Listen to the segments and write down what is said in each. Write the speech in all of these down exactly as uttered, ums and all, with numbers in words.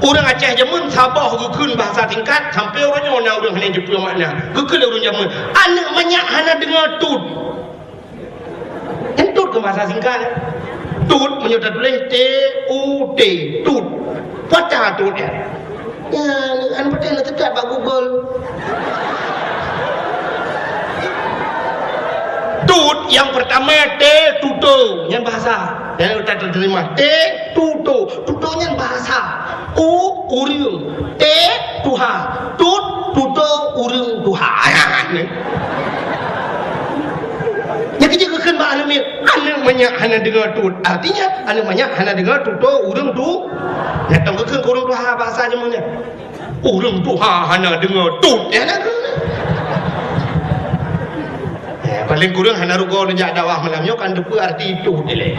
Ureuëng Aceh jameun saboh geukheun bahasa singkat, sampai uroe nyoe na ureuëng hana jiteupeue makna. Geukheun lé ureuëng jameun, "Aneuëk manyak hana deungoe tut." Nyan tut keu bahasa singkat. Tut meunyoe tatuléh T U T, tut. Peue tut nyan? Ya, anu, peue teucat bak Google. Tut nyang pertama T, tuto, nyan bahasa. Nyan ka teurimong. T, tuto. Tuto nyan bahasa. U, ureuëng. T, tuha. Tut, tuto, ureuëng, tuha. Nyan keuh jeuet geukheun bak aneuëk miet, "Aneuëk manyak hana deungoe tut." Artinya, aneuëk manyak hana deungoe tuto ureuëng tu. Nyan teuh geukheun keu ureuëng tuha bahasa jameun nyan. Ureuëng tuha hana deungoe tut, ya kan? Eh, paling kurang hana rugoe neujak dakwah malam nyoe kan teupeue arti tut ilée.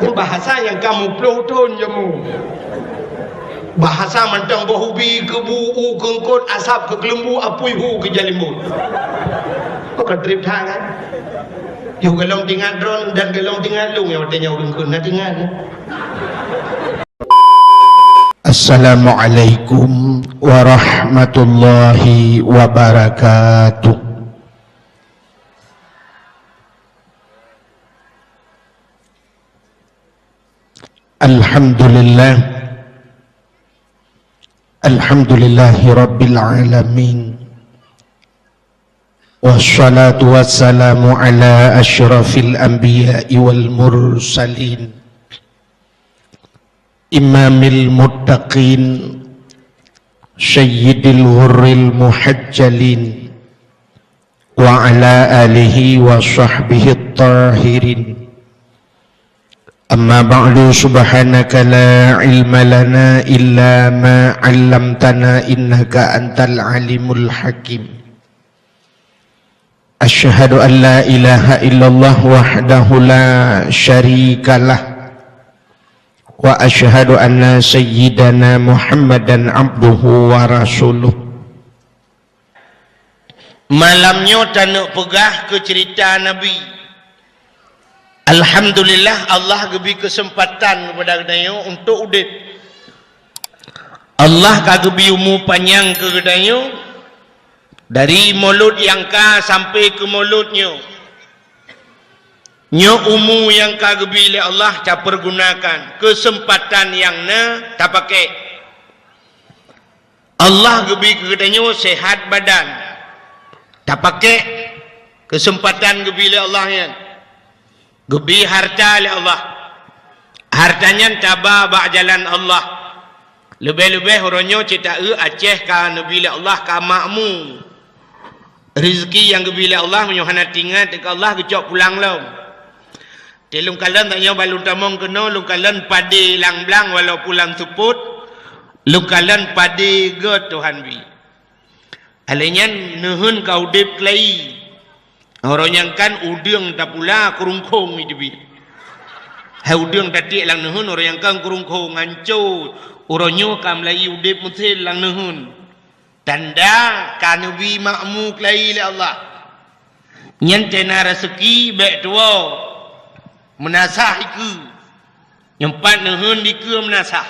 Nyan bahasa nyang ka muplôh thon jameun. Bahasa mantong boh ubi keu bu, u keu eungkôt, asab keu keuleumbu, apui hu keu jalimbot. Bukan treb that kan? Yoh golom teuingat droe dan golom teuingat lôn nyang watée nyoe ureuëng kheun na teuingat. Assalamualaikum warahmatullahi wabarakatuh. Alhamdulillah. Alhamdulillahi rabbil alamin. Wassalatu wassalamu ala asyrafil anbiya'i wal mursalin. Imamil muttaqin, sayyidil ghurril muhajjalin, wa ala alihi wa sahbihi tahirin. Amma ba'du, subhanaka la ilma lana illa ma 'allamtana innaka antal alimul hakim. Asyhadu an la ilaha illallah wahdahu la syarikalah, wa asyhadu anna sayyidana Muhammadan abduhu wa rasuluh. Malam nyoe taneuk peugah keu ceurita Nabi. Alhamdulillah, Allah geubri keuseumpatan keupada geutanyoe untuk udeb. Allah ka geubri umu panyang keu geutanyoe, dari mulod nyang ka sampai keu mulod nyoe. Nyoe umu nyang ka geubri lé Allah tapeurgunakan, keuseumpatan nyang na tapakék. Allah geubri keu geutanyoe seuhat badan. Tapakék keuseumpatan geubri lé Allah nyan. Geubri hareuta lé Allah. Hareuta nyan taba bak jalan Allah. Leubeh-leubeh uroe nyoe cit taeu Aceh ka neubri lé Allah ka makmu. Rezeki nyang geubri lé Allah meunyoe hana teuingat keu Allah geucok pulang lom. Teuh lôn kalon tanyoe ban lôn tamong keunoe, lôn kalon padé lam blang walaupun lam seupôt, lôn kalon padé göt Tuhan bri. Alèh nyan neuheun ka udeb keulayi. Uroe nyang kan udeueng tapula keurungkong iteubiet. Hai udeueng tatiek lam neuheun uroe nyang kan keurungkong, hanco. Uroe nyoe ka meulayi udeb meusen lam neuheun. Tanda ka neubri makmu keulayi lé Allah. Nyan teuh na raseuki bèk tuwoe. Meunasah dikeue. Nyang pat neuheun dikeue meunasah.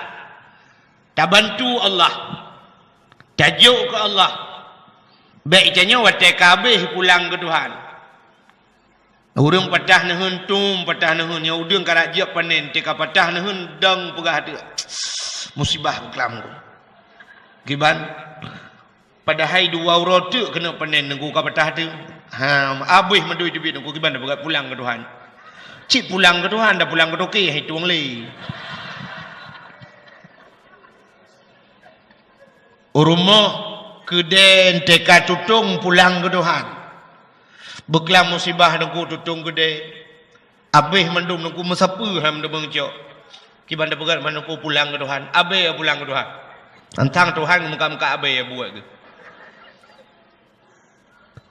Tabantu Allah. Tajok keu Allah. Bèk tanyoe watèe ka habéh pulang keu Tuhan. Ureueng patah neuheun, tom patah neuheun, nyoe udeueng karab jeuet panen, teuka patah neuheun, dong peugah teuk, musibah keuklam ku. Kiban, padahai dua uroe teuk keuneuk panen, nunggu ka patah teuk. Ha, abéh mandum teubiet nunggu kiban peugah pulang keu Tuhan. Cit pulang keu Tuhan, dah pulang keu toke, hai tueng lé. Rumoh, keudè, teuka tutong pulang keu Tuhan. Beuklam musibah teungku tutong keudè. Abéh mandum teungku meusapeue han deungon cok. Kiban teupeugah mandum teungku pulang keu Tuhan. Abéh pulang keu Tuhan. Antang Tuhan muka-muka abéh buet geuh.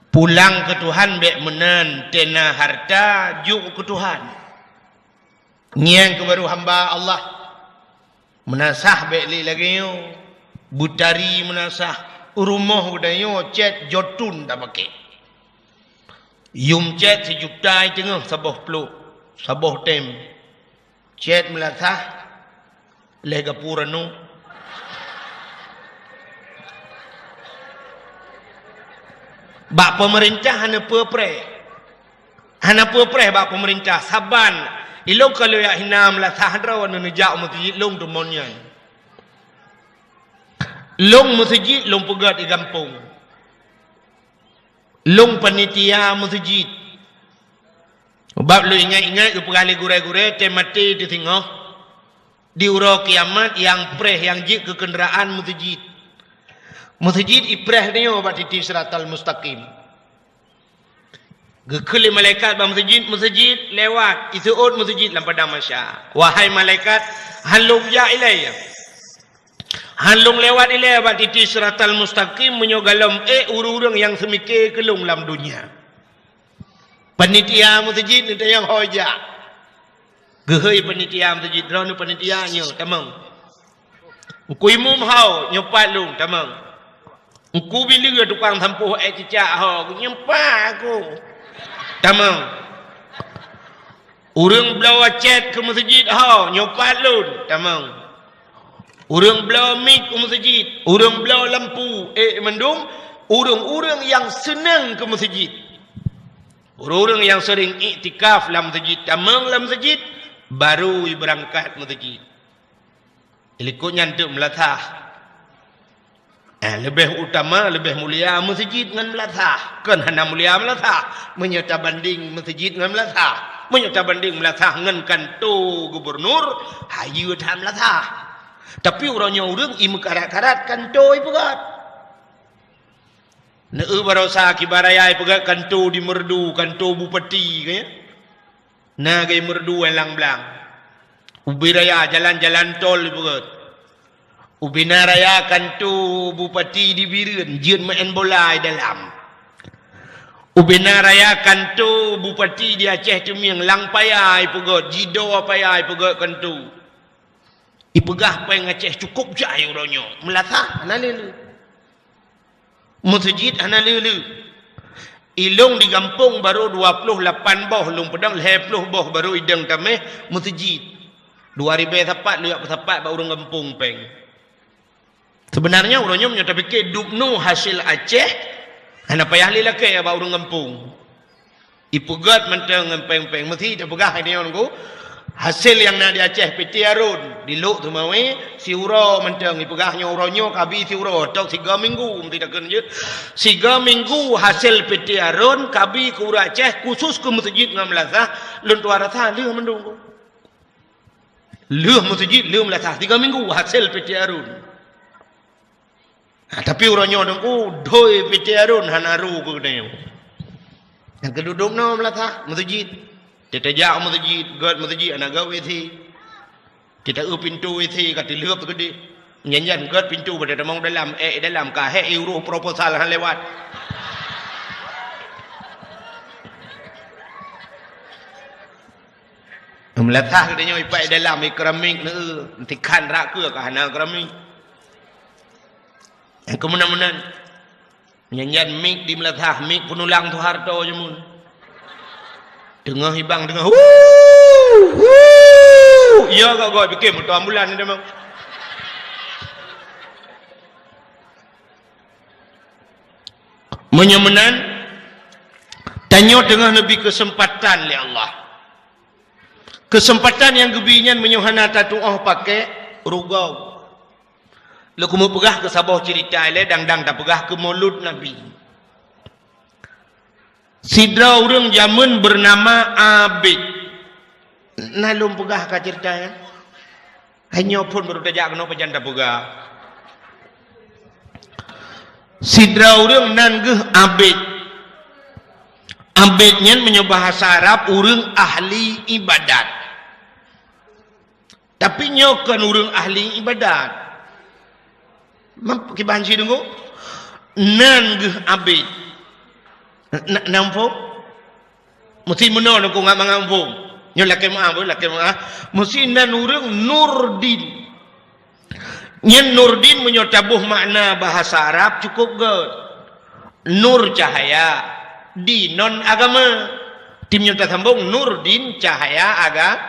Pulang keu Tuhan bèk meunan, teuh na hareuta jok keu Tuhan. Nyan keuh baru hamba Allah. Meunasah bèk lé lagèe nyoe. Beutari meunasah. Rumoh geutanyoe cèt jotun tapakék. Yum cèt sijuta i teungoh saboh plôk, saboh tem. Cèt meunasah. Leh gapura nu. Bak peumeurintah hana peue preh. Hana peue preh bak peumeurintah. Saban ilôn ka lheueh jak hina meulasah droe neuneujak u meuseujid lôn teumon nyan. Lôn meuseujid lôn peugöt di gampông. Lôn panitia meuseujid. Sabab lôn ingat-ingat geupeugah lé gurée-gurée, tem maté teusingoh. Di uroe kiamat nyang preh nyang jeuet keu keundaraan meuseujid. Meuseujid ipreh nyoe bak titi siratal mustaqim. Geukheun lé malaikat bak meuseujid, meuseujid lewat, iseuôt meuseujid lam padang mahsyar. Wahai malaikat, han lôn jak ilée. Han lôn lewat ilée bak titi siratal mustaqim meunyoe galom ék ureuëng-ureuëng nyang seumike keu lôn lam donya. Panitia meuseujid neutanyong ho jak. Geuhôi panitia meuseujid, "Droeneuh panitia nyoe, tamong. Teungku imum ho, nyoe pat lôn, tamong. Teungku bileue tukang sampôh ék cicak ho, nyoe pat aku, tamong. Ureuëng bloe cet keu meuseujid ho, nyoe pat lôn, tamong. Ureuëng bloe mik u meuseujid, ureuëng bloe lampu, ék mandum ureuëng-ureuëng nyang seunang keu meuseujid." Ureuëng-ureuëng nyang seuring iktikaf lam meuseujid, tamong lam meuseujid, barô ibeurangkat meuseujid. Likot nyan teuk meulasah. Eh, leubeh utama, leubeh mulia meuseujid ngon meulasah. Kon hana mulia meulasah meunyoe tabandeng meuseujid ngon meulasah. Meunyoe tabandeng meulasah ngon kanto gubernur, hayeue that meulasah. Tapi uroe nyoe ureuëng imeukarat-karat kanto ipeugöt. Neu barosa kiban raya ipeugöt kanto di Meureudu, kanto bupati, ka nyan. Na gei Meureudu lam blang. Ubé raya jalan-jalan tol ipeugöt. Ubé na raya kanto bupati di Bireuen, jeuet meu'en bola i dalam. Ubé na raya kanto bupati di Aceh Teumieng, lam paya ipeugöt, jidoe paya ipeugöt kanto. Ipeugah péng Aceh cukôp jai uroe nyoe. Meulasah hana le-le. Meuseujid hana le-le. Ilôn di gampông barô dua ploh lapan boh, lôn peudong lhèe ploh boh barô idong tameh meuseujid. Dua ribèe sapat lôn jak peusapat bak ureuëng gampông péng. Seubeunarnya uroe nyoe meunyoe tapike dubnoe hasé Aceh, hana payah lé lakèe bak ureuëng gampông. Ipeugöt mantong ngon péng-péng, meusti tapeugah nyoe nunggu. Hasé nyang na di Aceh Piti Arôn, di Lhokseumawe, siuroe mantong ipeugah nyoe uroe nyoe kabi siuroe, atau siga minggu meusti takheun jeuet. Siga minggu hasé Piti Arôn kabi keu ureuëng Aceh khusus keu meuseujid ngon meulasah, lôn tuan rasa lheueh mandum. Lheueh meuseujid, lheueh meulasah, siga minggu hasé Piti Arôn. Ha, tapi uroe nyoe teungku, doi Piti Arôn hana ru keu geutanyoe. Nyang keududuk noe meulasah, meuseujid. Teutajak meuseujid, gèt meuseujid, hana gèt WC. Teuta-eu pintoe WC ka teulheueh keudeh. Nyan-nyan gèt pintoe pada tamong dalam, ék dalam ka hék iuroh proposal hana lewat. Meulasah geutanyoe ipak dalam, i keramik neu, tikhan rak keue ka hana keramik. Nyang keumeunan-meunan. Nyan-nyan mik di meulasah, mik peunulang Soeharto jameun. Teungoh ibang teungoh, "Hu! Hu!" Ya gak goi pikir moto ambulan ni memang. Meunyoe meunan, tanyoe teungoh neubi keuseumpatan lé Allah. Keuseumpatan nyang geubi nyan meunyoe hana tatuoh paké, rugoe. Lôn keumeung peugah keu saboh ceurita ilée dang-dang tapeugah keu Maulud Nabi. Sidroe ureuëng jameun beunama Abid. Na lôn peugah ka ceurita nyan? Hai nyoe phon barô tajak keunoe pajan tapeugah. Sidroe ureuëng nan geuh Abid. Abid nyan meunyoe bahasa Arab ureuëng ahli ibadat. Tapi nyoe kon ureuëng ahli ibadat. Mam-, kiban si deungoe? Nan geuh Abid. Na, na muphom? Meusti meunoe deungoe ngat mangat muphom. Nyoe lakée meu'ah, boh, lakée meu'ah. Meusti nan ureuëng Nurdin. Nyan Nurdin meunyoe taboh makna bahasa Arab cukôp gèt. Nur cahaya, din non agama. Tim nyoe tasambong Nurdin cahaya aga-,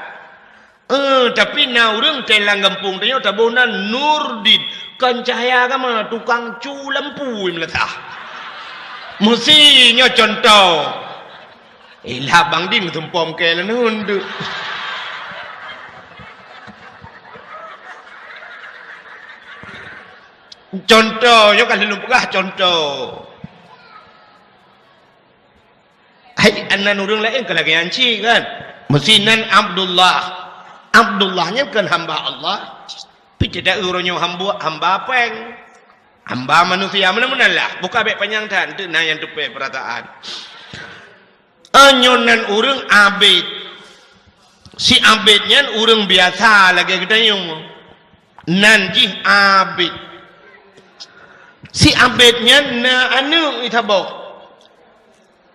Eh, tapi na ureuëng teuh lam gampông tanyoe taboh nan Nurdin. Kon cahya agama, tukang cu lampu meunasah. Meusi nyoe contoh. Eh, lah Bang Din sumpom keu leuneun tu. Contoh, nyoe kan lôn peugah contoh. Hai, nan ureuëng laén ka lagée nyan cit kan. Meusi nan Abdullah. Abdullah nyan kan hamba Allah. Pi tidak ureuëng nyoe hamba, hamba péng. Hamba manusia, meunan-meunan lah. Buka bék panyang that, tu na nyang teupeue peurasaan. Nyoe nan ureuëng Abid. Si Abid nyan ureuëng biasa lagée geutanyoe. Nan jih Abid. Si Abid nyan na aneuëk saboh.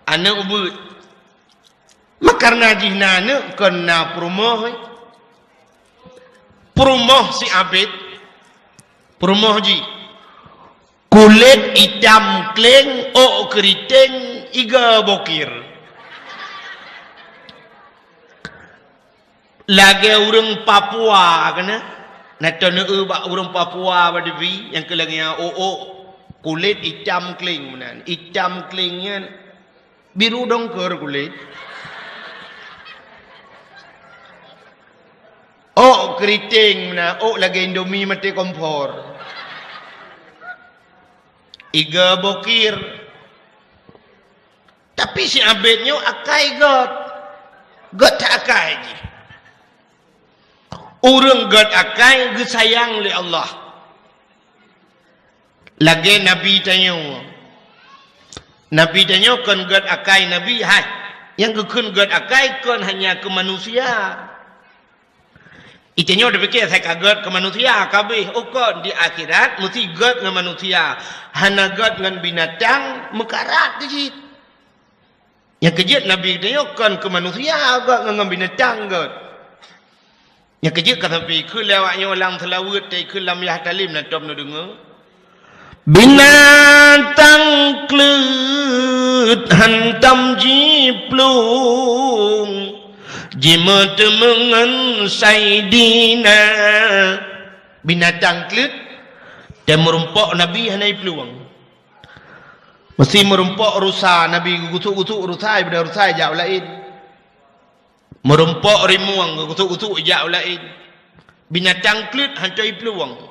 Aneuëk ubit. Makareuna jih na aneuëk kon na peurumoh. Peurumoh si Abid. Peurumoh jih. Kulét itam kleng, ôk keuriteng, iga bokir. Lagée ureuëng Papua keunan. Na teuneue bak ureuëng Papua bak dibi nyang keu lagée nyan ôk-ôk. Kulét itam kleng meunan. Itam kleng nyan biru dongker kulét. Ôk keuriteng meunan, ôk lagée Indomie maté kompor. Iga bokir. Tapi si Abid nyoe akai gét. Gét that akai jih. Ureuëng gét akai geusayang lé Allah. Lagée Nabi tanyoe. Nabi tanyoe kon gét akai Nabi, hai. Nyang geukheun gét akai kon hanya keu manusia. Itanyoe tapike asai ka gét keu manusia, ka abéh. Oh kon, di akhirat meusti gét ngon manusia. Hana gét ngon binatang, meukarat keu jih. Nyang keu jeuet Nabi geutanyoe kon keu manusia gét ngon, ngon binatang gét. Nyang keu jeuet ka sabe kheun lé awak nyoe lam seulaweuet, tai kheun lam yah talim na tom neudeungoe. Binatang kleuet hantom jiplueng, jimeuteumé ngon Saidina. Binatang kleuet, dan meurumpok Nabi hana jiplueng. Meusti meurumpok rusa, Nabi geugusuk-gusuk rusa, ibada rusa jak u laén. Meurumpok rimueng geugusuk-gusuk jak u laén. Binatang kleuet hantom jiplueng.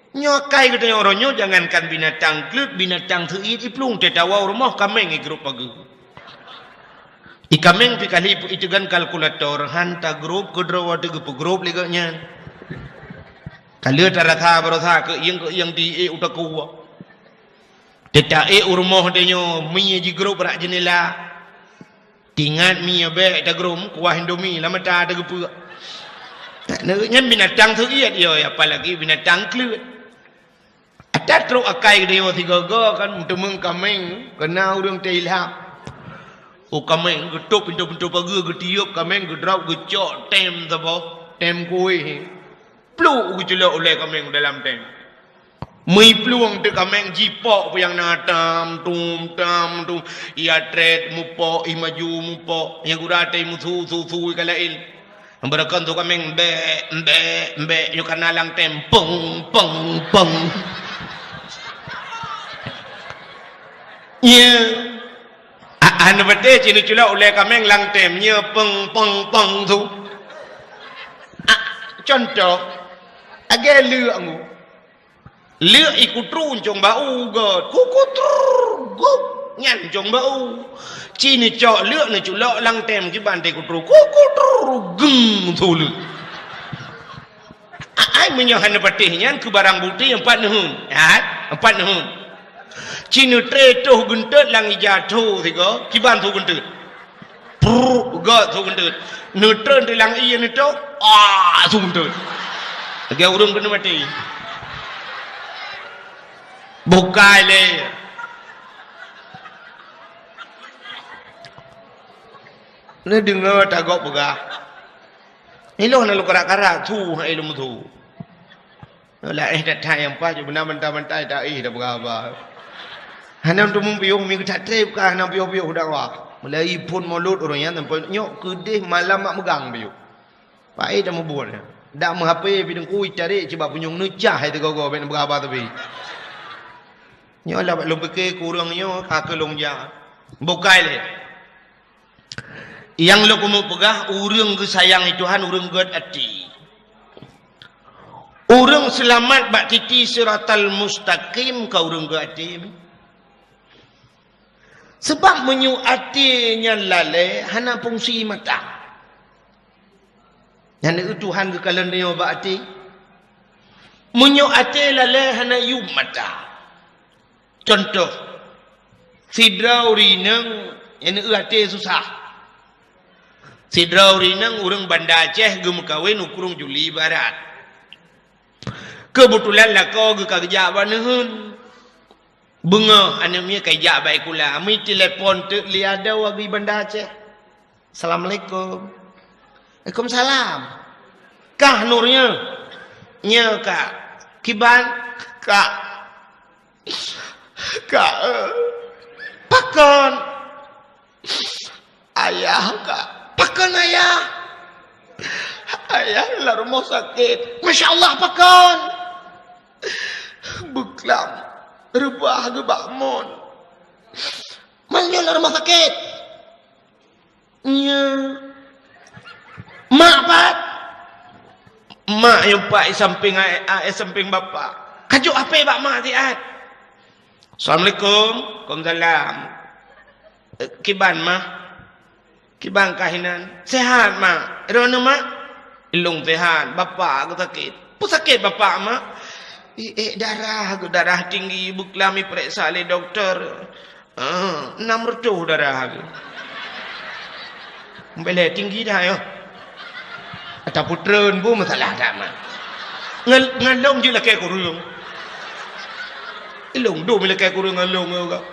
Nyoe akai geutanyoe uroe nyoe, jangankan binatang kleuet, binatang seuiet jiplueng, teuh tawoe u rumoh kaméng jigrôp pageue. Ié kaméng pih kali iteugan kalkulator, han tagrôp, keudroe watée geupeugrôp lé gobnyan. Ka lheueh tarasa baroesa keuieng-keuieng di ék u takue. Teuta ék u rumoh tanyoe, mie jigrôp bak jeunela. Tingat mie bék tagrôm, kuah Indomie lam mata tageupeue. Nyan binatang seuiet yo, apalagi binatang kleuet. Ata trok akai geutanyoe sigoe-goe kan, meuteumé kaméng, keu na ureuëng teuilham. Oh kaméng geutôb pintoe-pintoe pageue, geutiôb kaméng, geudrop, geucok tem saboh, tem kuéh. Pluek geuculok ulée kaméng dalam tem. Meuplueng teuk kaméng jipok peue nyang na tam tum, tam tum. Ia trét mupok, ih maju mupok. Nyang gura teuh musu, su, su ka laén. Beureukan su kaméng, mbek, mbek, mbek. Nyoe ka na lam tem, peng, peng, peng. Nyoe. A-, hana patéh cit neuculok ulée kaméng lam tem. Nyoe peng, peng, peng su. A, contoh. Lagée leuek ngu. Leuek ikutru ncong bak u gét. Kukutru, guk. Nyan ncong bak u. Ci neucok leuek neuculok lam tem kiban teuh kutru. Kukutru, geng su leuek. A-, ai meunyoe hana patéh nyan keu barang bukti empat neuheun. Hai, empat neuheun. Ci neutré toh geunteut lam ija tho sigoe, kiban su geunteut. Prrr, gét su geunteut. Neutreun di lam ié neutoh, ah, su geunteut. Lagée ureuëng keuneuk maté. Bukai lé. Neudeungoe tagok peugah. Ilôn na lôn karat-karat, su hai lôn su. Laén that-that nyang paih, beuna bantai-bantai taéh tapeugah haba. Hana teumeung piôh, mi geutat trép ka hana piôh-piôh dakwah. Mulai phon mulod ureuëng nyan sampoe nyoe keudeh malam mak meugang piôh. Paét dak mubuet. Dak meuhapé pih teungku, itarek cit bak punyueng neucah hai teugogo bèk neupeugah haba teubi. Nyoe lah bak lôn pike keu ureueng nyoe ka keu lôn jak. Bukai lé. Nyang lôn keuneuk peugah, ureueng geusayang Tuhan, ureueng gèt até. Ureueng seulamat bak titi siratal mustaqim ka ureueng gèt até. Sabab meunyoe até nyan lalè, hana fungsi mata. Nyan eu Tuhan geukalon tanyoe bak até. Meunyoe até lalè, hana yuem mata. Cuntoh, sidroe ureueng inong nyang eu até susah. Sidroe ureueng inong ureueng Banda Aceh geumeukawen u Krueng Juli Barat. Keubeutulan lakoe geuh ka geujak bak neuheun. Beungoh aneuk miet ka ijak bak sikula, meutelepon teuk lé adoe geuh Banda Aceh. "Assalamualaikum." "Waalaikumsalam." "Kah Nur nyoe?" "Nyoe, Kak." "Kiban?" "Kak, Kak, eh, pakon?" "Ayah, Kak." "Pakon ayah?" "Ayah lam rumoh sakét." "Masya Allah, pakon?" "Beuklam, reubah geuh bak mon." "Meunyoe lam rumoh sakét?" "Nyoe." "Mak pat?" "Mak nyang pat i sampéng a-, a-, i sampéng bapak." "Kajok hapé bak mak siat." "Assalamualaikum." "Waalaikumsalam." "Eh, kiban, Mah?" "Kiban kah inan?" "Sehat, Mak." "Droeneuh, Mak?" "Ilôn sehat, bapak geuh sakét." "Peue sakét bapak, Mak?" "I ék darah geuh, darah tinggi, beuklam ipeuriksa lé dokto. Ah, enam reutôh darah geuh." "Bèk lé tinggi dah nyoe." "Ata peutreun bu masalah dah, Mak." "Ngon, ngon lôn jeuet lakèe kureueng." "Ilôn dum lakèe kureueng ngon lôn nyoe geuh."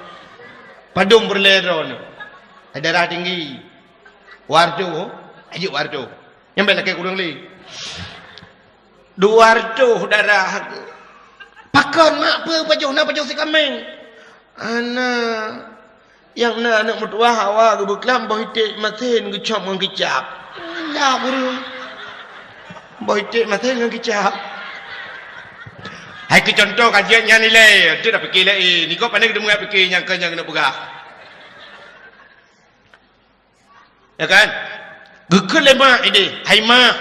"Padum peureulèe droeneuh?" "Darah tinggi." "Dua reutôh?" "Ajuk dua reutôh." "Nyan bèk lakèe kureueng lé." "Dua reutôh darah." "Pakon, Mak, peue pajoh na pajoh sikaméng?" "Hana. Nyang na aneuk meutuwah awak geuh beuklam boh iték masen geucop ngon kicap." "Alah, burueng. Boh iték masen ngon kicap." Hai keu cuntoh ka jeuet nyan ilèe, jeuet dak pike laén. Niko pane geudeungoe pike nyang keu nyang keuneuk peugah. Ya kan? Geukheun lé mak idéh, "Hai mak,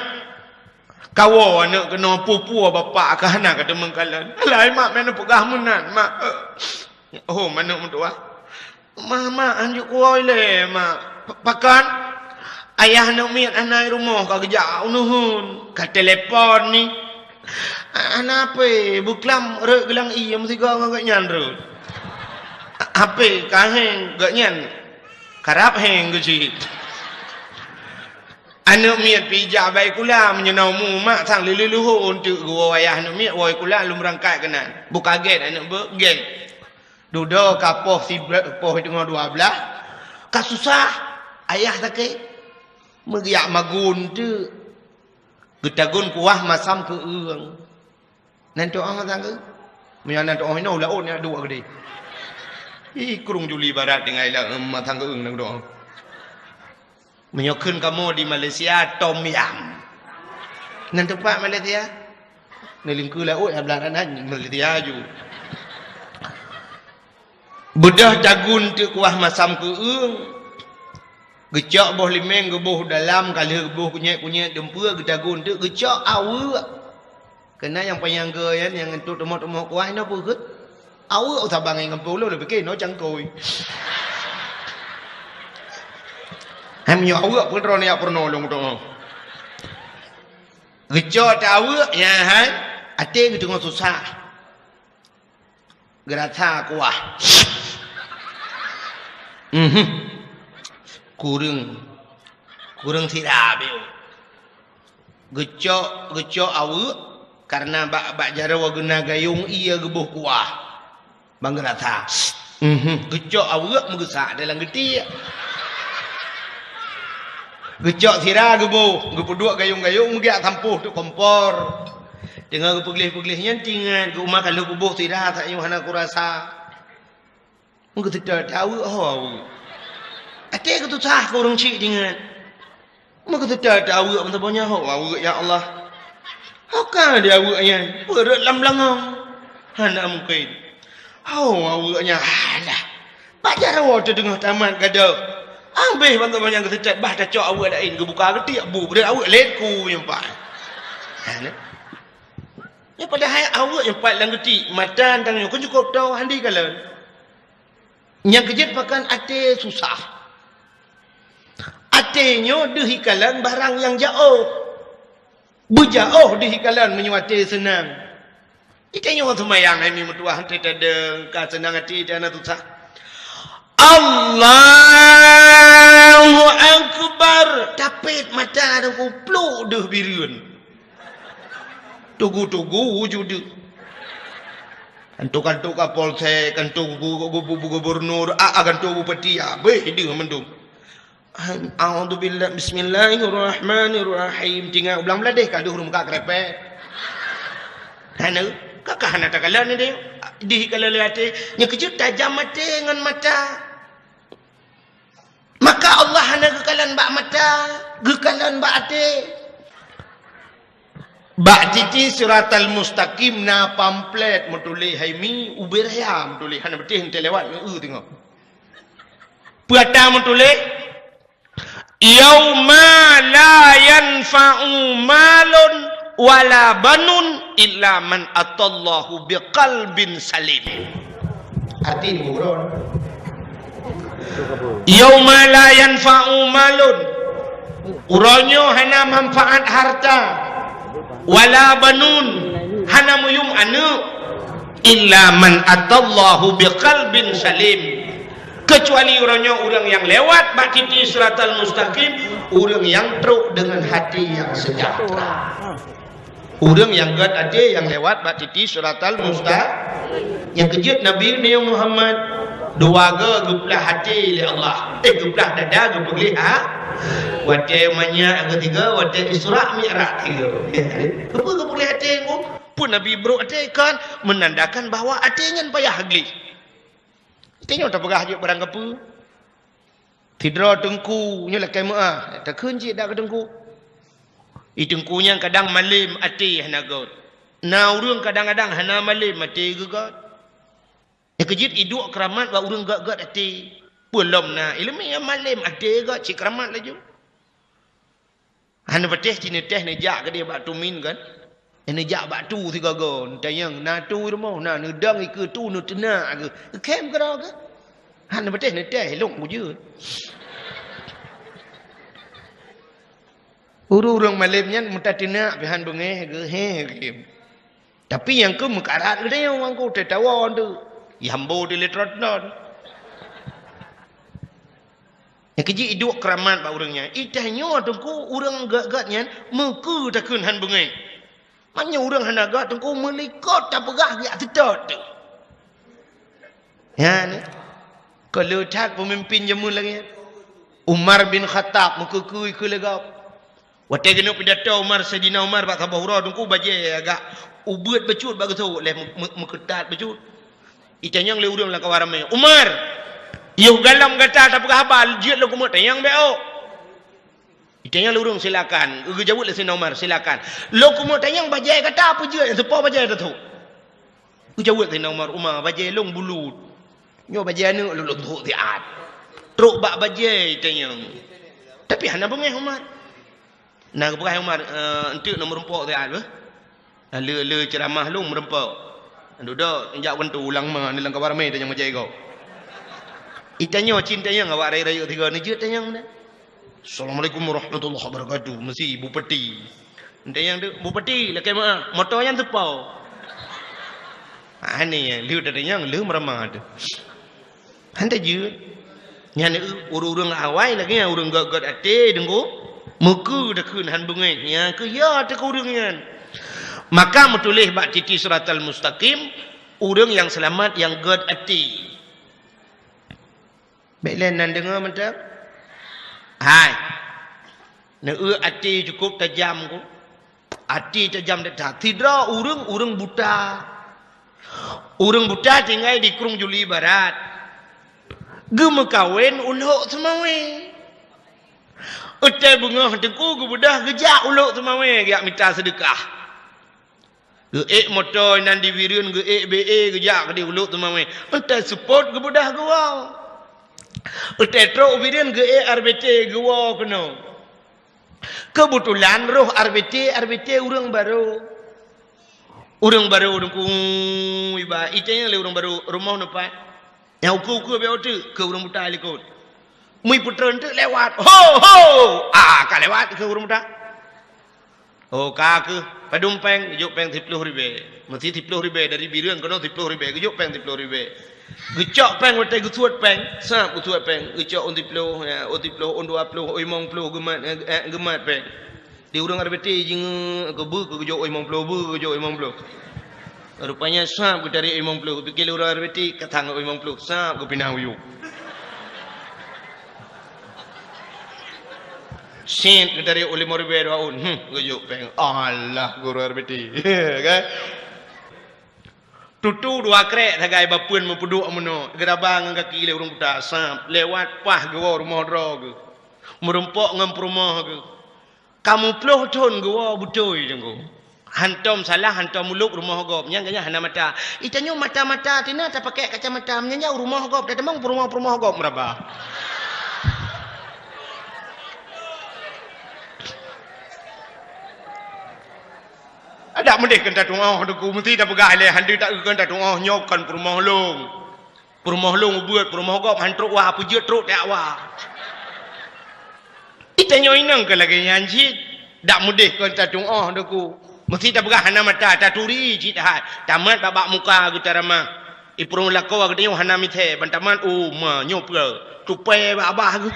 kawoe aneuk keunoe, peue-peue bapak ka hana ka teumeung kalon." "Alah hai mak, meunan peugah meunan, Mak." "Oh, aneuk meutuwah." "Mak, mak, hanjeuet kuwoe ilèe, Mak." "Pakon?" "Ayah aneuk miet hana i rumoh, ka geujak u neuheun." "Ka telepon ni." "Hana hapé, beuklam rhot geulang ié meusigoe ngon gobnyan rhot." "Hapé ka héng, gobnyan karab héng geuh cit." Aneuk miet pih jak bak sikula, meunyoe na umu mak sang lheuh-lheuh leuhô eunteuk geuwoe ayah aneuk miet woe sikula lom beurangkat keunan. Beukagét aneuk beuet gét. Dudoe ka poh sibla-, poh teungoh dua blaih, ka susah, ayah sakét. Meugeujak magun teuk. Geutagun kuah masam keu eueng. Nan tu'oh mantong geuh. Meunyoe nan tu'oh inoe laôt nyan duek geude. Ih, Krueng Juli Barat tinggai lam mantong geuh nan tu'oh. Meunyoe kheun kamoe di Malaysia, tom yam. Nan teumpat Malaysia? Neulingkue laôt, ya, blah nan Malaysia ju. Beudôh tagun teuk kuah masam keu eueng. Geucok boh limeng geuboh dalam, ka lheueh geuboh kunyét-kunyét dumpeue, geutagun teuk geucok aweuek. Keunan nyang panyang geu nyan, nyang entuk teumoh-teumoh kuah, inoe peue kheueh? Aweuek. Saban ngon gampông lôn, lôn pike inoe cangkôi. Hai meunyoe aweuek, peue droeneuh jak peurunoe lôn tu'oh. Geucok teuk aweuek, nyan hai, até geuteungoh susah. Geurasa kuah. Mhm. Kureueng. Kureueng sira beu. Geucok, geucok aweuek, kareuna bak, bak jaroe geuna gayong ié geuboh kuah. Ban geurasa. Mhm. Geucok aweuek meugeusak dalam geutiek. Geucok sira geuboh, geupeuduek gayong-gayong meugeujak sampôh teuk kompor. Teungoh geupeugleh-peugleh nyan teuingat geuh uma ka lheueh kuboh sira, tanyoe hana kurasa. Meugeuteuta aweuek ho aweuek. Até geutusah keu ureueng chik teuingat. Meukeuseuta teuaweuek meusaboh nyan, ho aweuek, ya Allah. Ho ka di aweuek nyan, peureuet lam beulangong. Hana mungken. Ho aweuek nyan, alah. Bak jaroe teudeungoh tamat gadôh. Ambéh bantuan nyang geuseutôt, bah tacok aweuek laén geubuka geutiek bu, beudeuk aweuek laén ku nyang pai. Ha, nyan. Nyan padahai aweuek nyang pat lam geutiek, mata tanyoe kon cukôp toe handi kalon. Nyang keujeuet pakon até susah. Até nyoe deuh ikalon barang nyang jaoh. Beujaoh deuh ikalon meunyoe até seunang. Di tanyoe seumayang hai mi meutuwah, teudeung ka seunang até, teuh hana susah. Allahu Akbar. Tapét mata dan kupluk deuh bireuen. Tugu-tugu wujud deuh. Kanto-kanto Kapolsek, kanto gu-, gu-, gu-, gu-, gubernur, a, a, kanto bupati, abéh deuh mandum. A'udzubillah, bismillahirrahmanirrahim. Tinggai u blang bladeh ka deuh ureueng muka krepek. Hana, ka, ka hana takalon ni deh. Dih kalon lé até, nyoe keujeuet tajam até ngon mata. Maka Allah hana geukalon bak mata, geukalon bak até. Bak titi siratal mustaqim na pamflet meutuléh hai mi, ubé raya meutuléh, hana beutih enteuk lewat ngon eu teungoh. Peue ata meutuléh? Yauma la yanfa'u malun wala banun illa man atallahu biqalbin salim. Arti ni buron. Yauma la yanfa'u malun. Uroe nyoe hana manfaat harta. Wala banun. Hana meuyum aneuk. Illa man atallahu biqalbin salim. Keucuali uroe nyoe ureueng nyang lewat bak titi siratal mustaqim, ureueng nyang trok deungon hati nyang seujahteura. Ureueng nyang gét até nyang lewat bak titi siratal musta-, nyang keujeuet Nabi nyoe Muhammad, dua go geuplah até lé Allah. Eh, geuplah dada, geupeugleh ha-, watée manyak geuh tiga, watée Isra Mi'raj tiga. Keupeue geupeugleh até ngon? Peue Nabi brok até kan menandakan bahwa até nyan payah gleh. Tanyoe tapeugah jeuet barang kapeue. Sidroe teungku nyoe lakée meuáh, takheun cit dak keu teungku. I teungku nyan kadang malem até hana gét. Na ureuëng kadang-kadang hana malem até geugét. Nyang keujeuet iduek keuramat bak ureuëng gét-gét até. Peue lom na iéleumé nyang malem até gét cit keuramat laju. Hana patéh ci neuteh neujak keudeh bak tumin kan? Neujak bak tu sigoe-goe, neutanyong, na tu rumoh, na neudong ikeue tu neuteunak geuh. Khem keudroe geuh. Hana patéh neuteh lôn bujeuet. Ureuëng-ureuëng malem nyan meutateunak pih han beungéh geuh, he, khem. Tapi nyang keu meukarat geutanyoe ngon ku teutawa tu. Yambo di lé trot-trot. Nyang keujeuet iduek keuramat bak ureuëng nyan. Itanyoe teungku ureuëng gét-gét nyan meukeue takheun han beungéh. Meunyoe ureuëng hana gét teungku meulikot tapeugah geujak seutôt tu. Nyan, ka le that peumimpin jameun lagée nyan. Umar bin Khattab meukeue-keue ikeue lé gob. Watée keuneuk pidato Umar, Saidina Umar bak saboh uroe teungku bajée agak ubeuet bacut bak geuthok lé meu-, meu-, meukeutat bacut. Itanyong lé ureuëng lam kawan ramé, "Umar, yoh galom gata tapeugah haba jeuet lôn keumeuk tanyong bék ôk." Itanyong lé ureuëng, "Silakan." Geujaweueb lé Saidina Umar, "Silakan." "Lôn keumeuk tanyong bajée gata peue jeuet nyang seupôt bajée teuthok?" Geujaweueb Saidina Umar, "Umar, bajée lôn bulut. Nyoe bajée aneuëk lôn, lôn thok siat." Trok bak bajée itanyong. Tapi hana beungéh Umar. Na geupeugah Umar, "Eh, enteuk nyoe meurumpok siat beuh. Le, le ceuramah lôn meurumpok. Dudoe jak keuneuk ulang ma, neulang kabar mé tanyong bajée gob." Itanyong cit tanyong awak rayeuk-rayeuk tiga neujeuet tanyong na. "Assalamualaikum warahmatullahi wabarakatuh." Meusi bupati. Tanyong tu, "Bupati, lakée meuáh, moto nyan seupôt." Ani, lheueh tatanyong, lheueh meuramah tu. Han tajeuet. Nyan ureuëng-ureuëng awai lagée nyan ureuëng gét-gét até teungku. Meukeue takheun han beungéh. Nyan keuh ya teuka ureuëng nyan. Maka meutuléh bak titi siratal mustaqim, ureuëng nyang seulamat nyang gét até. Bék lé nan deungoe mantong. Hai. Neueu até cukôp tajam ku. Até tajam that-that. Sidroe ureuëng, ureuëng buta. Ureuëng buta tinggai di Krueng Juli Barat. Geumeukawen u Lhok Seumawé. Watèe beungoh Teungku geubeudoh geujak u Lhokseumawe geujak mita seudeukah. Geuék moto inan di Bireuen, geuék B E geujak keudéh u Lhokseumawe. Watèe seupôt geubeudoh geuwoe. Watèe trok u Bireuen geuék R B T geuwoe keunoe. Keubeutulan roh R B T, R B T ureueng barô. Ureueng barô Teungku, iba, itanyong lé ureueng barô, "Rumoh neuh pat?" Nyang ukeue-ukeue bèk teuk, keu ureueng buta likot. Meupeutreun teuk lewat. "Ho, ho!" Ah, ka lewat keu ureueng buta. "Oh, ka keuh, padum péng?" Geujok péng siploh ribèe. Meusti siploh ribèe, dari Bireuen keunoe siploh ribèe. Geujok péng siploh ribèe. Geucok péng watèe geusuet péng. Sab geusuet péng. Geucok ôn siploh, ya, ôn siploh, ôn dua ploh, ôn limong ploh geumat, eh, eh, geumat péng. Di ureueng R B T jingeuk keu beu keu geujok ôn limong ploh, beu keu geujok ôn limong ploh. Rupanya sab geutarék ôn limong ploh, pikir lé ureueng R B T ka sang ôn limong ploh, sab geupinah u yup. Sét geutarék ôn limong ribèe dua ôn, hmm, geujok péng. Alah, guru R B T. Kan? Tutu dua krek sagai bapeuen meupeuduek meunoe, geuraba ngon gaki lé ureueng buta, sab, lewat paih geuwoe rumoh droe geuh. Meurumpok ngon peurumoh geuh. Ka muplôh thôn geuwoe beutôi Teungku. Hantom salah, hantom mulôk rumoh gob. Nyan geuhnyan hana mata. Itanyoe mata-mata tina tapakèk kacamata. Meunyan jauh rumoh gob, tatamong peurumoh-peurumoh gob meuraba. Adak meudeh keu tatu'oh Teungku, meusti tapeugah ilèe, hana teuka keu tatu'oh, nyoe kon peurumoh lôn. Peurumoh lôn ubeuet, peurumoh gob han trok wa, peujeuet trok tajak wa. Itanyoe inong keu lagèe nyan cit, dak meudeh kon tatu'oh Teungku. Meusti tapeugah hana mata, taturi cit hai. Tamat bak-bak muka geuh taramah. Ipeurumoh lakoe geutanyoe hana mithèe, ban tamat, oh, ma, nyoe peue? Tupai bak babah geuh.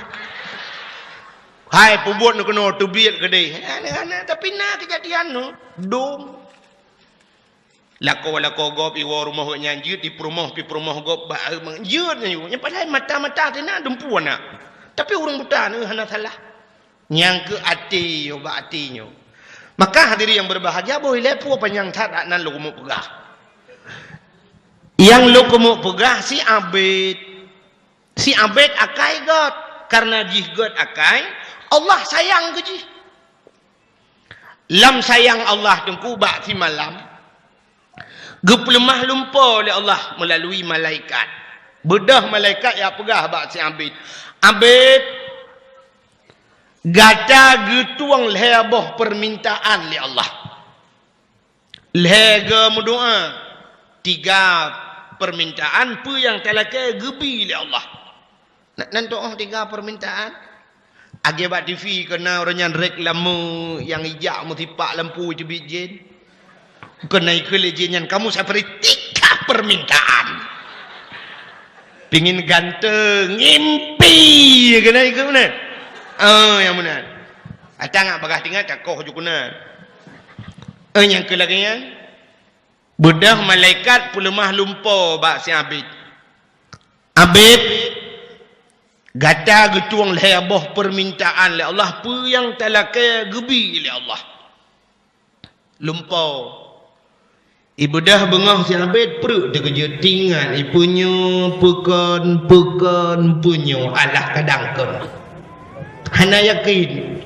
Hai, peubuet neukeunoe teubiet keudeh. Hana, hana, tapi na keujadian nyoe. Dum. Lakoe-lakoe gob iwoe rumoh geuh nyan jeuet, ipeurumoh, ipeurumoh gob bak jeuet nyoe. Nyan padahai mata-mata teuh na dumpeue na. Tapi ureueng buta nyoe hana salah. Nyang keu até nyoe, bak até nyoe. Maka hadirin yang berbahagia, boh ilèe peue panyang that nan lôn keumeung peugah. Nyang lôn keumeung peugah si Abed. Si Abed akai gèt. Karena jih gèt akai, Allah sayang keu jih. Lam sayang Allah Teungku bak simalam, geupeuleumah lumpoe lé Allah meulalui malaikat. Beudôh malaikat jak peugah bak si Abed, "Abed, gata geutueng lhèe boh peumintaan lé Allah. Lhèe geuh meudoa, tiga peumintaan peue nyang talakèe geubi lé Allah." Nan, nan tu'oh tiga peumintaan. Lagèe bak T V keu na ureueng nyan reklame nyang ijak meusipak lampu teubiet jén. Keu na ikheun lé jén nyan, "Kamu saya beri tiga permintaan." Pingin ganteng, ngimpi keu na ikheun meunan. Oh, nyang meunan. Ata ngat bagah tingat takoh ju keu na. Eh, nyang keu lagèe nyan. Beudôh malaikat peuleumah lumpoe bak si Abed. "Abed, gata geutueng lhèe boh peumintaan lé Allah, peue nyang talakèe geubi lé Allah." Lumpoe. Ibeudôh beungoh si Abed pruet teukeujot, tingat, ipeunyoe peukon, peukon, peunyoe alah kadang kon. Hana yakin.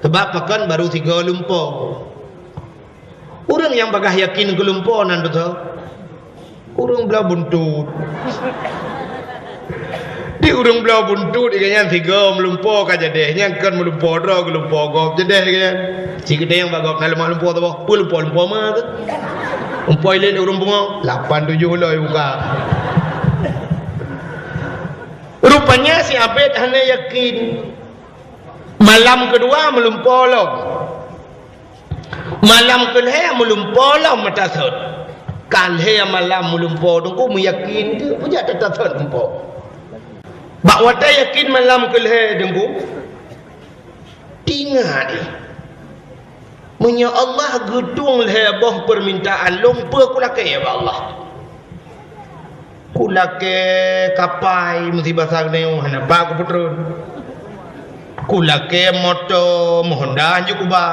Sabab pakon barô sigoe lumpoe. Ureueng nyang bagah yakin keu lumpoe nan beutôi. Ureueng bloe buntut. Di ureueng bloe buntut, iga nyan sigoe meulumpoe ka jadeh. Nyan kon meulumpoe droe, geulumpoe gob jadeh iga nyan. Si geutanyoe bak gob na leumah lumpoe saboh. Peue lumpoe, lumpoe ma keuh? Lumpoe ilèe ureueng pungo. Lapan tujoh loi buka. Rupanya si Abed hana yakin. Malam keudua meulumpoe lom. Malam keulhèe meulumpoe lom meutasot. Ka lhèe malam meulumpoe Teungku, meuyakin teuh peue jak tatasot lumpoe. Bak watèe yakin malam keulhèe Teungku, tingat, meunyoe Allah geutueng lhèe boh peumintaan lôn, peue kulakèe bak Allah? Kulakèe kapai, meusti basa geutanyoe hana pat kupeutreun. Kulakèe moto meuhonda hanjeuet kuba.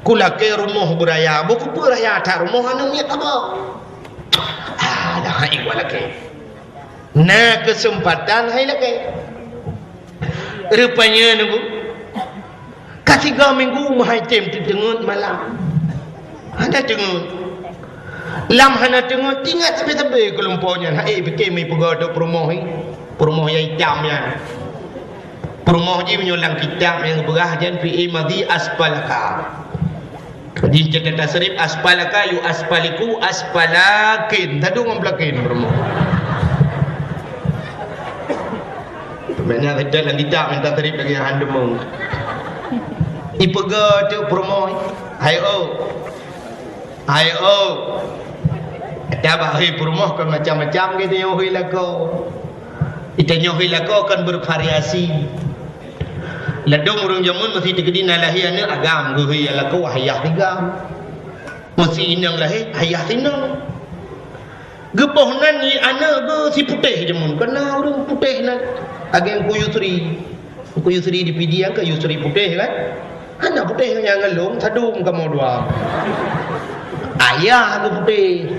Kulakèe rumoh beuraya, beu kupeue raya that rumoh aneuk miet haba. Ah, dah hai walakèe. Na keuseumpatan hai lakèe. Rupanya Teungku, Ka sigoe minggu meuhai tem teuteungeut malam. Hana teungeut. Lam hana teungeut, ingat sabe-sabe keu lumpoe nyan. Hai, pike meupeugah teuk peurumoh nyan. Peurumoh nyang itam nyan. Peurumoh jih meunyoe lam kitab nyang geupeugah jan fi'i madhi asfalaka. Di catatan tasrif, asfalaka yu asfaliku asfalakin. Tadu ngon pelakin peurumoh. Makna saja lam kitab nyang tasrif lagi hana deungoe. Ipeugah teuk peurumoh, "Hai oh, hai oh." Ata bak hai peurumoh kan macam-macam geutanyoe hai lakoe. Itanyoe hai lakoe kan bervariasi. Ladom ureuëng jameun meusi teukeudi na lahé aneuëk agam geuhai lakoe ayah tigam. Meusi inong lahé ayah tinong. Geuboh nan i aneuëk geuh si putéh jameun, kan na ureuëng putéh nan. Ageng Ku Yusri. Ku Yusri di Pidie kan Yusri putéh kan? Hana putéh nyang ngelong, sadum kamoe dua. Ayah geuh putéh.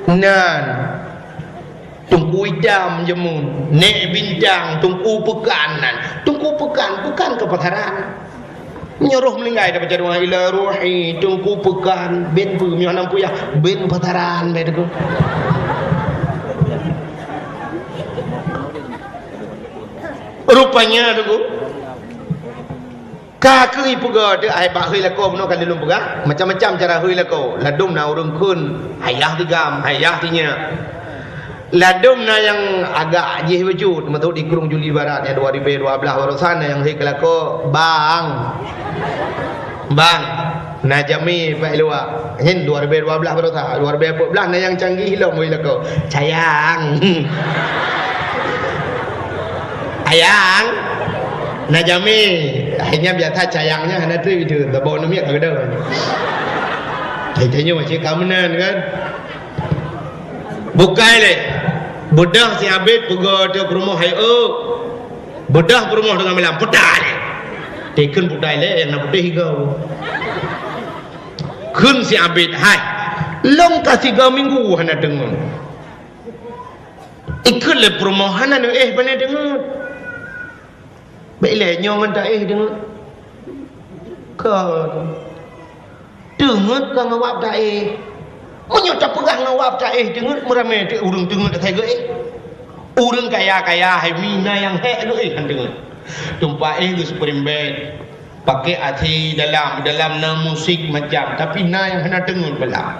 Nan. Teungku Itam jameun, Nek Bintang, Teungku Peukan nan. Teungku Peukan, Peukan keu pasaran. Nyoe roh meuninggai dapat jaduang ila ruhi, Teungku Peukan, ben peue, meunan puyah, ben pasaran, ben Teungku. Rupanya, Teungku, ka keuh ipeugah teuh, ai bak hai lakoe bunoe ka lôn peugah, macam-macam cara hai lakoe. Ladom na ureuëng kheun, ayah tigam, ayah tinyak. Ladom na nyang agak jih bacut, meutot di Krueng Juli Barat nyang dua ribu dua belas baroesa na nyang hai keu lakoe, "Bang, bang, na jamé bak luwa." Nyan dua ribu dua belas baroesa, dua ribu empat belas na nyang canggih lom hai lakoe. "Sayang." "Ayang, na jamé." Akhirnya biasa sayangnya hana trép itu, tabok namiet ka keudeuh. Hai tanyoe cit ka meunan kan. Bukai lé. Beudôh si Abed peugah teuh peurumoh hai oh. Beudôh peurumoh teungoh malam, putai lé. Teukheun putai lé, nyang na putéh igoe. Kheun si Abed, "Hai, lôn ka sigoe minggu hana teungeut." Ikheun lé peurumoh, "Hana neuéh pane teungeut." Bék ilée nyoe ngon taéh deungon. Kon. Teungeut ka ngon wab taéh. Meunyoe tapeugah ngon wab taéh teungeut, meuramé teuk ureuëng teungeut asai geuéh. Ureuëng kaya-kaya hai mi na nyang hék geuéh han teungeut. Tumpah éh geuh spring bed. Pakai A C dalam, dalam na musik macam, tapi na nyang hana teungeut bala.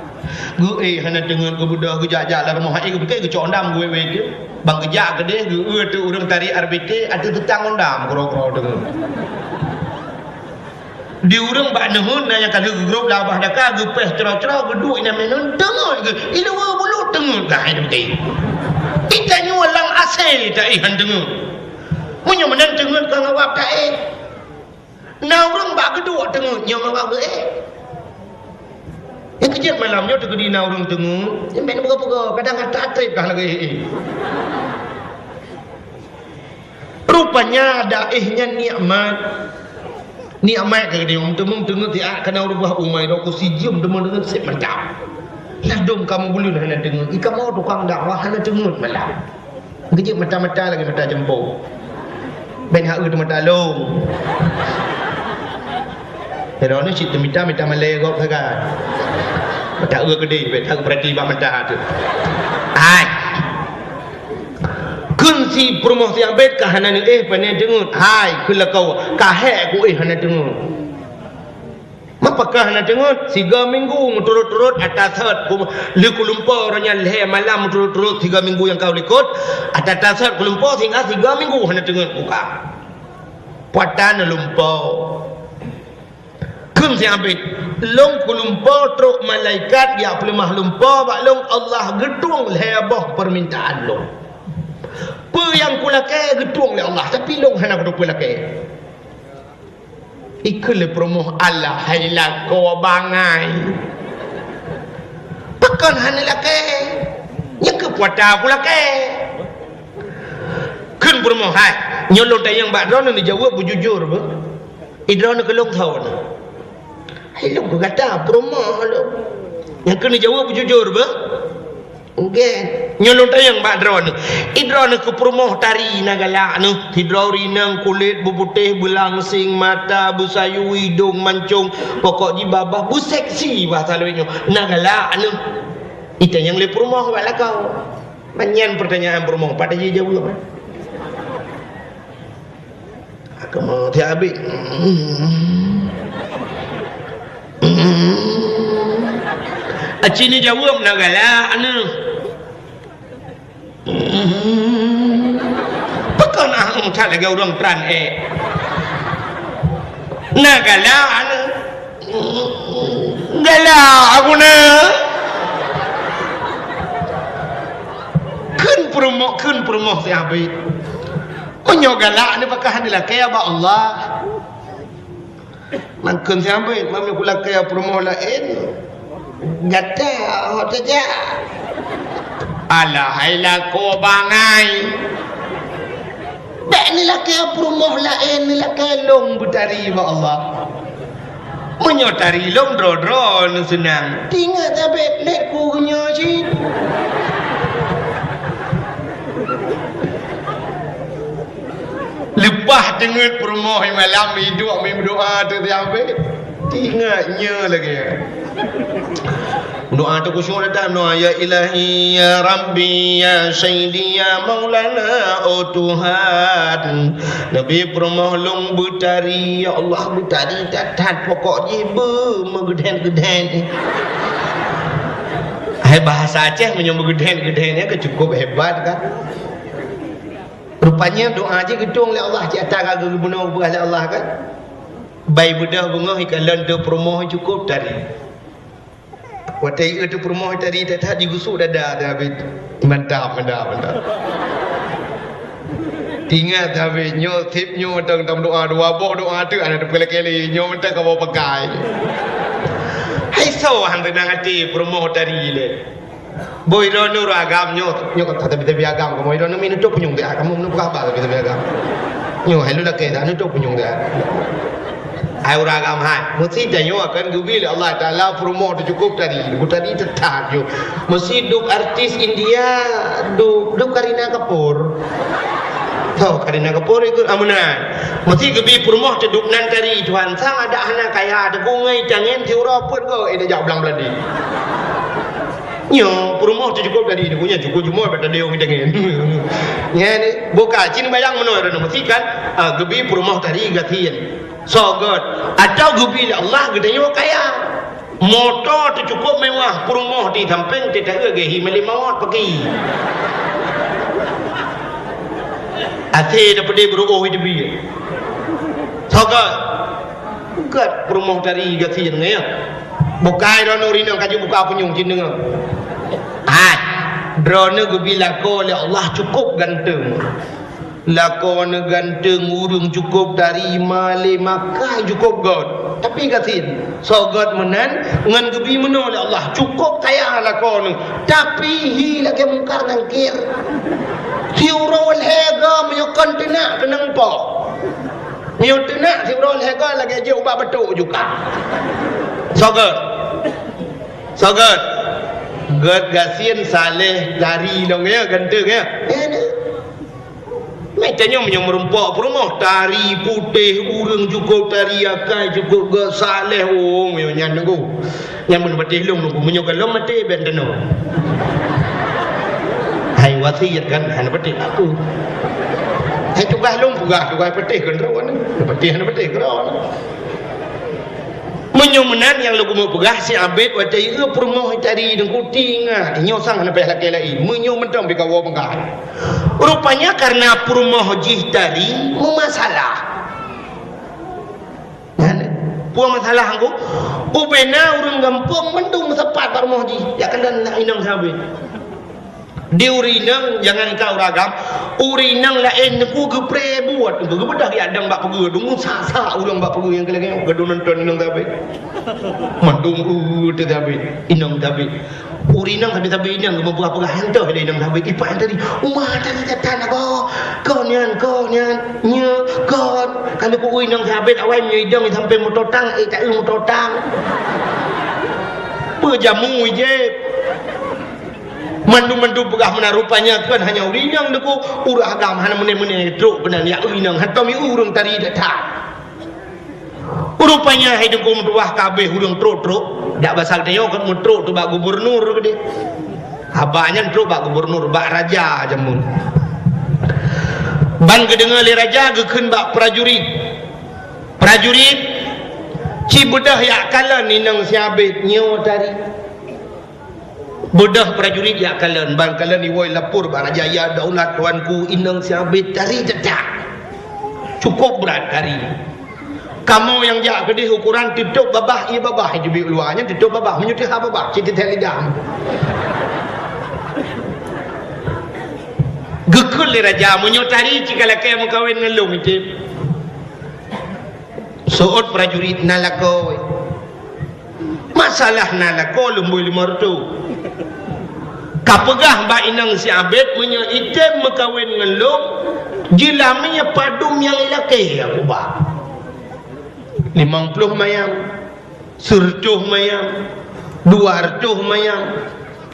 Geuéh hana teungeut, geubeudôh geujak-jak lam rumoh, hai geupiké geucok ondam geuwé-wé teuk. Ban geujak keudeh geueu teuk ureuëng tari R B T ateueh teutang ondam keudroe-keudroe teungeut. Di ureuëng bak neuheun na nyang ka lheueh geugrôp lam babah daka geupéh cro-cro geuduek inan meunan teungeut geuh, i luwa bulut teungeut geuh hai deuti. Ita nyoe lam A C taéh han teungeut. Meunyoe meunan teungeut ka ngawab taéh. Na ureuëng bak geuduek teungeut nyoe ngon bak geuéh. Nyang keujeuet malam nyoe teukeudi na ureuëng teungeut, nyang bèk neupeugah-peugah, kadang ata trép kah lagèe éh. Rupanya daéh nyan nikmat. Nikmat keu geutanyoe, meuteumèe teungeut siat kana u rubah umai, droe ku sijeuem teuma deungon sép mantap. Ladôm kamoe buleuen hana teungeut, i kamoe tukang dakwah hana teungeut malam. Geujeuet mata-mata lagèe mata jeumpô. Bèk hana eu teumata lôn. Droeneuh cit teumita, mita malèe gob sagai. Mata eu keudéh, bèk that geupeurati bak mata teuh. Hai. Kheun si peurumoh si Abed ka hana neuéh pane teungeut. Hai, kheun lakoe, ka hék kuéh hana teungeut. Meupeugah hana teungeut, sigoe minggu meuturot-turot ata sot ku-, lheueh kulumpo uroe nyan lhèe malam meuturot-turot sigoe minggu nyang ka likot, ata-ata sot kulumpo sehingga sigoe minggu hana teungeut kuka. Puatan lumpo. Kheun si Abed, lôn kulumpo trok malaikat jak peuleumah lumpo bak lôn, Allah geutueng lhèe boh peumintaan lôn. Peue nyang kulakèe geutueng lé Allah, tapi lôn hana kuteupeu lakèe. Ikheun lé peurumoh, "Alah hai lakoe bangai. Pakon hana lakèe? Nyang keu puata kulakèe." Kheun peurumoh, "Hai, nyoe lôn tanyong bak droeneuh neujaweueb beujujur beuh. I droeneuh keu lôn soe nyoe?" "Hai lôn keu gata, peurumoh lôn." "Nyang keu neujaweueb beujujur beuh?" "Nggèe." Nyoe lôn tanyong bak droeneuh. Idroeneuh keu peurumoh tari na galak neuh. Sidroe ureueng inong kulét beuputéh, beulangseng, mata beusayue, idong mancong, pokok jih babah beuseksi basa lawét nyoe. Na galak neuh. Itanyong lé peurumoh bak lakoe. Ban nyan peurtanyaan peurumoh, pat jijaweueb. Kamoe tiap abéh. Aci neujaweueb na galak neuh. Pakon ah that lagèe ureueng pran ék. Na galak neuh. Galak aku na. Kheun peurumoh, kheun peurumoh si Abid. Meunyoe galak ni pakah neulakèe bak Allah. Mangkheun si Abid, meunyoe kulakèe peurumoh laén, gata hot saja. Alah, hai lakoe bangai. Bèk neulakèe peurumoh laén, neulakèe lôn beutari bak Allah. Meunyoe tari lôn droe-droe neuseunang. Tingat tabet lé ku nyoe cit. Leupah teungeut peurumoh malam iduek meudoa teuh siabé. Tingat nyoe lagèe. Doa teuh khusyuk datang, doa, "Ya Ilahi, ya Rabbi, ya Sayyidi, ya Maulana, oh Tuhan." Neubi peurumoh lôn beutari, ya Allah, beutari that-that, pokok jih beumeugeudet-geudet. Hai bahasa Aceh meunyoe meugeudet-geudet nyan ka cukup hebat kan. Rupanya doa jih geutueng lé Allah, cit ata ka geubunoe lé Allah kan. Bai beudôh beungoh ikalon teuh peurumoh cukup tari. Watèe ié teuh peurumoh tari that-that jigusuk dada teuh Abid. Mantap, mantap, mantap. Tingat teuh Abid, nyoe sip nyoe mantong tameudoa dua boh doa teuh hana teupeulakèe lé, nyoe mantong kamoe pakai. Hai soe han seunang até peurumoh tari lé. Boh droeneuh ureueng agam nyoe, nyoe ka tabi-tabi agam kamoe droeneuh mi neutup punyueng teuh, kamoe meuneuk peugah haba tabi-tabi agam. Nyoe hai lôn lakèe dah neutup punyueng teuh. Hai ureueng agam hai, meusi tanyoe akan geubi lé Allah Taala peurumoh teuh cukup tari, bu tari teutat nyoe. Meusi duek artis India, duek, duek Kareena Kapoor. Tho Kareena Kapoor ikut amunan. Meusi geubi peurumoh teuh duek nan tari Tuhan sang adak hana kaya teuh ngon tangen siuroe peuet go eh dah jak blang Belandi. Nyoe peurumoh teuh cukup tari nyoe, nyan cukup jumoe bak tadi ureueng tangen. Nyan buka cin bayang meunoe droeneuh meusi kan, ah, geubi peurumoh tari gasien. Soe göt, atau geubi lé Allah geutanyoe kaya. Moto teuh cukup mewah, peurumoh di sampéng teuh taeu geuhi malée mawöt paki. Até dapeude beuruoh di teubiet. Soe göt, göt peurumoh tari gasien nyan. Bukai droeneuh rinong kaju buka punyueng cit deungoe. Hai, droeneuh geubi lakoe lé Allah cukup ganteng. Lakoe neuh ganteng, ureueng cukup tari, malée makai cukup göt. Tapi gasien, soe göt meunan ngon geubi meunoe lé Allah, cukup kaya lakoe neuh. Tapi hi lagèe Mungkar Nangkir. Siuroe lhèe go meunyoe kon teunak keunong po. Meunyoe teunak siuroe lhèe go lagèe jeuet ubak batuk juga. Soe göt? Soe göt? Göt gasien saleh tari lom ya, ganteng ya. Meutanyoe meunyoe meurumpok peurumoh, tari putéh, ureueng cukup tari akai, cukup göt saleh, oh, meunyoe nyan nunggu. Nyan meunyoe patéh lôn nunggu, meunyoe gohlom maté bèk tanoh. Hai wasiet kan, hana patéh aku. Hai tugaih lôn peugah, tugaih patéh keudroe, patéh hana patéh keudroe. Meunyoe meunan nyang lôn keumeung peugah si Abed watèe ié peurumoh tari deungku tingat, nyoe sang hana payah lakèe laén. Meunyoe mantong bikawoe peugah. Rupanya karena peurumoh jih tari meumasalah. Nyan, peue masalah ngku? Ubena ureueng gampông mandum meusapat bak rumoh jih. Jak keunan inong si Abed. Di ureueng inong, jangankan ureueng agam, ureueng inong laén teungku geupreh buet, teungku geubeudôh jak dong bak peugeuh, deungon sa-sa ureueng bak peugeuh nyang keu lagèe nyoe, geuduek nonton inong si Abed. Mandum, uh, teuh si Abed, inong si Abed. Ureueng inong sabe-sabe inong geupeugah-peugah, "Nyan toh lé inong si Abed, ipak nyan tadi, uma tadi datang lagoe. Kon nyan, kon nyan, nyo, kon." Ka lheueh ku inong si Abed awai meunyoe idong sampoe meutotang, eh, taeu meutotang. Peue jamu ijép? Mandum-mandum peugah meunan, rupanya kon hanya ureueng inong Teungku, ureueng agam hana meuné-meuné trok keunan, ya inong, hantom ureueng tari that-that. Rupanya hai Teungku meutuwah ka abéh ureueng trok-trok, dak basa geutanyoe kon meutrok tu bak gubernur keudéh. Haba nyan trok bak gubernur, bak raja jameun. Ban geudeungoe lé raja geukheun bak prajurit, "Prajurit, ci beudôh jak kalon inong si Abed nyoe tari." Beudôh prajurit jak kalon, ban kalon iwoe lapor bak raja, "Ya daulat tuanku, inong si Abed tari that-that. Cukôp brat tari. Kamoe nyang jak keudéh ukoran teutôp babah, ié babah, ié teubiet luwa nyan teutôp babah, meunyoe teuhah babah, cit teuthèe lidah." Geukheun lé raja, "Meunyoe tari ci ka lakèe meukawen ngon lôn item." Seuôt prajurit, "Na lakoe." "Masalah na lakoe lôn bri lima reutôh. Ka peugah bak inong si Abed meunyoe item meukawen ngon lôn, jeulamèe padum nyang ilakèe aku ba. Limong ploh mayam, seureutôh mayam, dua reutôh mayam,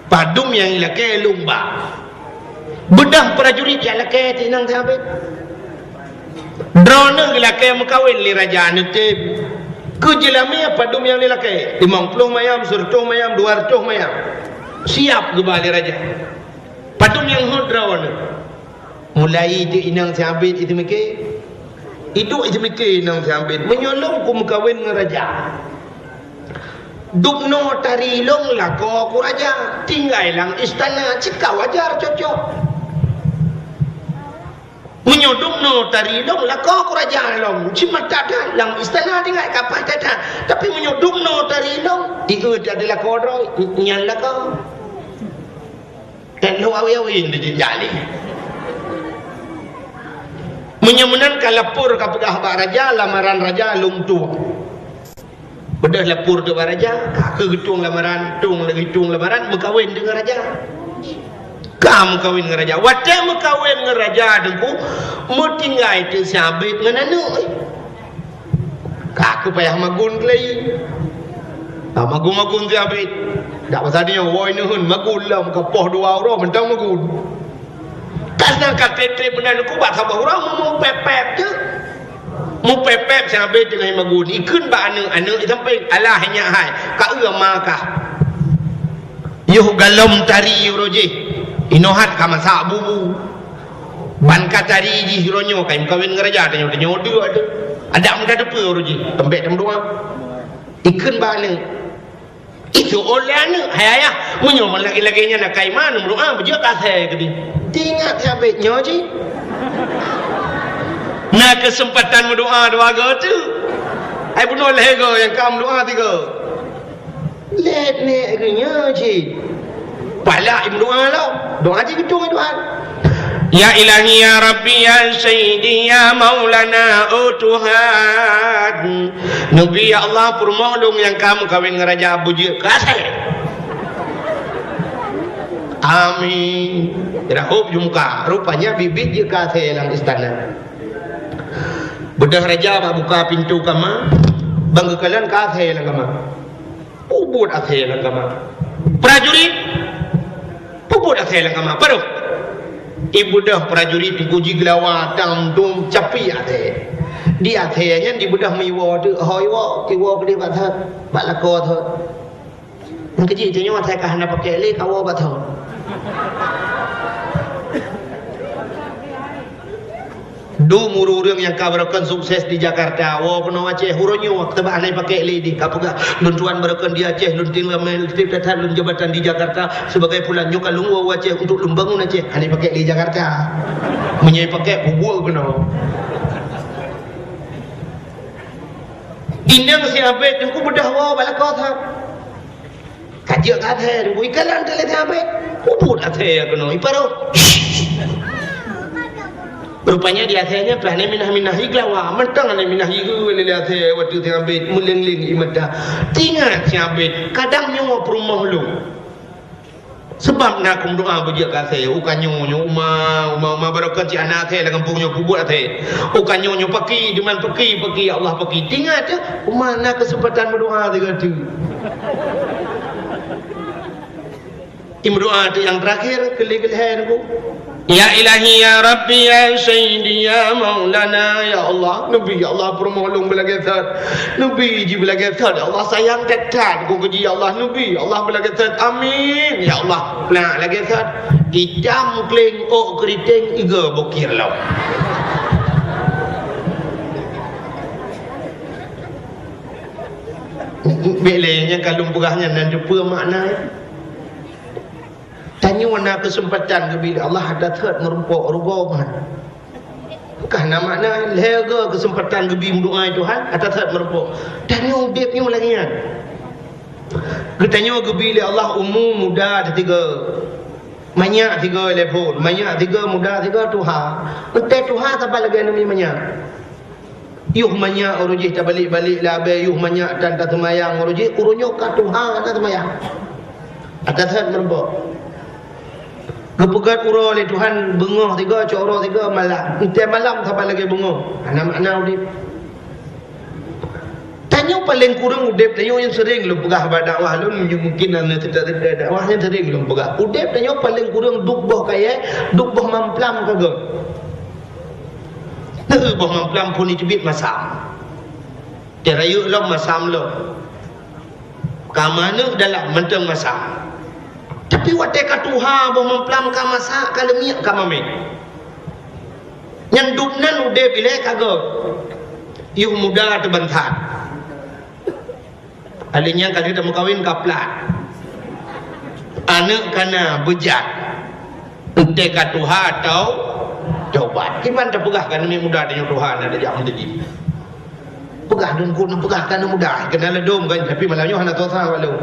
padum nyang ilakèe lôn ba." Beudôh prajurit jak lakèe teuh inong si Abed. Droeneuh geulakèe meukawen lé raja neutem. Keu jeulamèe padum nyang ilakèe? Limong ploh mayam, seureutôh mayam, dua reutôh mayam. Siap geuba lé raja. Padum nyang hôt droeneuh? Mulai teuh inong si Abed iteumike. Iduek iteumike inong si Abed, "Meunyoe lôn kumeukawen ngon raja, dubnoe tari lôn lakoe ku raja, tinggai lam istana, cit ka wajar cocok. Meunyoe dubnoe tari lôn lakoe ku raja lom, cit mantap that, lam istana tinggai ka paih that-that. Tapi meunyoe dubnoe tari lôn, ié that lakoe droe, nyan lakoe." Nyan lôn awe-awe di jih jali. Meunyoe meunan ka lapor ka peugah bak raja, lamaran raja lôn tueng. Beudôh lapor teuh bak raja, ka kheueh geutueng lamaran, tueng lagèe tueng lamaran, meukawen deungon raja. Ka meukawen ngon raja. Watèe meukawen ngon raja Teungku, meutinggai teuh si Abed ngon aneuk, eh. Ka kheueh payah magun keulai. Ah, magun-magun si Abed. Dak pasal nyoe, woe neuheun magun lom, ka poh dua uroe mantong magun. Ka seunan ka trép-trép meunan Teungku, bak saboh uroe meupèp-pèp teuh. Meupèp-pèp si Abed teungoh magun. Ikheun bak aneuk, aneuk isampéng, "Alah nyak hai, ka eu ma kah. Yoh galom tari uroe jih. Inoe hat ka masak bubu. Ban ka tari jih uroe nyoe, ka imeukawen ngon raja, tanyoe, tanyoe dua tu. Adak meutateupeue uroe jih, teumbèk tameudoa." Ikheun bak aneuk. Itu oleh aneuk, "Hai ayah, meunyoe lagèe-lagèe nyan akai ma neumeudoa, beujeuet ka asèe keudéh." Teuingat si Abed nyoe jih. Na keuseumpatan meudoa dua goe teuh. Ai bunoe lhèe goe nyang ka meudoa tigoe. Lét nèk geuh nyoe cit. Palak imeudoa lom. Doa cit geutueng Tuhan. Ya Ilahi, ya Rabbi, ya Sayyidi, ya Maulana, oh Tuhan. Neubi, ya Allah, peurumoh lôn nyang ka meukawen ngon raja beujeuet keu asèe. Amin. Rahop jumka. Rupanya biet-biet jeuet keu asèe lam istana. Beudôh raja bak buka pintoe kama, ban geukalon keu asèe lam kama. Peubuet asèe lam kama. Prajurit, peubuet asèe lam kama. Padum? Ibeudôh prajurit Teungku jigeulawa, tam-tum, capi asèe. Di asèe nyan dibeudôh meuiwoe teuk, ho iwoe, iwoe keudéh bak thot, bak lakoe thot. Nyang keujih tanyoe asèe ka hana pakèk lé, kawoe bak thot. Dum ureueng-ureueng nyang ka barokon sukses di Jakarta, woe keunoe Aceh, uroe nyoe teuma hana pakèk lé di, ka peugah, "Lôn tuan barokon di Aceh, lôn tinggai meulitik that-that lôn jabatan di Jakarta, sebagai pulan nyoe ka lôn woe u Aceh untuk lôn bangun Aceh." Hana pakèk lé Jakarta. Meunyoe pakèk, peubuet keunoe. Inong si Abed Teungku beudôh woe bak lakoe thot. Ka jeuet keu asèe, Teungku, ikalon teuh lé si Abed. Peubuet asèe keunoe, iparoh. Rupanya di asèe nyan pih hana minah-minah igeulawa. Mantong hana minah igeue lé asèe watèe si Abed meuleng-leng ie mata. Teuingat si Abed, kadang nyoe peurumoh lôn. Seubab na keu meudoa beujeuet keu asèe, u ka nyoe, nyoe uma, uma, uma barokon cit hana asèe lam gampông nyoe peubuet asèe. U ka nyoe, nyoe paki, diman paki, paki, ya Allah paki. Teuingat teuh, uma na keuseumpatan meudoa sigoe teuk. Imeudoa teuk nyang teurakhir, keu lhèe-lhèe Teungku. Ya Ilahi, ya Rabbi, ya Sayyidi, ya Maulana, ya Allah. Neubi, ya Allah, peurumoh lôn beulagèe that. Neubi jih beulagèe that, ya Allah, sayang that-that keu jih, ya Allah. Neubi, ya Allah, beulagèe that. Amin, ya Allah. Nah, lagèe that. Itam kléng ôk keuriteng iga bukir lom. Bèk lé nyang ka lôn peugah nyan nan teupeue makna. Tanyoe na keuseumpatan geubri lé Allah, ata that meurumpok rugoe meuhan. Ka na makna lhèe go keuseumpatan geubri meudoa Tuhan, ata that meurumpok. Tanyoe udép nyoe lagèe nyan. Geutanyoe geubri lé Allah umu muda teuh tiga. Manyak tiga lé phon, manyak tiga, muda tiga, tuha. Entèe tuha saban lagèe nami manyak. Yoh manyak uroe jih tabalek-balek lam abèe, yoh manyak tan taseumayang uroe jih, uroe nyoe ka tuha hana seumayang. Ata that meurumpok. Geupeugèt uroe lé Tuhan beungoh sigoe, cok uroe sigoe malam. Entèe malam saban lagèe beungoh. Hana makna udép. Tanyoe paleng kureueng udép tanyoe nyang seuring lôn peugah bak dakwah lôn, mungkin hana teuda-teuda dakwah nyang seuring lôn peugah. Udép tanyoe paleng kureueng duek boh kayèe, duek boh mamplam ka göt. Neu boh mamplam phon jiteubiet masam. Teurayeuk lom masam lom. Ka manök dalam mantong masam. Tapi watèe ka tuha boh mamplam ka masak, ka leumiek, ka mamèh. Nyan dum nan udép ilèe ka göt. Yoh muda teuh ban that. Alèh nyan ka lheueh tameukawen ka plat. Aneuk ka na beujat. Entèe ka tuha tau tobat. Kiban tapeugah keu aneuk muda tanyoe tuha na tajak meuteujih. Peugah dum keu peugah keu aneuk muda, keunan ladôm kan, tapi malam nyoe hana tosa walau.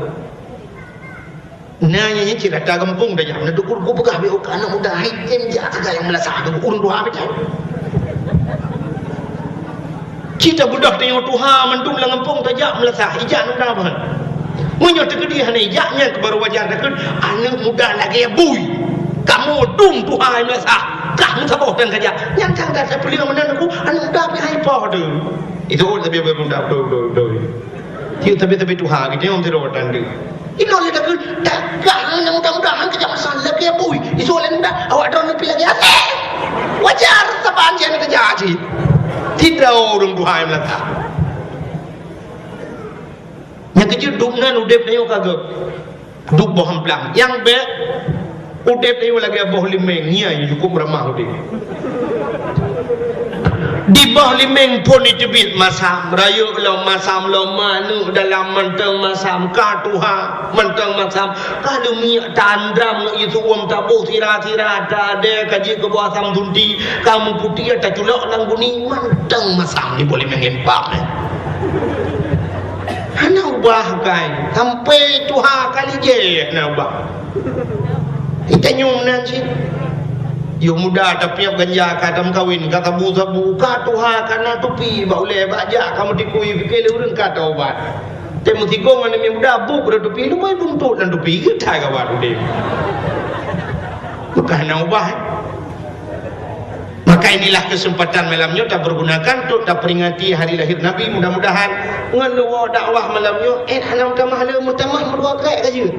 Na nyang nyan cit rata gampông tajak, na dukun ku peugah bèk keu aneuk muda, hai tem jak sagai nyang meulasah keu ureueng tuha bèk. Cit tabeudôh tanyoe tuha mandum lam gampông tajak meulasah, ijak aneuk muda ban. Meunyoe teukeudi hana ijak nyan keu baru wajar takheun aneuk muda lagèe bui. Kamoe dum tuha meulasah, kah meusaboh tan kajak. Nyan sang that peuleueng meunan aku aneuk muda pih hai poh tu. Itu tapi muda betul betul betul. Tiep tapi-tapi tuha gitu yang tiru tanda. Inoe lé takheun, takah na mudah-mudahan kejak masa lagèe bui. Isu lain mudah, awak droe neupie lagèe até. Wajar saban jih na kejak cit. Tidak ureueng tuha meulasah. Nyang keujeuet dum nan udép tanyoe ka göt. Duek boh amplam. Nyang bèk udép tanyoe lagèe boh limeng, nyan nyang cukup ramah udép. Di boh limeng phon jiteubiet masam, rayeuk lom masam lom, manök dalam mantong masam, ka tuha mantong masam, ka leumiek ta andram ngon ié su'uem taboh sira-sira, ta adèe ka jeuet keu boh asam sunti, ka meuputéh taculok lam guni, mantong masam di boh limeng empang nyan. Hana ubah kai, sampai tuha ka lijéh hana ubah. Itanyoe meunan cit. Yoh muda tapiôh ganja ka tameukawen, ka sabu-sabu, ka tuha ka na tupi bak ulèe, bak jak ka meutikui, pike lé ureueng ka taubat. Teuh meusigong aneuk muda buet rot tupi, lumbôi buntot lam tupi, geutai ka buet udép. Maka hana ubah, eh. Maka inilah kesempatan malam nyoe tapergunakan untuk taperingati hari lahir Nabi. Mudah-mudahan ngon leuwoe dakwah malam nyoe, eh, hana meutamah le, meutamah meudua krek ka jeuet.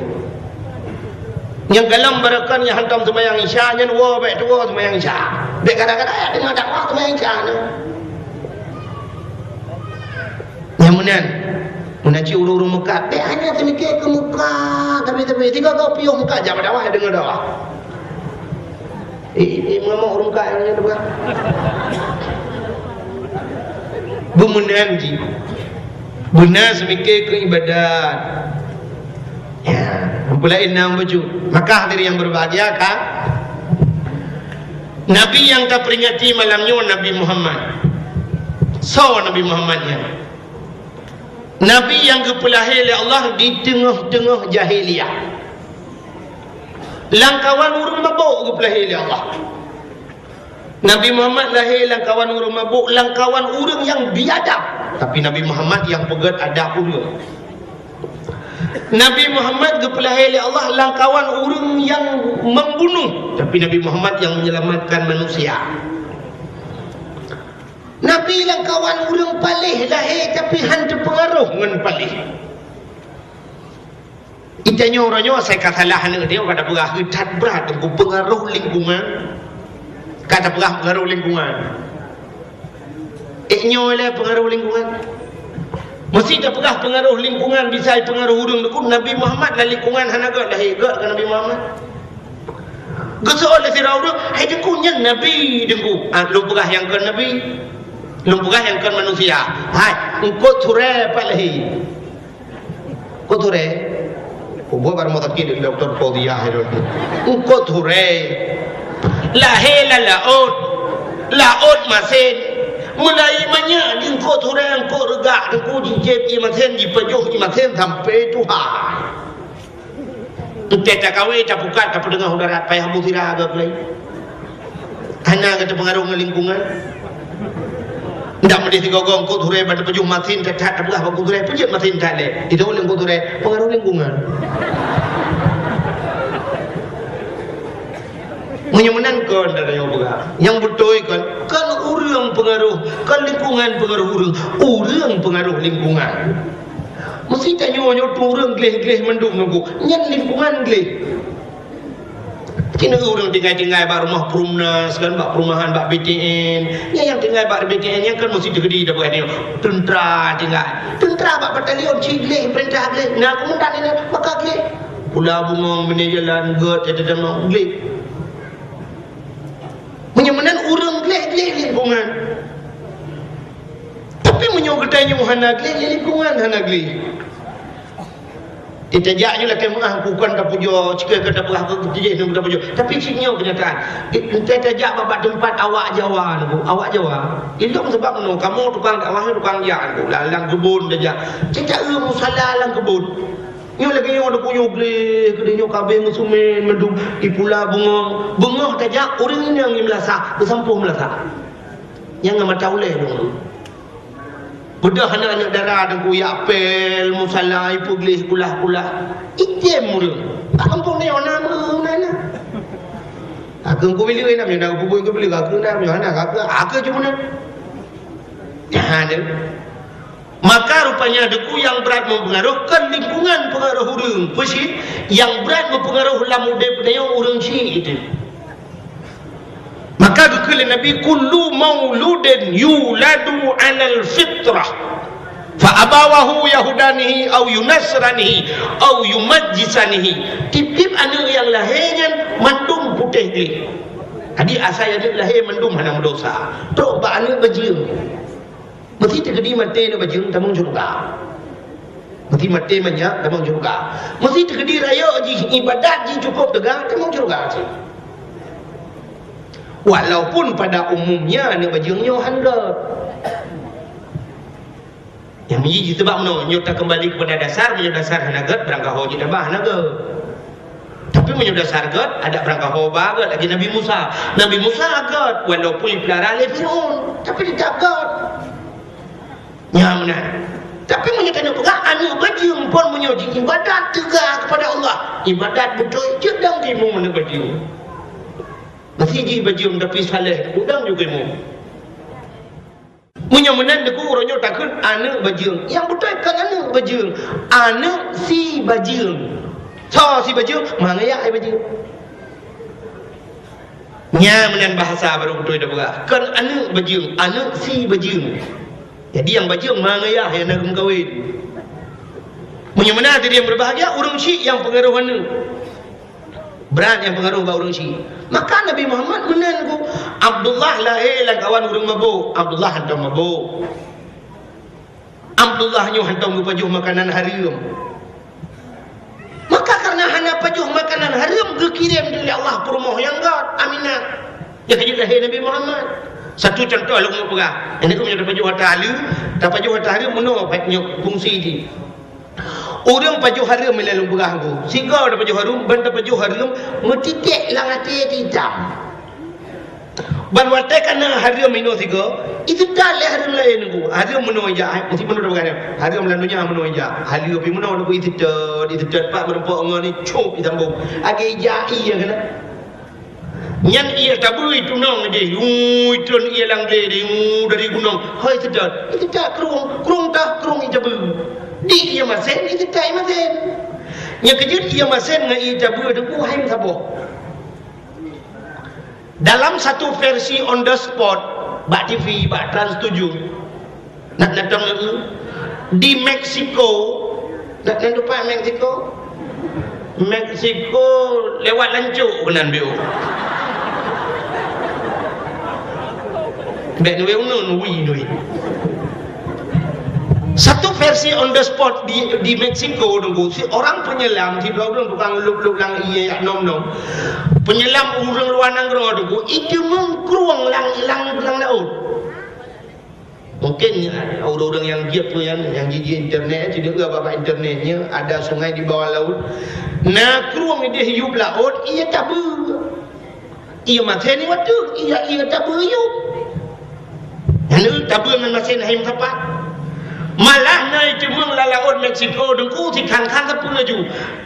Nyang galom barokon nyang hantom seumayang Isya, nyan woe bèk tuwoe seumayang Isya. Bèk kadang-kadang, eh, teungoh dakwah seumayang Isya nyoe. Nyang meunan, meunan cit ureueng-ureueng meukat, bèk hana teumike keu meukat, tapi-tapi tiga kau piôh meukat, jak bak dakwah, deungoe dakwah. Eh, eh, eh, ngamok ureueng meukat nyang nyan tu, kan? Beumeunan jih. Beuna seumike keu ibadat. Ya, peulaén na bacut. Maka hadirin yang berbahagia, kan? Nabi nyang taperingati malam nyoe Nabi Muhammad. Soe Nabi Muhammad nyan? Nabi nyang geupeulahé lé Allah di teungoh-teungoh jahiliyah. Lamkawan ureueng mabök geupeulahé lé Allah. Nabi Muhammad lahé lamkawan ureueng mabök, lamkawan ureueng nyang biadab. Tapi Nabi Muhammad nyang peugèt adab ureueng. Nabi Muhammad geupeulahé lé Allah lamkawan ureueng nyang membunuh, tapi Nabi Muhammad nyang menyelamatkan manusia. Nabi lamkawan ureueng paléh lahé, tapi han teupeungaroh ngon paléh. Geutanyoe uroe nyoe asai ka salah aneuk teuh, ka tapeugah that brat teungku peungaroh lingkungan. Ka tapeugah peungaroh lingkungan. Eh, nyoe lé peungaroh lingkungan. Meusti tapeugah peungaroh lingkungan, bisa peungaroh ureueng teungku. Nabi Muhammad lam lingkungan hana gèt lahé, gèt keu Nabi Muhammad. Geuseuôt lé sidroe ureueng, "Hai teungku, nyan nabi teungku." Ah, lôn peugah nyang kon nabi. Lôn peugah nyang kon manusia. "Hai, eungkôt surée pat lahé." Eungkôt surée. Kubu baru mau sakit doktor Fauziah itu. Eungkôt surée. Lahé lam laôt. Laôt masen. Mulai manyak di eungkôt surée, eungkôt reugak teungku, jijép ié masen, jipajoh ié masen sampai tuha. Entée takawe, tapukat, tapeudeungoh u darat, payah bu sira geuh lé. Hana gata peungaroh ngon lingkungan. Ndak meudeh sigoe-goe eungkôt surée bak tapajoh masin that-that, tapeugah bak eungkôt surée, peujeuet masin that lé. Itu oleh eungkôt surée, peungaroh lingkungan. Meunyoe meunan kon, dah nyoe peugah. Nyang beutôi kon, kon ureueng peungaroh, kon lingkungan peungaroh ureueng, ureueng peungaroh lingkungan. Meusti tanyoe nyoe tu ureueng gleh-gleh mandum nunggu. Nyan lingkungan gleh. Keuneuk ureueng tinggai-tinggai bak rumoh Perumnas kan, bak perumahan, bak B T N. Nyan nyang tinggai bak B T N nyan kan meusti teukeudi dah bukan nyoe. Teuntra tinggai. Teuntra bak batalion cit gleh, peurintah gleh. Nah, komandan ini maka gleh. Pula bungong, bini jalan, gèt, teudeungoe gleh. Meunyoe meunan ureueng gleh-gleh lingkungan. Tapi meunyoe geutanyoe hana gleh, lingkungan hana gleh. Teutajak nyoe lakèe meu'ah, bukon tapujoe, cit ka tapeugah keu jih nyoe tapujoe. Tapi cit nyoe keunyataan. Teutajak bak teumpat awak Jawa nyoe, awak Jawa. Ilong sabab nyoe, kamoe tukang dakwah, tukang jak nyoe, lam, lam keubon tajak. Cit jak eu musala lam keubon. Nyoe lagèe nyoe, ada kuyup gleh, keudeh nyoe kabeh meusumen, mandum ipula bungong. Beungoh tajak, ureueng inong i meulasah, beusampôh meulasah. Nyang ngon mata ulèe nyoe. Beudôh aneuk-aneuk dara teungku jak pèl, musala, ipeugleh kulah-kulah. Item ureueng. Bak gampông nyoe na meunan na. Akeue kubileue na, meunyoe na kupeubeuet kubileue, akeue na, meunyoe hana, akeue, akeue cuma na. Nyan deuh. Maka rupanya teungku nyang brat meupeungaroh kon lingkungan peungaroh ureueng. Peue cit? Nyang brat meupeungaroh lam udép tanyoe ureueng chik itu. Maka geukheun lé Nabi, "Kullu mauludin yuladu 'alal fitrah, fa abawahu yahudanihi au yunasranihi au yumajjisanihi." Tiep-tiep aneuk nyang lahé nyan mandum putéh gleh. Jadi asai aneuk lahé mandum hana meudosa. Trok bak aneuk bajeueng. Meusti teukeudi maté aneuk bajeueng tamong syeuruga. Meusti maté manyak tamong syeuruga. Meusti teukeudi rayeuk jih, ibadat jih cukôp teuga tamong syeuruga cit. Walaupun pada umumnya aneuk bajeueng nyoe han gèt. Nyang miji jih teubak meunoe, nyoe takeumbali keupada dasar, meunyoe dasar hana gèt, beurangkaho jih tabah hana gèt. Tapi meunyoe dasar gèt, adak beurangkaho ba gèt lagèe Nabi Musa. Nabi Musa gèt, walaupun jipeulara lé Firaun, tapi teutap gèt. Nyan meunan. Tapi meunyoe tanyoe peugah aneuk bajeueng pon meunyoe jiibadat teuga keupada Allah, ibadat beutôi, jeuet dang teurimong aneuk bajeueng. Meusti jih bajeueng tapi saleh, udang juga imum. Meunyoe meunan teungku uroe nyoe takheun aneuk bajeueng. Nyang beutôi kon aneuk bajeueng. Aneuk si bajeueng. Soe si bajeueng? Ma ngon yah si bajeueng. Nyan meunan bahasa barô beutôi tapeugah. Kon aneuk bajeueng, aneuk si bajeueng. Jadi nyang bajeueng ma ngon yah nyang na geumeukawen. Meunyoe meunan hadirin berbahagia, ureueng chik nyang peungaroh aneuk. Brat nyang peungaroh bak ureueng chik. Maka Nabi Muhammad meunan ku Abdullah lahé lam kawan ureueng mabôk. Abdullah hantom mabôk. Abdullah nyoe hantom geupajoh makanan hareuem. Maka kareuna hana pajoh makanan hareuem, geukirém lé Allah peurumoh nyang gèt, Aminah. Nyang ka jeuet lahé Nabi Muhammad. Satu contoh lôn peugah. Ini keuh meunyoe tapajoh ata hareuem, tapajoh ata hareuem meunoe nyoe fungsi jih. Ureueng pajoh hareuem ilèe lôn peugah ku. Sigoe tapajoh hareuem, ban tapajoh hareuem meutitek lam até itam. Ban watèe ka na hareuem inoe sigoe, iteutat lé hareuem laén ku. Hareuem meunoe ijak, eh, meusti meunoe tapeugah nyan. Hareuem lam donya meunoe ijak. Haleue pih meunoe nunggu iteutat, iteutat pat meureumpok ngon ni cop itambong. Lagèe ijak ié nyang kana. Nyan ié tabeue itunong deh, ui, tron ié lam glé deh, ui, dari gunong, hôi seudot, iteutat krueng, krueng tah, krueng itabeue. Di ié masen, iteutat ié masen. Nyang keujeuet ié masen ngon ié tabeue teungku hai meusaboh. Dalam satu versi on the spot, bak T V, bak Trans tujuh, nak datang lagi di Meksiko, nak, nak lupa Meksiko? Meksiko lewat lancok keunan biu. Bèk nui unun, ui, nui. Satu versi on the spot di, di Meksiko dulu, si orang penyelam, si dua orang tukang lup-lup lam ié yak nom-nom. Penyelam ureueng luar nanggroe dulu, itu mengkrueng lang, lang, lang laut. Mungkin ureueng-ureueng nyang giet tu nyan, nyang jiji internet, jadi bak internet nyan, ada sungai di bawah laut. Na krueng idéh yup laut, ié tabeue. Ié masen nibak teuk, ié, ié tabeue yup. Nyan tabeue ngon masen hai meusapat. Malah na iteumeung lam laôt Meksiko, teungku, si khan-khan sapeue laju.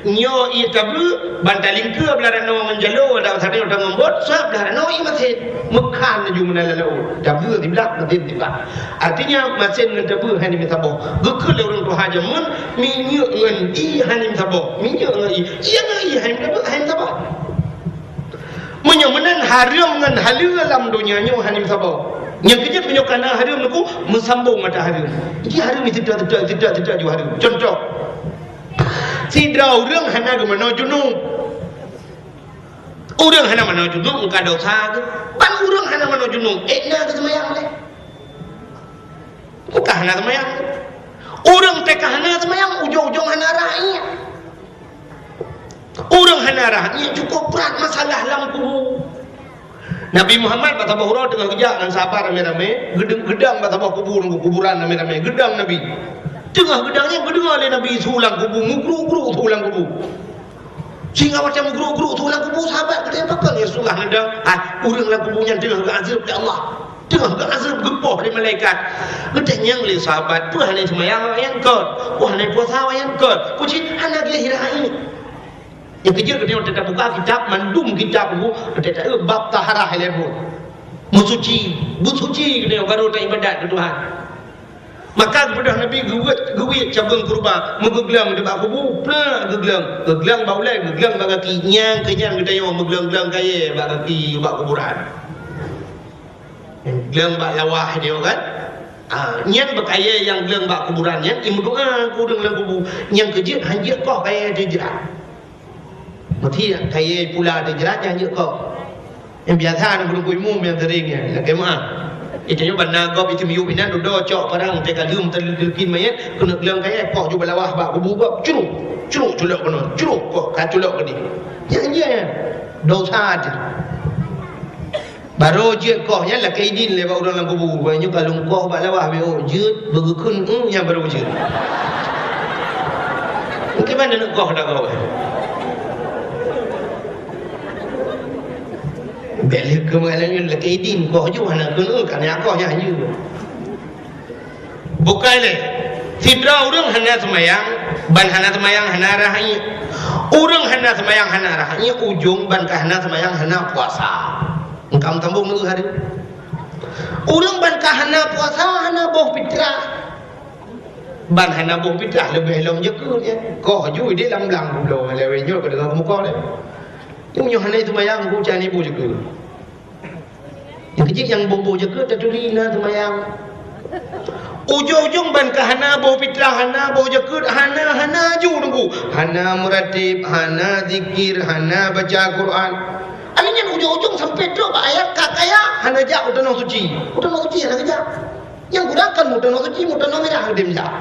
Nyoe ié tabeue, ban talingkeue blah ranoe ngon jaloe, dak sabe ngon bot, sabab blah ranoe ié masen. Meukhan laju meunan lam laôt. Tabeue siblah, masen siblah. Artinya, masen ngon tabeue hai meusaboh. Geukheun lé ureueng tuha jameun, minyeuk ngon ié hai meusaboh. Minyeuk ngon ié. Ié ngon ié hai meusaboh, hai meusaboh. Meunyoe meunan hareuem ngon haleue lam donya nyoe hana meusaboh. Nyang keujeuet meunyoe kana hareuem teungku, meusambong ata hareuem. Ji hareuem siteuk-siteuk, siteuk-siteuk ju hareuem. Cuntoh, sidroe ureueng hana geumanoe junub. Ureueng hana manoe junub, meuka dosa geuh. Ban ureueng hana manoe junub, ék na geuseumayang lé. Meuka hana seumayang. Ureueng teuka hana seumayang, ujong-ujong hana rhah ié. Ureueng hana rhah ié cukôp brat masalah lam kubu. Nabi Muhammad bak saboh uroe teungoh geujak ngon sahabat ramé-ramé, geudang, geudang bak saboh kubu, kuburan ramé-ramé, geudang Nabi. Teungoh geudang nyan geudeungoe lé Nabi su lam kubu, meugruk-gruk su lam kubu. Sehingga watèe meugruk-gruk su lam kubu, sahabat geutanya, "Pakon ya Rasulullah neudang, ah, ureueng lam kubu nyan teungoh geuazeueb lé Allah?" Teungoh geuazeueb geupoh lé malaikat. Geutanyong lé sahabat, "Peue hana seumayang awaknyan kon? Peue hana puasa awaknyan kon? Peue cit hana geuyue rhah ié?" Nyang keujeuet geutanyoe teuka buka kitab, mandum kitab bu, teuka bab taharah ilée buet. Meusuci, beusuci geutanyoe baru taibadat keu Tuhan. Maka geupeugah Nabi geuwet, geuwiet cabeueng kurba, meugeugleueng di bak kubu, plak geugleueng, geugleueng bak ulée, geugleueng bak gaki, nyang keu nyan geutanyoe meugleueng-gleueng kayée bak gaki, bak kuburan. Gleueng bak lawah nyoe kan? Ah, nyan beukayée nyang gleueng bak kuburan nyan, imeudoa keu ureueng lam kubu. Nyang keujeuet hanjeuet koh kayée teuh jrat. Meuti kayée pula teuh jrat nyan hanjeuet koh. Nyang biasa na meureumpui mu nyang sering nyan, lakée meuah. Itu nyoe ban na gob itu miyueb inan dudoe cok parang teuka lheueh teuleukien mayét, keuneuk gleueng kayée koh ju bak lawah bak kubu gob, cruk, cruk culok keunoe, cruk koh ka culok keudeh. Nyan jih nyan. Dosa jih. Barô jeuet koh nyan lakée idin lé bak ureueng lam kubu. Bak nyoe ka lôn koh bak lawah, beuh jeuet, beugeukheun, "Eung," nyan barô jeuet. Mungken mana neuk koh dak koh. Bèk lé keumalanya lakée idin koh ju hana kheun, "Eung," ka nyan koh nyan ju. Bukai lé, sidroe ureueng hana seumayang, ban hana seumayang hana rhah ié. Ureueng hana seumayang hana rhah ié, ujong ban ka hana seumayang hana puasa. Engkam tambong neu hari. Ureueng ban ka hana puasa hana boh fitrah. Ban hana boh fitrah leubeh lom jeukeue nyan. Koh ju idéh lam blang bulo lewée nyoe keu deungoe muka lé. Nyoe hana seumayang ku cani boh jeukeue. Nyang keujeuet nyang boh-boh jeukeue taturi na seumayang. Ujong-ujong ban ka hana boh fitrah, hana boh jeukeue, hana, hana ju teungku. Hana meurateb, hana zikir, hana baca Quran. Akhé nyan ujong-ujong sampai trok bak ayat ka kaya, hana jak u tanoh suci. U tanoh suci hana geujak. Nyang kurang kan meuteungoh suci, meuteungoh mirah udeb jak.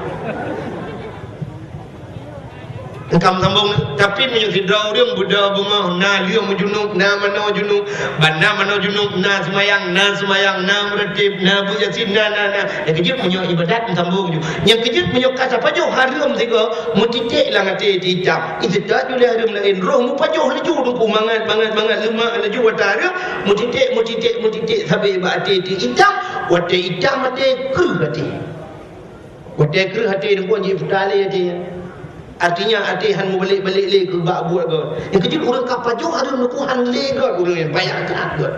Engkam sambong, tapi meunyoe sidroe ureueng beudôh beungoh na lheueh meujunub, na manoe junub, ban na manoe junub, na seumayang, na seumayang, na meurateb, na beuet Yasin, na, na, na. Nyang keujeuet meunyoe ibadat meusambong ju. Nyang keujeuet meunyoe ka sapajoh hareuem sigoe, meutiték lam até itam. Iseutôt ju lé hareuem laén, roh meupajoh laju teungku mangat, mangat, mangat, leumak laju watée hareuem, meutiték, meutiték, meutiték sabe bak até itam, watée itam até kreueh até. Watée kreueh até teungku jih peugah lé até. Artinya até han meubalek-balek lé keu bak buet gét. Nyang keujeuet ureueng ka pajoh hareuem teungku han lé gét ureueng nyan, payah that gét.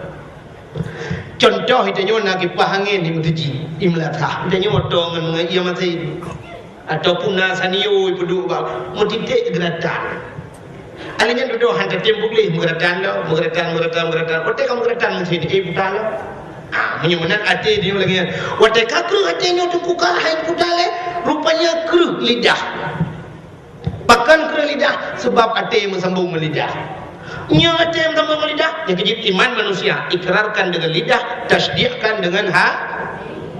Cuntoh geutanyoe na kipah angén di meuseujid, di meulasah. Geutanyoe tô ngon, ngon ié masin. Ataupun na sanio ipeuduek bak meutiték geuratan. Alèh nyan dudoe han tatem peugleh, meugeuratan lom, meugeuratan, meugeuratan, meugeuratan. Watèe ka meugeuratan meusti, eh, puta lom. Ah, meunyoe meunan até tanyoe lagèe nyan. Watèe ka kreueh até nyoe teungku ka hai puta lé, rupanya kreueh lidah. Pakon kreueh lidah? Sebab até meusambông ngon lidah. Nyoe até meusambông ngon lidah, nyang keujeuet iman manusia, ikrarkan dengan lidah, tasdikkan dengan ha-,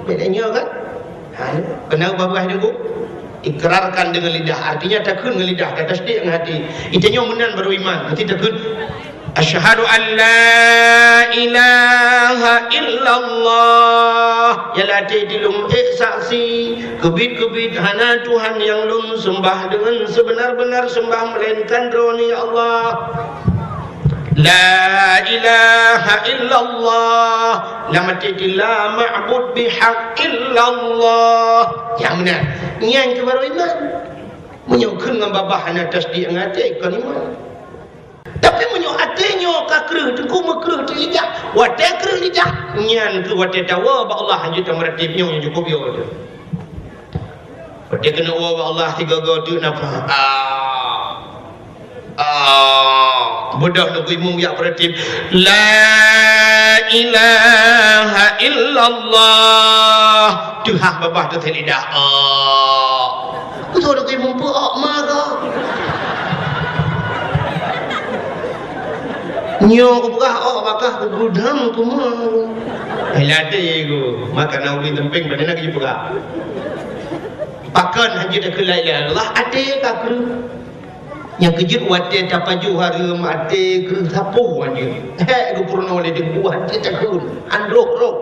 beda nyoe kan? Ha, keunan babah deungon ikrarkan dengan lidah, artinya takheun ngon lidah, tatasdik ngon até. Ita nyoe meunan baru iman, meusti takheun, "Asyhadu an la ilaha illallah." Ya lam até lôn ék saksi, keubiet-keubiet hana Tuhan nyang lôn sembah deungon seubenar-benar sembah melainkan Droeneuh, ya Allah. La ilaha illallah. Lam até la ma'bud bihaq illallah. Nyang meunan. Nyan keuh baru iman. Meunyoe kheun ngon babah hana tasdik ngon até, kon iman. Tapi meunyoe até nyoe ka kreueh, teungku meukreueh teuh lidah, watèe kreueh lidah, nyan keuh watèe tawoe bak Allah hanjeuet tameuratéb nyoe nyang cukôp yo teuh. Watèe keuneuk woe bak Allah sigoe-goe teuk nafah. Ah. Ah. Beudôh neugui mung jak peuratéb. La ilaha illallah. Teuhah babah teuh lidah. Ah. Beutôi neugui mung peuok ma ka. Nyoe kupeugah ok bakah kugudam kuma. Hai ladé ku, maka na ulih tempeng bagaimana keu peugah. Pakon hanjeuet takheun la ilaha illallah, até ka kreueh. Nyang keujeuet watèe tapajoh hareuem até kreueh sapoh hanjeuet. Hék geupeurunoe lé teungku até takheun, androh roh.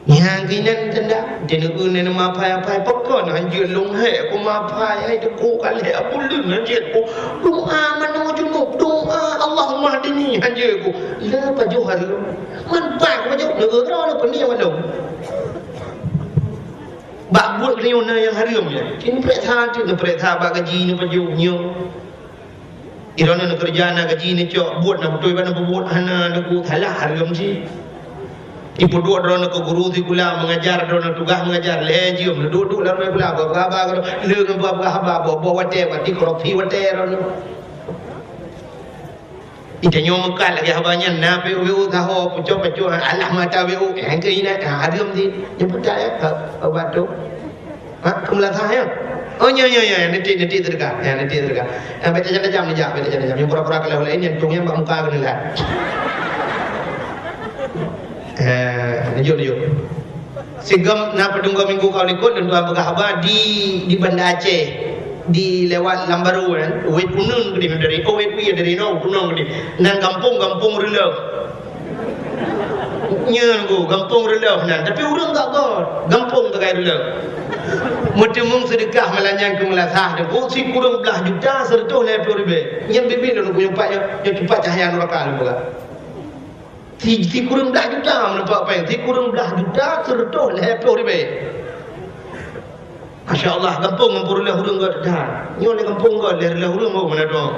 Nyang keunan tanda, teuneuk neu mapai-apai pakon hanjeuet lôn hék ku mapai, hai teungku ka lhèe buleuen hanjeuet ku. Doa manoe junub, doa Allahumma hdini hanjeuet ku. Le pajoh hareuem. Man pat ku pajoh, neugeura le peunding walong. Bak buet geutanyoe na nyang hareuem nyan. Cit neupareksa, cit neupareksa bak gaji neupajoh nyoe. Droeneuh neukeureuja na gaji neucok, buet na beutôi bak neupeubuet hana, neuku salah hareuem cit. Ipeuduek droeneuh keu guru sikula, meungajar droeneuh tugaih meungajar, lhèe jeuem neuduek-duek lam sikula, beuhaba-haba, le ngon beuhaba-haba, boh-boh watèe, bati korupsi watèe droeneuh. Geutanyoe meukat lagèe haba nyan, na W O W O saho, pucok-pucok, alah mata W O, nyang keu inan, ha, hareuem cit. Nyang peutak, ya, ha, ha, batu. Ha, keu meulasah, ya? Oh, nyo, nyo, nyo, nyo, neutik, neutik seudeukah. Ya, neutik seudeukah. Ya, bèk tajam-tajam neujak, bèk tajam-tajam. Nyang pura-pura kalon laén, nyang tueng nyan bak muka keuneuk lat. Eh, neujok, neujok. Sigom na padum goe minggu ka likot, lôn tuan peugah haba di, di Banda Aceh, di lewat Lambaru kan, Wet Uneun keudéh dari, oh, Wet Wie dari, no, Uneun keudéh. Nan gampông, Gampông Reuleuh. Nyan ku, Gampông Reuleuh nan, tapi ureueng gak got, gampông Tagai Reuleuh. Meuteumeung seudeukah malam nyan keu meulasah, teungku, sikureueng blah juta seureutôh lhèe plôh ribèe. Nyan bibi lôn ku nyoe pat, nyoe, nyoe cupat cahya nuraka lôn peugah. Si, sikureueng blah juta meunumpak péng, sikureueng blah juta seureutôh lhèe plôh ribèe. Masya Allah, gampông, Gampông Reuleuh ureueng gèt that. Nyoe lé gampông gèt, lé Reuleuh ureueng, oh, meunan dong.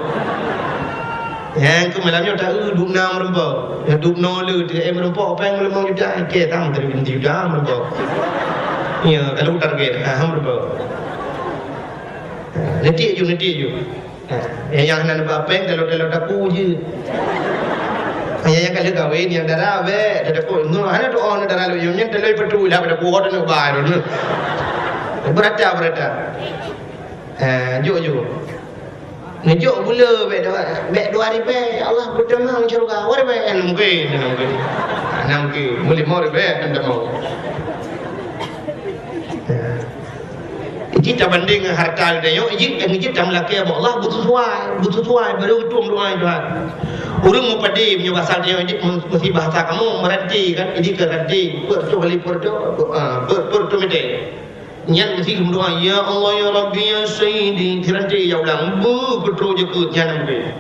Nyang keu malam nyoe ta-eu dub na meureumpok. Nyang dub noe le, teuka meureumpok, péng limong juta, oke, tam, tadi juta meureumpok. Ya, kalau target, ah, meureumpok. Neutik ju, neutik ju. Ha, nyang, nyang hana neuba péng, talo-talo taku jeuet. Ha, nyang, nyang ka lheueh kawén, nyang dara bèk, tataku. Nyoe hana tu'oh nyoe dara lôn, nyoe nyan talo peutu lah pada kuwoe teuneuk ba lôn. Beurata, beurata. Ha, jok, jok. Neujok gula bèk dua, bèk dua ribèe, ya Allah, beutamong syeuruga. Dua ribèe, hana mungken, hana mungken. Hana mungken. Meulimong ribèe, hana tamong. Ha. Jih tabandéng ngon harta geutanyoe, jih nyang jih tameulakèe bak Allah beusesuai, beusesuai, baro geutueng doa Tuhan. Ureueng meupadé meunyoe basa geutanyoe jih meusti bahasa kamoe meuranté kan, jih ka ranté, peuet reutôh kali peuet reutôh, ah, peuet, peuet reutôh mètè. Nyan meusti geumeudoa, "Ya Allah, ya Rabbi, ya Sayyidi." Ranté ya ulang, beukeutô jeukeut nyan meusti.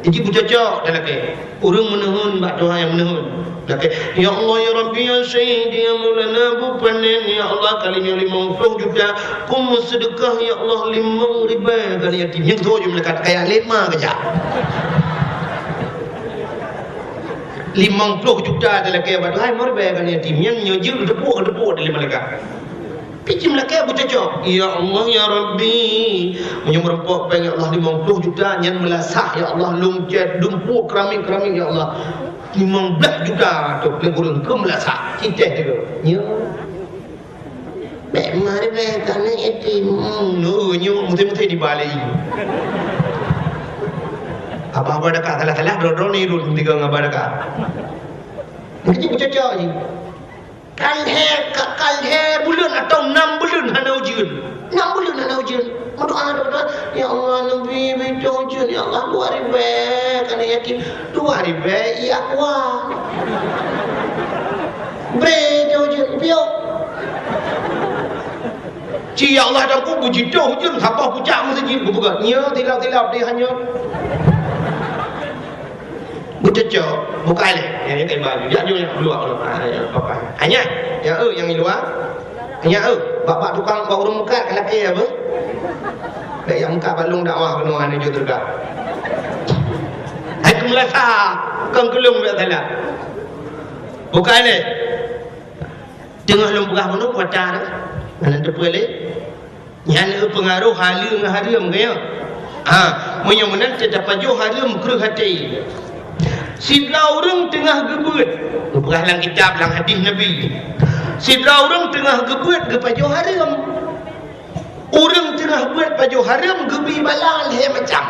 Jih beucocok talakèe. Ureueng meuneuheun bak Tuhan nyang meuneuheun. Lakèe, "Ya Allah, ya Rabbi, ya Sayyidi, ya Maulana, beupanen, ya Allah, kali nyoe limong ploh juta, kumeuseudeukah, ya Allah, limong ribèe keu yatim." Nyang tuwoe jeuet meulakèe kaya lé ma keujak. Limong ploh juta talakèe bak Tuhan, limong ribèe keu yatim. Nyang nyoe jeuet teupok, teupok di lima laka. Pih cit meulakée beucocok. Ya Allah, ya Rabbi. Meunyoe meurumpok péng, ya Allah, limong ploh juta, nyan meulasah, ya Allah, lôn cét, dumpuk keramik-keramik, ya Allah. Limong blaih juta tu, lé ureuëng keu meulasah. Citeh tu. Ya. Bék mari bék, kami yatim. Hmm, oh, nyoe mesti-mesti dibalik. Abah-abah dakah salah-salah, droe-droe ni rot tiga ngon abah dakah. Mungkin beucocok je. Ka lhée, ka, ka lhée buleuen atau nam buleuen hana ujeuen. Nam buleuen hana ujeuen. Meudoa, doa, doa, "Ya Allah, neubi, bi ujeuen, ya Allah, dua ribée, keuneuk yakin." Dua ribée, iya kuah. Bre, ujeuen, piôh. Ci, ya Allah, dan ku bujitoh ujeuen, saboh pucak meuseujid, bubuka. Nya, tilap-tilap, di hanya. Beucocok, bukai lé. Ya, ya, kai baju. Ya, jom, ya, luar, luar. Ah, ya, papai. Hanya, ya, eh, nyang di luar. Hanya, eh, bak-bak tukang, bak ureuëng meukat, ka lakée apa? Bèk nyang meukat bak lôn dakwah keunoe hana jeuet teuka. Hai keumeulasa, kon keu lôn bèk salah. Bukai lé. Teungoh lôn peugah bunoe, kuata dah. Hana teupeue lé. Nyan eu peungaroh haleue ngon hareuem, ka nyo? Ha, meunyoe meunan teuka tapajoh hareuem kreueh até. Sidroe ureuëng teungoh geubeuet, geupeugah lam kitab, lam hadis Nabi. Sidroe ureuëng teungoh geubeuet geupajoh hareuem. Ureuëng teungoh beuet pajoh hareuem geubi bala lhée macam.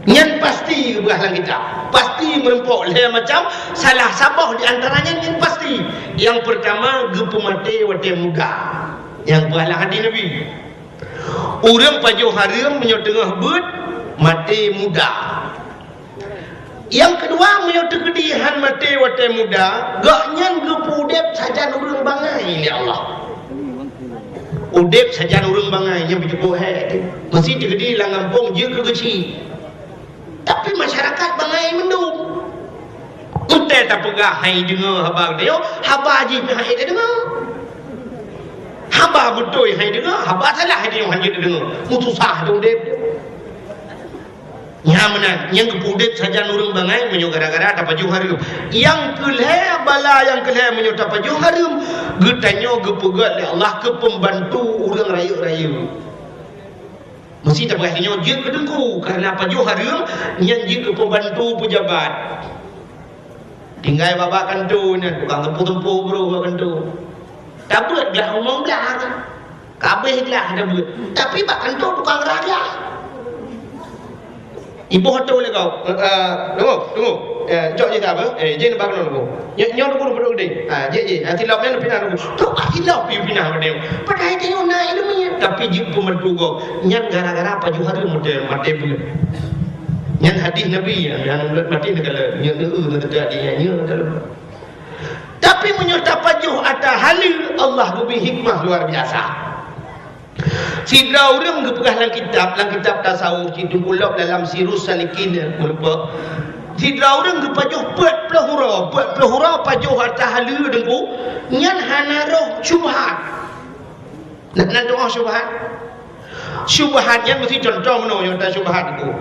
Nyan pasti geupeugah lam kitab. Pasti meurumpok lhée macam, salah saboh di antara nyan, nyan pasti. Nyang peurtama, geupeumaté watée muda. Nyang geupeugah lam hadis Nabi. Ureuëng pajoh hareuem meunyoe teungoh beuet, maté muda. Nyang keudua, meunyoe teukeudi hán maté watée muda, gobnyan geupeuudeb sajan ureuëng bangai lé Allah. Udeb sajan ureuëng bangai, nyan beujeuet hék teuh. Meusé teukeudi lam gampông jeuet keu geuchik. Tapi masyarakat bangai mandum. Watée tapeugah hai deungoe haba geutanyoe, haba jih pih hai tadeungoe. Haba beutôi hai deungoe, haba salah hai deungoe, han jeuet tadeungoe. Meususah teuh udeb. Nyan meunan, nyang geupeuudeb sajan ureuëng bangai meunyoe gara-gara tapajoh hareuem. Nyang keu lhée bala nyang keu lhée meunyoe tapajoh hareuem, geutanyoe geupeugét lé Allah keu peumbantu ureuëng rayeuk-rayeuk. Meusé tapeugah tanyoe jeuet keu teungku, kareuna pajoh hareuem nyan jeuet keu peumbantu peujabat. Tinggai bak-bak kantô nyan, tukang teumpo-teumpo brôh bak kantô. Tabeuet glah umong blah, ka abéh glah tabeuet. Tapi bak kantô tukang rah glah. Iboh atô lé kau. Eh, eh, tunggu, tunggu. Eh, cok jih ka apa? Eh, jih bak kantô tunggu. Nyoe, nyoe tunggu, tunggu, tunggu. Ah, jih, jih. Ah, silop nyan pinah tunggu. Tu bak silop piu pinah bak dia. Padahai tanyoe na ileumèe. Tapi jih pun mantu gop. Nyan gara-gara pajoh hareuem maté, maté beuet. Nyan hadis Nabi, nyan, nyan maté neukalon. Nyoe, nyoe, nyoe, nyoe, nyoe, nyoe, nyoe. Tapi meunyoe tapajoh ata haleue, Allah geubri hikmah luar biasa. Sidroe ureuëng geupeugah lam kitab, lam kitab tasawuf, cit Teungku Lop dalam Sirus Salikin, meulumpok. Sidroe ureuëng geupajoh peuet ploh uroe, peuet ploh uroe pajoh ata haleue Teungku, nyan hana roh syubhat. Nah, na tu'oh syubhat. Syubhat nyan meusti contoh meunoe nyang ta syubhat Teungku.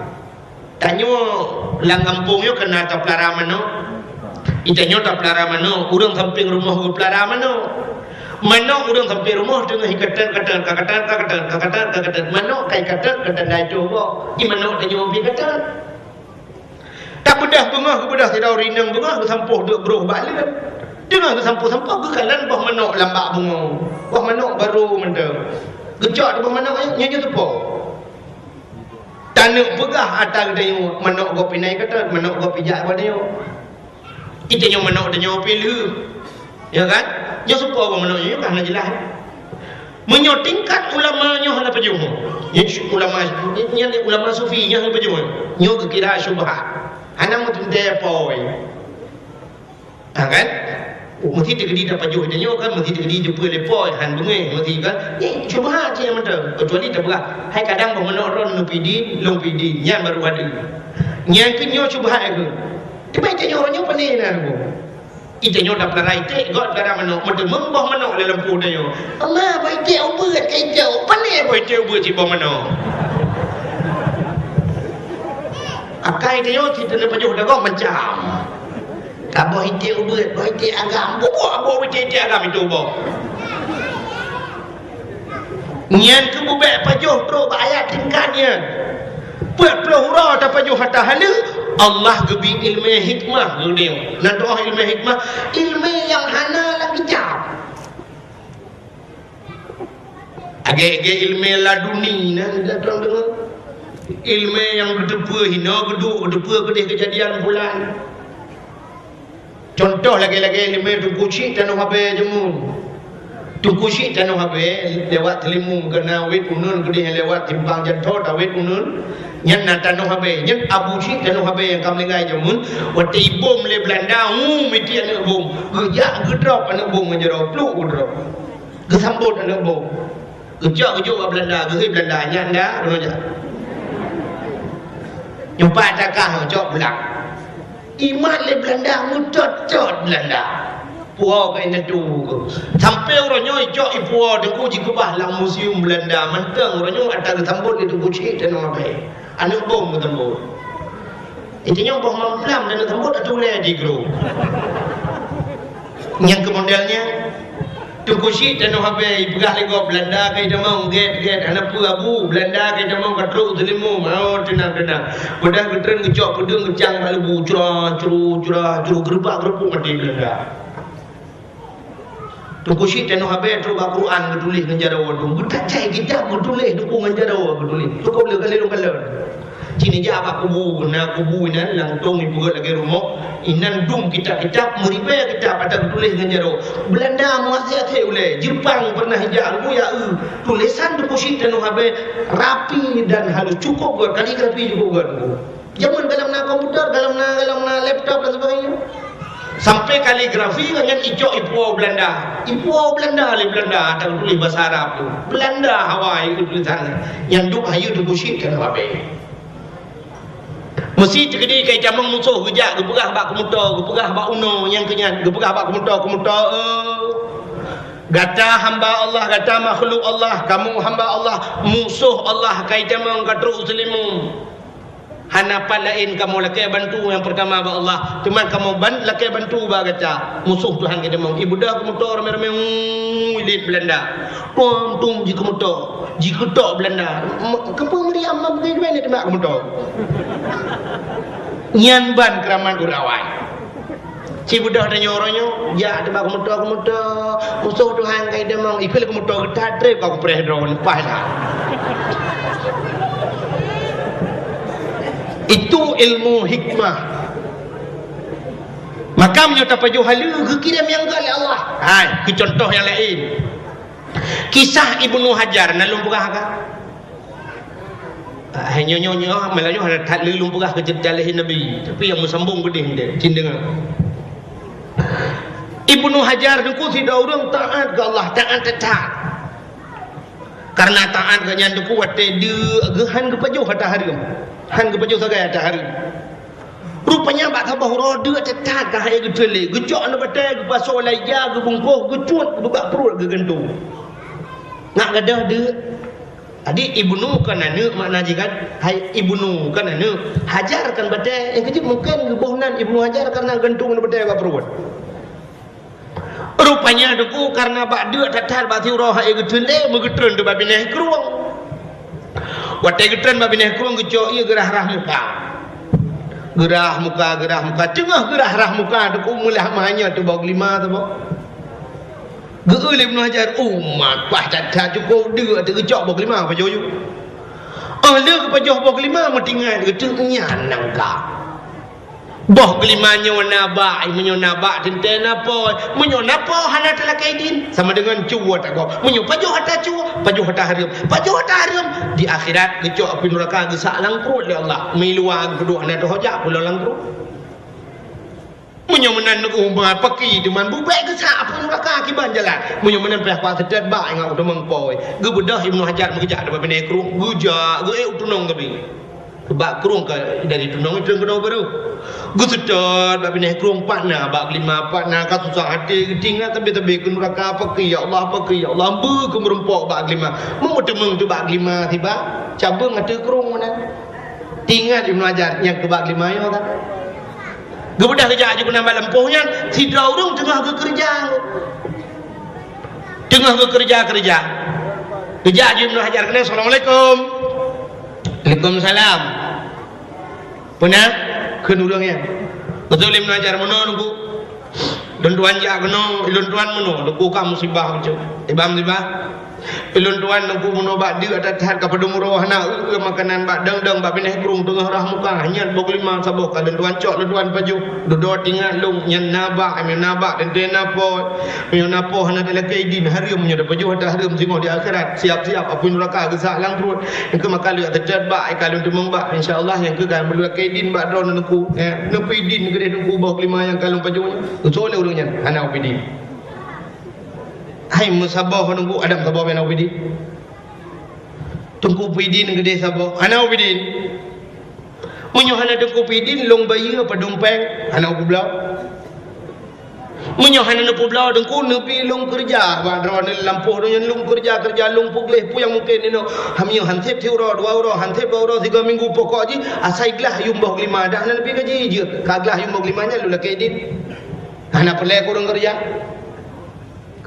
Tanyoe lam gampông nyoe keunan tapeulara manok. Di tanyoe tapeulara manok, ureuëng sampéng rumoh geupeulara manok. Manok ureuëng sampéng rumoh teungoh ikatet-katet, ka katet, ka katet, ka katet, ka katet. Manok ka ikatet, ka tanda itu boh. Di manok tanyoe pih katet. Tabeudôh beungoh, geubeudôh sidroe rineueng beungoh, geusampôh duek broh bak leuet. Teungoh geusampôh-sampôh, geukalon boh manok lam bak beungoh. Boh manok barô mantong. Geucok boh manok nyan, nyan, nyan teupo. Taneuk peugah ata geutanyoe, manok gob pih na ikatet, manok gob pih jak bak tanyoe. Di tanyoe manok tanyoe pih lheueh. Ya kan? Nyoe soe po manok nyoe, nyoe kan hana jeulaih. Meunyoe tingkat ulama nyoe hana pajoh. Nyoe ulama, nyan ulama sufi nyoe hana pajoh. Nyoe geukira syubhat. Hana meuteuntèe poi. Ha kan? Meusti teukeudi tapajoh tanyoe kan, meusti teukeudi jeupeue lé poi, han beungéh, meusti kan. Nyan syubhat cit nyang mantong. Kecuali tapeugah, hai kadang boh manok droe neupidin, lôn pidin, nyan baru ada. Nyan keuh nyoe syubhat keuh. Teuma tanyoe uroe nyoe pane na Teungku? Di tanyoe tapeulara iték, gob tapeulara manok, meuteumeung boh manok lam lampôh tanyoe. Allah, boh iték ubeuet, ka iték, pane boh iték ubeuet cit boh manok. Akai tanyoe cit taneuk pajoh dagoe macam. Ka boh iték ubeuet, boh iték agam, bubuak boh iték-iték agam itu boh. Nyan keuh bubek pajoh trok bak ayat tingkat nyan. Peuet ploh uroe tapajoh ata haleue, Allah geubri ileumé hikmah geuh. Na teuh ileumé hikmah, ileumé nyang hana lam kitab. Agé-agé ileumé laduni na, na teuh deungoe. Ileumé nyang geuteupeue hinoe geuduek, geuteupeue keudeh keujadian bulan. Cuntoh lagée-lagée ileumé Teungku Chik Tanoh Abée jameun. Teungku Chik Tanoh Abée lewat Teulimu, keunan wét uneun keudeh lewat simpang Janto tawét uneun. Nyan na Tanoh Abée, nyan Abu Chik Tanoh Abée nyang ka meuninggai jameun. Watée ibom lé Beulanda, hu, meuti aneuëk bom. Geujak geudrop aneuëk bom ngon jaroe, pluk geudrop. Geusambot aneuëk bom. Geucok geujok bak Beulanda, geuhôi Beulanda, nyan dah, rumoh jak. Nyoe pat takah cok pulang. Imat lé Beulanda, meutot-tot Beulanda. Puwoe keu inan tu. Sampai uroe nyoe icok ipuwoe Teungku jikeubah lam museum Beulanda. Mantong uroe nyoe ata geusambot lé Teungku Chik Tanoh Abée. Aneuëk bom geusambot. Itu nyoe boh mamplam dan geusambot ata ulée di gru. Nyang keu model nyan, Teungku Chik Tanoh Abée ipeugah lé gob Beulanda ka itamong gét-gét, hana peue Abu, Beulanda ka itamong ka trok Teulimu, oh, teunang-teunang. Padahai geutreun geucok peudeueng geucang bak leubu, cura, curu, cura, curu, geureubak-geureubuk maté Beulanda. Teungku Chik Tanoh Abée trok bak Quran geutuléh ngon jaroe tu. Geutajai kitab geutuléh Teungku ngon jaroe geutuléh. Cukôp le kali lôn kalon. Cit ijak bak kubu, na kubu inan, langsông ipeugét lagée rumoh. Inan dum kitab-kitab, meuribée kitab ata geutuléh ngon jaroe. Beulanda meuaséh-aséh ulée, Jeupang pernah ijak, Teungku ya eu. Tulésan Teungku Chik Tanoh Abée rapi dan halus, cukôp gét, kaligrafi cukôp gét, Teungku. Jameun galom na komputer, galom na, galom na laptop dan sebagainya. Sampai kaligrafi nyan icok ipuwoe Beulanda. Ipuwoe Beulanda lé Beulanda, ata tuléh basa Arab tu. Beulanda hawa itu tulisan. Nyang duek hayeue Teungku Chik Tanoh Abée. Meusi teukeudi ka itamong musoh geujak geupeugah bak keumoto, geupeugah bak unoe nyang keu nyan, geupeugah bak keumoto, keumoto, eh, gata hamba Allah, gata makhluk Allah, kamoe hamba Allah, musoh Allah ka itamong ka trok Teulimu. Hana pat laén kamoe lakée bantu nyang peurtama bak Allah, teuma kamoe ban-, lakée bantu bak gata. Musoh Tuhan geudeungoe. Ibeudôh keumoto ramé-ramé, uu, ilét Beulanda. Tom-tom jikeumoto, jikeutok Beulanda. M-, keupeue Maryam ma bukée keubiet teuma keumoto. Nyan ban keuramat gurée awai. Ci beudôh tanyoe uroe nyoe, jak teuba keumoto-keumoto, musoh Tuhan ka idamong, ikheun lé keumoto geutat treb ka kupreh droe, leupah that. Itu ilmu hikmah. Maka meunyoe tapajoh haleue, geukirém nyang gét lé Allah. Hai, keu contoh nyang laén. Kisah Ibnu Hajar, na lôn peugah ka? Ah, hai nyoe, nyoe, nyoe, malah nyoe hana that lé lôn peugah keu ceurita lahé Nabi, tapi nyang meusambong keudeh nde, cit deungoe. Ibnu Hajar teungku sidroe ureuëng taát keu Allah, taát that-that. Karena taát geuh nyan teungku watée deuk geuh han geupajoh ata hareuem, han geupajoh sagai ata hareuem. Rupanya bak saboh uroe deuk that-that ka han geuteulé, geucok lam batée, geupasoe lam ija, geubungkôh, geucut, geubeubat pruet, geugantung. Ngat gadôh deuk. Jadi Ibnu kan aneuëk makna jih kan? Hai Ibnu kan aneuëk, Hajar kan batée. Nyang keujeuet mungken geuboh nan Ibnu Hajar karena gantung lam batée bak pruet. Rupanya teungku karena bak deuk that-that bak siuroe hai geuteulé, meugeutreun teuk bak binéh krueng. Watée geutreun bak binéh krueng geucok ié geurah-rah muka. Geurah muka, geurah muka. Teungoh geurah-rah muka teungku meulah meuhanyot teuboh geulima teuboh. Geu-eu lé Ibnu Hajar, umat paih that-that cukôp deuk teuh geucok boh geulima pajoh ju. Óh lheueh geupajoh boh geulima meutingat geuteuk nyan nangka. Boh geulima nyoe na bak, meunyoe na bak teuntée na po, meunyoe na po hana teulakée idin, sama deungon cue tagob. Meunyoe pajoh ata cue, pajoh ata hareuem, pajoh ata hareuem, di akhirat geucok api nuraka geusak lam pruet lé Allah, miluwa geupeuduek hana teuhojak pulo lam pruet. Meunyoe meunan umat paki teuma bubek geusak api nuraka kiban jalan. Meunyoe meunan pih kuat seutôt bak ingat uteumong poi. Geubeudôh Ibnu Hajar meugeujak teuma binéh krueng, geujak geuék u tunong geubi. Bak krueng ka dari tunong itu keunoe baru. Geuseutôt bak binéh krueng pat na, bak geulima pat na, ka susah até geutingat sabé-sabé keu nuraka paki, ya Allah paki, ya Allah beu keu meurumpok bak geulima. Meumeuteumong teuk bak geulima tiba cabeueng ateueh krueng meunan. Tingat Ibnu Hajar nyang keu bak geulima nyoe kan. Geubeudôh geujak jikeunan bak lampôh nyan, sidroe ureuëng teungoh geukeureuja. Teungoh geukeureuja-keureuja. Geujak jih Ibnu Hajar keunoe, "Assalamualaikum." "Waalaikumsalam." "Peue na?" Kheun ureuëng nyan. Geutôb lé Ibnu Hajar, "Meunoe Teungku. Lôn tuan jak keunoe, lôn tuan meunoe, Teungku ka musibah bacut." "Iban musibah?" "Lôn tuan Teungku meunoe bak deuk that-that ka padum uroe hana eu-eu makanan bak dong-dong bak binéh krueng teungoh rhah muka, hanyot boh glima saboh ka lôn tuan cok lôn tuan pajoh. Dudoe teuingat lôn nyan na bak, meunyoe na bak teuntée na po, meunyoe na po hana talakée idin, hareuem meunyoe tapajoh ata hareuem singoh di akhirat, siap-siap apui nuraka geusak lam pruet. Nyang keu maka lôn teucot bak, ka lôn teumeung bak, insya Allah nyang keu ka meulakée idin bak droeneuh Teungku, eh, neupeu idin keudeh Teungku boh glima nyang ka lôn pajoh nyan." Geutôb lé ureuëng nyan, "Hana ubé idin." "Hai meusaboh Teungku, adam saboh meunan ubé idin." "Teungku peue idin keudeh saboh." "Hana ubé idin." "Meunyoe hana Teungku peue idin, lôn bayeue padum péng." "Hana ubloe." "Meunyoe hana neupeubloe Teungku, neubi lôn keureuja bak droeneuh lampôh donya lôn keureuja-keureuja lôn peugleh peue nyang mungken inoe. Meunyoe han sép siuroe, dua uroe, han sép dua uroe, sigoe minggu, pokok jih asai glah yuem boh glima, dak hana neubi gaji jeuet. Ka glah yuem boh glima nyan lôn lakée idin." "Hana peureulée keu ureuëng keureuja."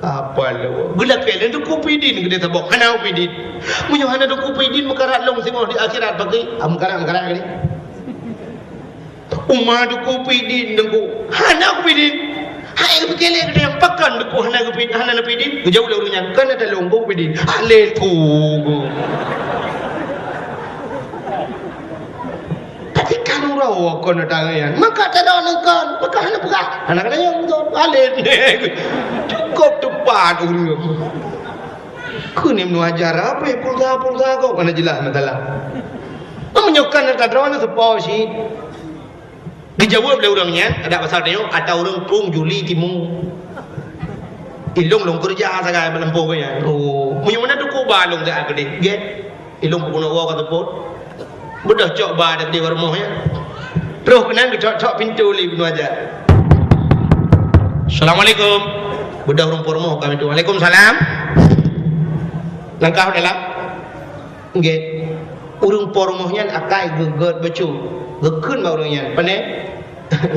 Kapal lewat. Geulakée lé Teungku peue idin keudeh saboh, "Hana ubé idin." "Meunyoe hana Teungku peue idin, meukarat lôn singoh di akhirat pagi." "Ah, meukarat, meukarat keudeh." "Uma Teungku peue idin Teungku." "Hana ubé idin." "Hai geupike lé keudeh pakon Teungku hana geupeu-, hana neupeue idin?" Geujaweueb lé ureuëng nyan, "Kon ata lôn ubé idin." "Alé Teungku." Tapi kan uroe kon datang nyan. Maka tadong kon, maka hana peugah. Hana keuneuk ngon. Alet. Cukup tepat ureuëng. Kheun Ibnu Hajar, "Apa pulsa-pulsa kau?" Hana jeulaih masalah. Meunyoe kan tadong seupôt cit. Geujaweueb lé ureuëng nyan, adak pasal tanyoe, ata ureuëng krueng Juli Timu. Ilong lôn keureuja sagai meulampôh nyan. Oh, meunyoe meunan Teungku ba lôn siat keudeh. Gét. Ilong peubunoe woe ka seupôt. Beudôh cok ba deh di rumoh nyan. Troh keunan geucok-cok pintoe lé Ibnu Hajar. "Assalamualaikum." Beudôh ureuëng po rumoh ka pintoe. "Waalaikumsalam." Langkah dalam. Nggét. Ureuëng po rumoh nyan akai geugét bacut. Geukheun bak ureuëng nyan. Pane?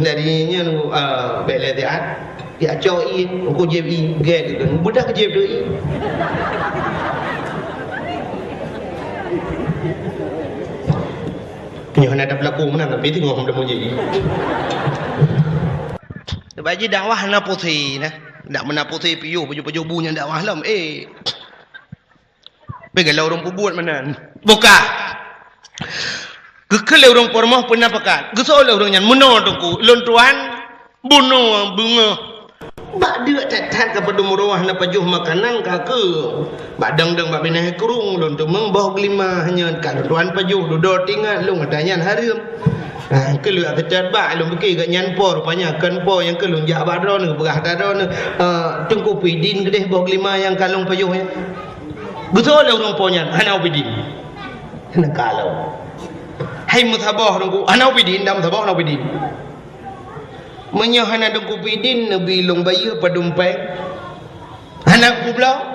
Dari nyan, ah, bèk lé siat. Ya cok ié, engko jieb ié, gét geukheun. Beudôh jieb tu ié. Nyoe hana ada pelaku meunan, tapi teungoh muda muji. Bak jih dakwah hana pusé nah. Dak meunan pusé piôh pajoh-pajoh bu nyan dakwah lom. Eh. Bèk galak ureuëng peubuet meunan. Buka. Geukheun lé ureuëng po rumoh peue na pakat. Geuseuôt lé ureuëng nyan, "Meunoe Teungku, lôn tuan bunoe beungoh." Bak deuk that-that ka padum uroe hana pajoh makanan ka keu. Bak dong-dong bak binéh krueng lôn teumeung boh glima hanyot ka lôn tuan pajoh dudoe teuingat lôn ata nyan hareuem. Ah, keu lôn teucot bak lôn pike gobnyan po rupanya kon po nyang keu lôn jak bak droeneuh peugah ata droeneuh, ah, Teungku peue idin keudeh boh glima nyang ka lôn pajoh nyan. Geuseuôt lé ureuëng po nyan, "Hana ubé idin." Hana kalon. "Hai meusaboh Teungku, hana ubé idin, dam saboh hana ubé idin." "Meunyoe hana Teungku peue idin, neubi lôn bayeue padum péng." "Hana kubloe."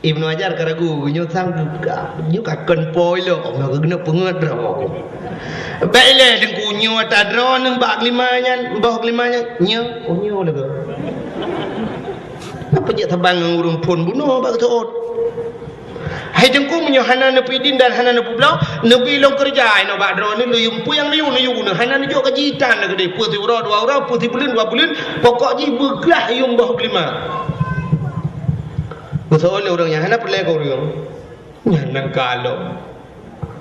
Ibnu Hajar ka ragu, nyoe sang ka, nyoe ka kon po ilok, maka keuneuk peungeut droe. "Bèk ilée Teungku, nyoe ata droeneuh bak glima nyan, boh glima nyan." "Nyoe, oh, nyoe lagée." Apa jak saban ngon ureuëng phon bunoe bak geuseuôt? "Hai Teungku, meunyoe hana neupeue idin dan hana neupeubloe, neubi lôn keureuja inoe bak droeneuh, lôn yuem peue nyang neuyue, neuyue keuneuk. Hana neujok gaji tan lagée deh, peue siuroe, dua uroe, peue sibuleuen, dua buleuen, pokok jih beuglah yuem boh glima." Geuseuôt lé ureuëng nyan, hana peureulée keu ureuëng. Nyan nyang kalon.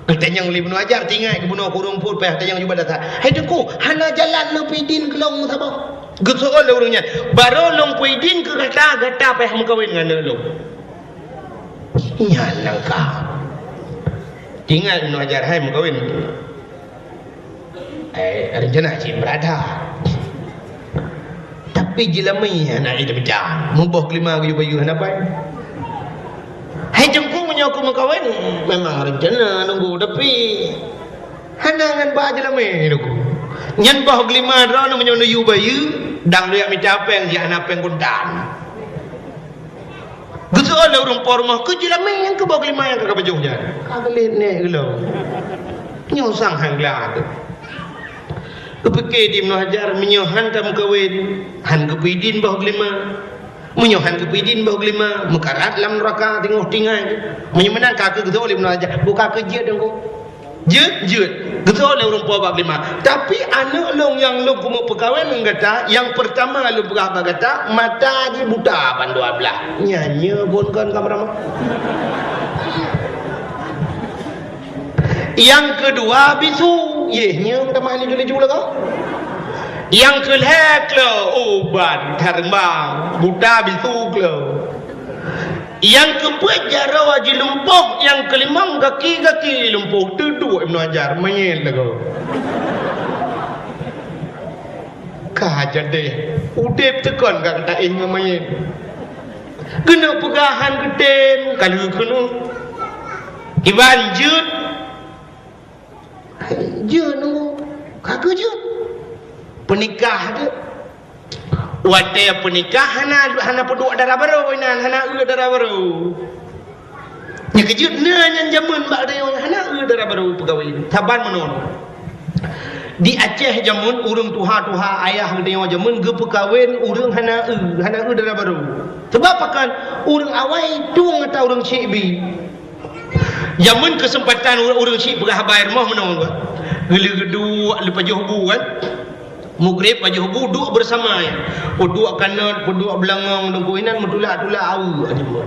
Geutanyong lé Ibnu Hajar, teuingat geubunoe keu ureuëng phon, payah tanyong jubah dasar. "Hai Teungku, hana jalan neupeue idin keu lôn saboh?" Geuseuôt lé ureuëng nyan, "Barô lôn peue idin keu gata, gata payah meukawen ngon aneuk lôn." Nyan nyang ka. Teuingat Ibnu Hajar, hai meukawen. Eh, rencana cit beurada. Tapi jeulamé hana ideh mita. Muboh glima geuyue bayeue hana pai. Hai Teungku, meunyoe ku meukawen, memang rencana nunggu, tapi hana ngon ba jeulamé nunggu. Nyan boh glima droeneuh meunyoe neuyue bayeue, dang lôn jak mita péng, jak hana péng guntan. Geuseuôt lé ureuëng po rumoh, "Keu jeulamé nyang keu boh glima nyang ka kapajoh nyan?" Ka geulet nèk geuh lom. Nyoe sang han gleh. Geupike di Ibnu Hajar, meunyoe han tameukawen, han geupeu idin boh glima. Meunyoe han geupidin boh geulima, meukarat lam neuraka teungoh tinggai. Meunyoe meunan ka keuh geutôk lé meunaja, buka keu jeuet deungon. Jeuet, jeuet. Geutôk lé ureuëng po bak geulima. Tapi aneuëk lôn nyang lôn keumeung peukawen ngon gata, nyang peurtama lôn peugah bak gata, mata jih buta ban dua blaih. Nyan nyoe phon kon ka meuramah. Nyang keudua bisu, yeh nyoe meutamah laju-laju lagoe. Nyang keulhèe klo, oh ban tareumbang, buta bisu klo. Nyang keupeuet jaroe jilumpoh, nyang keulimong gaki-gaki lumpoh, teuduek Ibnu Hajar, manyét lagoe. Ka jadeh, udeb teukon ka taéh ngon manyét. Keuneuk peugah han geutem, ka lheueh keunoe. Kiban jeuet. Jeuet nunggu. Ka keuh jeuet. Peunikah tu. Watée peunikah hana, hana peuduek dara barô inan, hana eu dara barô. Nyang keujeuet na nyan jameun bak tanyoe hana eu dara barô peukawén. Saban meunoe. Di Aceh jameun ureuëng tuha-tuha ayah geutanyoe jameun geupeukawen ureuëng hana eu, hana eu dara barô. Sebab pakon ureuëng awai tueng ata ureuëng syik bi. Jameun keuseumpatan ureuëng, ureuëng syik peugah haba i rumoh meunoe. Geuleuh geuduek lé pajoh bu kan. Mugreb pajoh bu duek beurasama. Peuduek kanot, peuduek beulangong deungon inan meutulak-tulak aweuk jameun.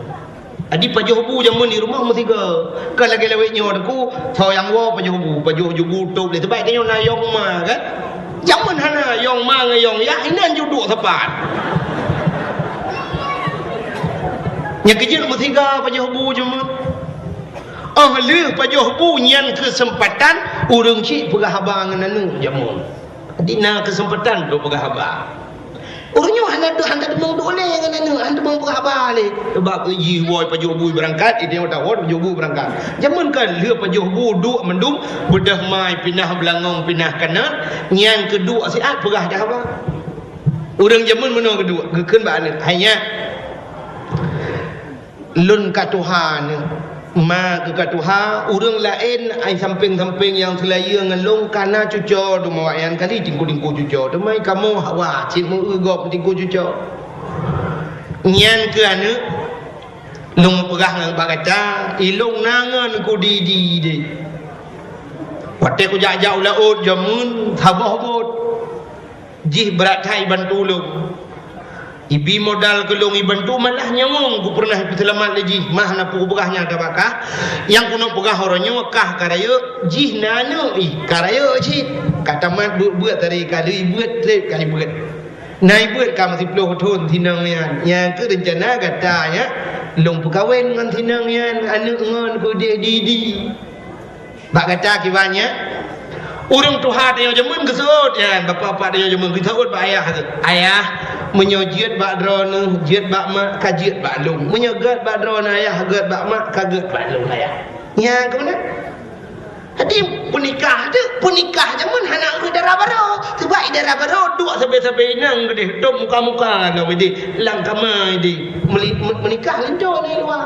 Jadi pajoh bu jameun di rumoh meusigoe. Ka lagée lawét nyoe deungon, soe nyang woe pajoh bu, pajoh bu tôb lé. Sebab tanyoe na yong ma kan. Jameun hana yong ma ngon yong yah, inan ju duek sapat. Nyang keujeuet meusigoe pajoh bu jameun. Oh lheueh pajoh bu nyan keuseumpatan ureuëng syik peugah haba ngon aneuëk jameun. Jadi na keuseumpatan untuk peugah haba. Ureuëng nyoe hana deuh, hana deungoe duek lé ngon aneuëk, hana deungoe peugah haba lé. Sebab jih woe pajoh bu beurangkat, idéh watée woe pajoh bu beurangkat. Jameun ka lheueh pajoh bu duek mandum, beudôh mai pinah beulangong, pinah kanot, nyang keuduek siat peugah dah haba. Ureuëng jameun meunoe keuduek, geukheun bak aneuëk, "Hai nyak, lôn ka tuha nyoe, ma keuh ka tuha, ureuëng laén ai sampéng-sampéng nyang seulayeue ngon lôn ka na cuco, teuma awaknyan kali tingku-tingku cuco, teuma kamoe hawa cit meu-eu gob tingku cuco." Nyan keuh aneuëk, lôn peugah ngon bak gata, ilôn na ngon kudidi deh. Watée kujak-jak u laôt jameun, saboh bot. Jih brat that ibantu lôn. Ibi modal keu lôn ibantu, malah nyawöng ku peureunah ipeuseulamat lé jih, mah na peue kupeugah nyang tabakah. Nyang keuneuk peugah uroe nyoe kah ka rayeuk, jih na aneuëk ih ka rayeuk cit. Ka tamat beuet-beuet tadi ka lheueh beuet treb ka ibeuet. Na ibeuet ka meusiplôh thon sinong nyan. Nyang keuh reuncana gata nyan lôn peukawen ngon sinong nyan, aneuëk ngon keudeh didi. Bak gata kiban nyan, ureuëng tuha tanyoe jameun geuseuôt nyan, bapak-bapak tanyoe jameun geuseuôt bak ayah geuh, "Ayah, meunyoe jeuet bak droeneueh, jeuet bak mak, ka jeuet bak lôn. Meunyoe gét bak droeneueh ayah, gét bak mak, ka gét bak lôn ayah." Nyan keuh meunan. Jadi peunikah tu, peunikah jameun hana eu dara barô. Sebab i dara barô duek sabe-sabe inong keudeh, tôb muka-muka lom idéh, lam kama idéh. Meuli-, me-, meunikah linto di luwa.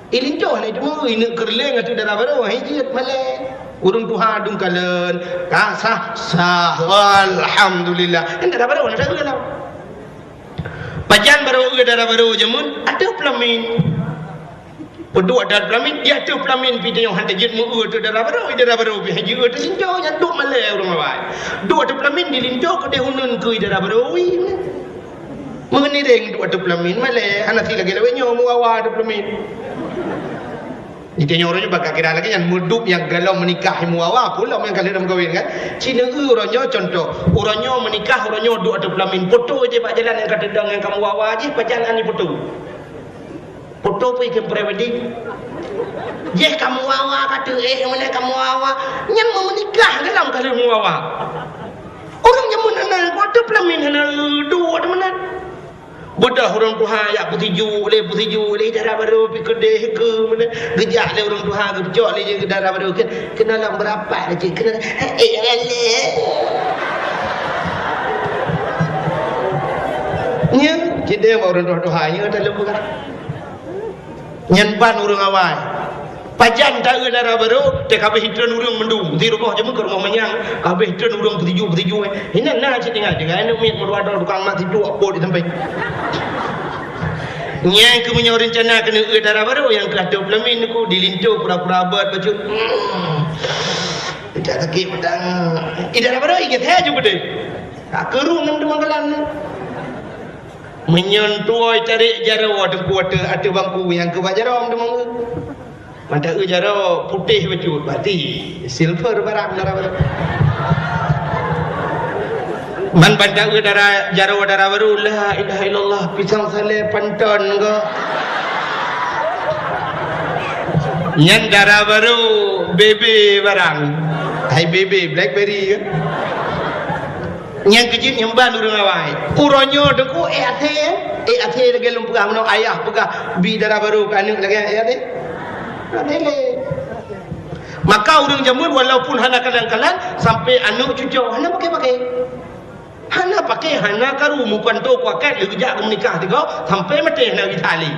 Ilinto hana teuma, ineuk keureuléng ateueh dara barô, hai jeuet malée. Ureuëng tuha dum kalon, ka sah, sah, alhamdulillah. Kan dara barô hana sapeue lom. Pajan barô eu dara barô jameun, ateueh peulamin. Peuduek dara peulamin, di ateueh peulamin pi tanyoe hana jeuet meu-eu ateueh dara barô, i dara barô pi hai jeuet eu ateueh linto, nyan duek malée ureuëng awai. Duek ateueh peulamin di linto keudeh uneuen keu i dara barô, ui. Meunireng duek ateueh peulamin, malée, hana si lagée lawét nyoe meuwawa ateueh peulamin. Di tanyoe uroe nyoe bak kira lagée nyan, meuduek nyang galom meunikah meuwawa, peue lom nyang ka lheueh meukawen kan. Ci neu-eu uroe nyoe contoh, uroe nyoe meunikah, uroe nyoe duek ateueh peulamin, poto idéh bak jalan nyang ka teudong nyang ka meuwawa jih, pajan han ipoto. Poto peue ikheun pre-wedding. Jih ka meuwawa ka teuh, eh, meunan ka meuwawa. Nyan meumeunikah galom ka lheueh meuwawa. Ureuëng jameun hana, watée peulamin hana duek meunan. Beudôh ureuëng tuha jak peusijuek lé, peusijuek lé, dara barô pi keudeh keu meunan. Geujak lé ureuëng tuha, geucok lé jih keu dara barô, keu, keunoe lam beurapat lé cit, keunoe, eh, eh, eh. Nyan, cit deh bak ureuëng tuha-tuha, nyan taleueng peugah. Nyan ban ureuëng awai. Pajan ta-eu dara barô, teuh ka abéh itreun ureuëng mandum. Di rumoh jameun keu rumoh manyang, ka abéh itreun ureuëng peusijuek-peusijuek. Inan na cit tinggai, tinggai aneuk miet meudua droe tukang mat sijuek apot di sampéng. Nyang keu meunyoe reuncana keuneuk eu dara barô nyang keu ateueh peulemin ku dilinto pura-pura bot bacut. Tidak sakit pedang. I dara barô i geusé ju beudeh. Ka keurung ngon teumanggalan. Meunyoe tuwoe tarék jaroe teungku ateueh, ateueh bangku nyang keu bak jaroe teumanggalan. Mantong eu jaroe putéh bacut, berarti silver barang dara barô. Man bantang eu dara, jaroe dara barô, la ilaha illallah, pisang salé panton ko. Nyan dara barô, bebe barang. Hai bebe, blackberry kan? Nyang keujeuet nyang ban ureuëng awai. Uroe nyoe teungku, eh, até, eh, até lagée lôn peugah, meunoe ayah peugah, bi dara barô keu aneuëk lagée, eh, até. Até lé. Maka ureuëng jameun walaupun hana kalan-kalan, sampai aneuëk cucoe, hana pakai-pakai. Hana pakai, hana karu, mupanto kuakat, lé geujak keu meunikah tiga, sampai maté hana geuthali.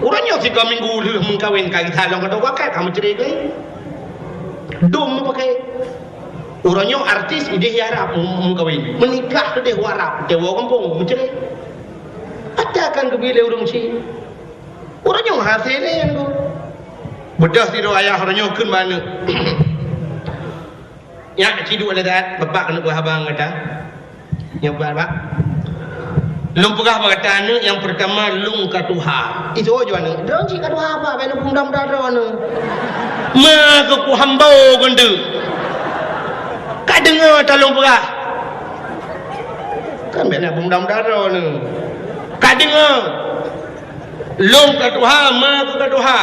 Uroe nyoe sigoe minggu lheueh meukawen ka geuthali lom ka kuakat, ka meucre gai. Dum pakai. Uroe nyoe artis ideh i Arab meukawen. Meunikah ideh u Arab, tewoe gampông, meucre. Ata kan geubi lé ureuëng ci. Uroe nyoe hase lé nyan tu. Beudôh sidroe ayah uroe nyoe kheun bak aneuëk. Nyak, ci duek lé that, bapak keuneuk beuhaba ngon gata. Nyoe bak, bak. Lôn peugah bak gata aneuëk nyang peurtama lôn ka tuha. Isoe ju aneuëk, droe cit ka tuha apa, bèk lôn peumuda-muda droe aneuëk. Ma keu ku hambo geundeuk. Ka deungoe ta lôn peugah. Kan bèk na peumuda-muda droe aneuëk. Ka deungoe. Lôn ka tuha, ma keu ka tuha.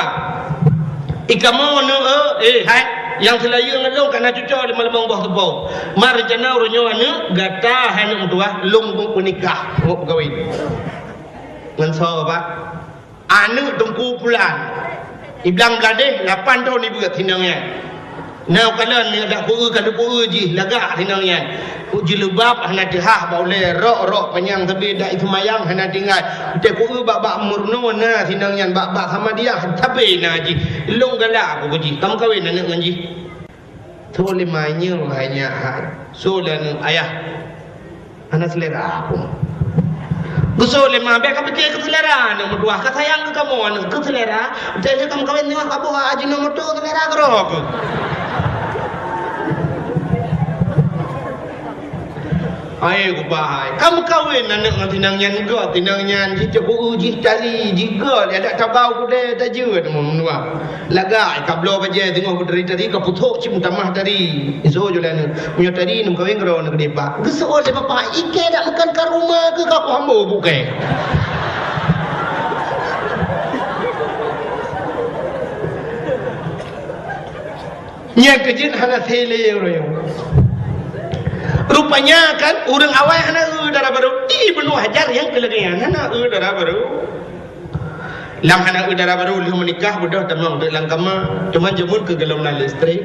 I kamoe aneuëk, eh, hai, nyang seulayeue ngon lôn ka na cucoe limong boh teupeu. Ma reuncana uroe nyoe aneuëk, gata hai aneuëk meutuwah, lôn peunikah, ngon peukawen. Ngon soe, Pak? Aneuëk Teungku Pulan. I Blang Bladeh, lapan thon i beuet sinong nyan. Na kalon nyoe dak ku eu ka lupue jih lagak sinong nyan. Ku jilbab hana teuhah bak ulée, rok-rok panyang sabe dak i seumayang hana tinggai. Teuku eu bak-bak Murno na sinong nyan, bak-bak Samadiyah sabe na jih. Lôn galak ku jih. Ka meukawen aneuëk ngon jih. Soe lé ma nyoe hai nyak hai. Soe lé aneuëk ayah. Hana seulera aku. Geusok lé ma, bèk ka pike keu seulera aneuëk meutuwah, ka sayang keu kamoe aneuëk, keu seulera. Bèk lé ka meukawen nyoe ka boh Ajinomoto seulera keudroe keuh. Hai, ku pahai. Ka meukawen aneuëk ngon tinang nyan gèt, tinang nyan jih teupeue jih tari, jih gèt, adak tabau kudée tajeuet meunuah. Lagak, ka bloe bajée teungoh beutari-tari, ka puthok cit meutamah tari. Isoe ju lé aneuëk, meunyoe tari neumeukawen keudroe aneuëk keudeh, Pak. Geuseuôt lé bapak, ikée dak meukan ka rumoh keuh ka kuhambo bukée. Nyang keujeuet hana sélé uroe nyoe. Rupanya kan, ureuëng awai hana eu dara barô. Ibnu Hajar nyang keu lagée nyan hana eu dara barô. Lam hana eu dara barô lheueh meunikah beudôh tamong teuk lam kama, teuma jameun keu gohlom na listrik.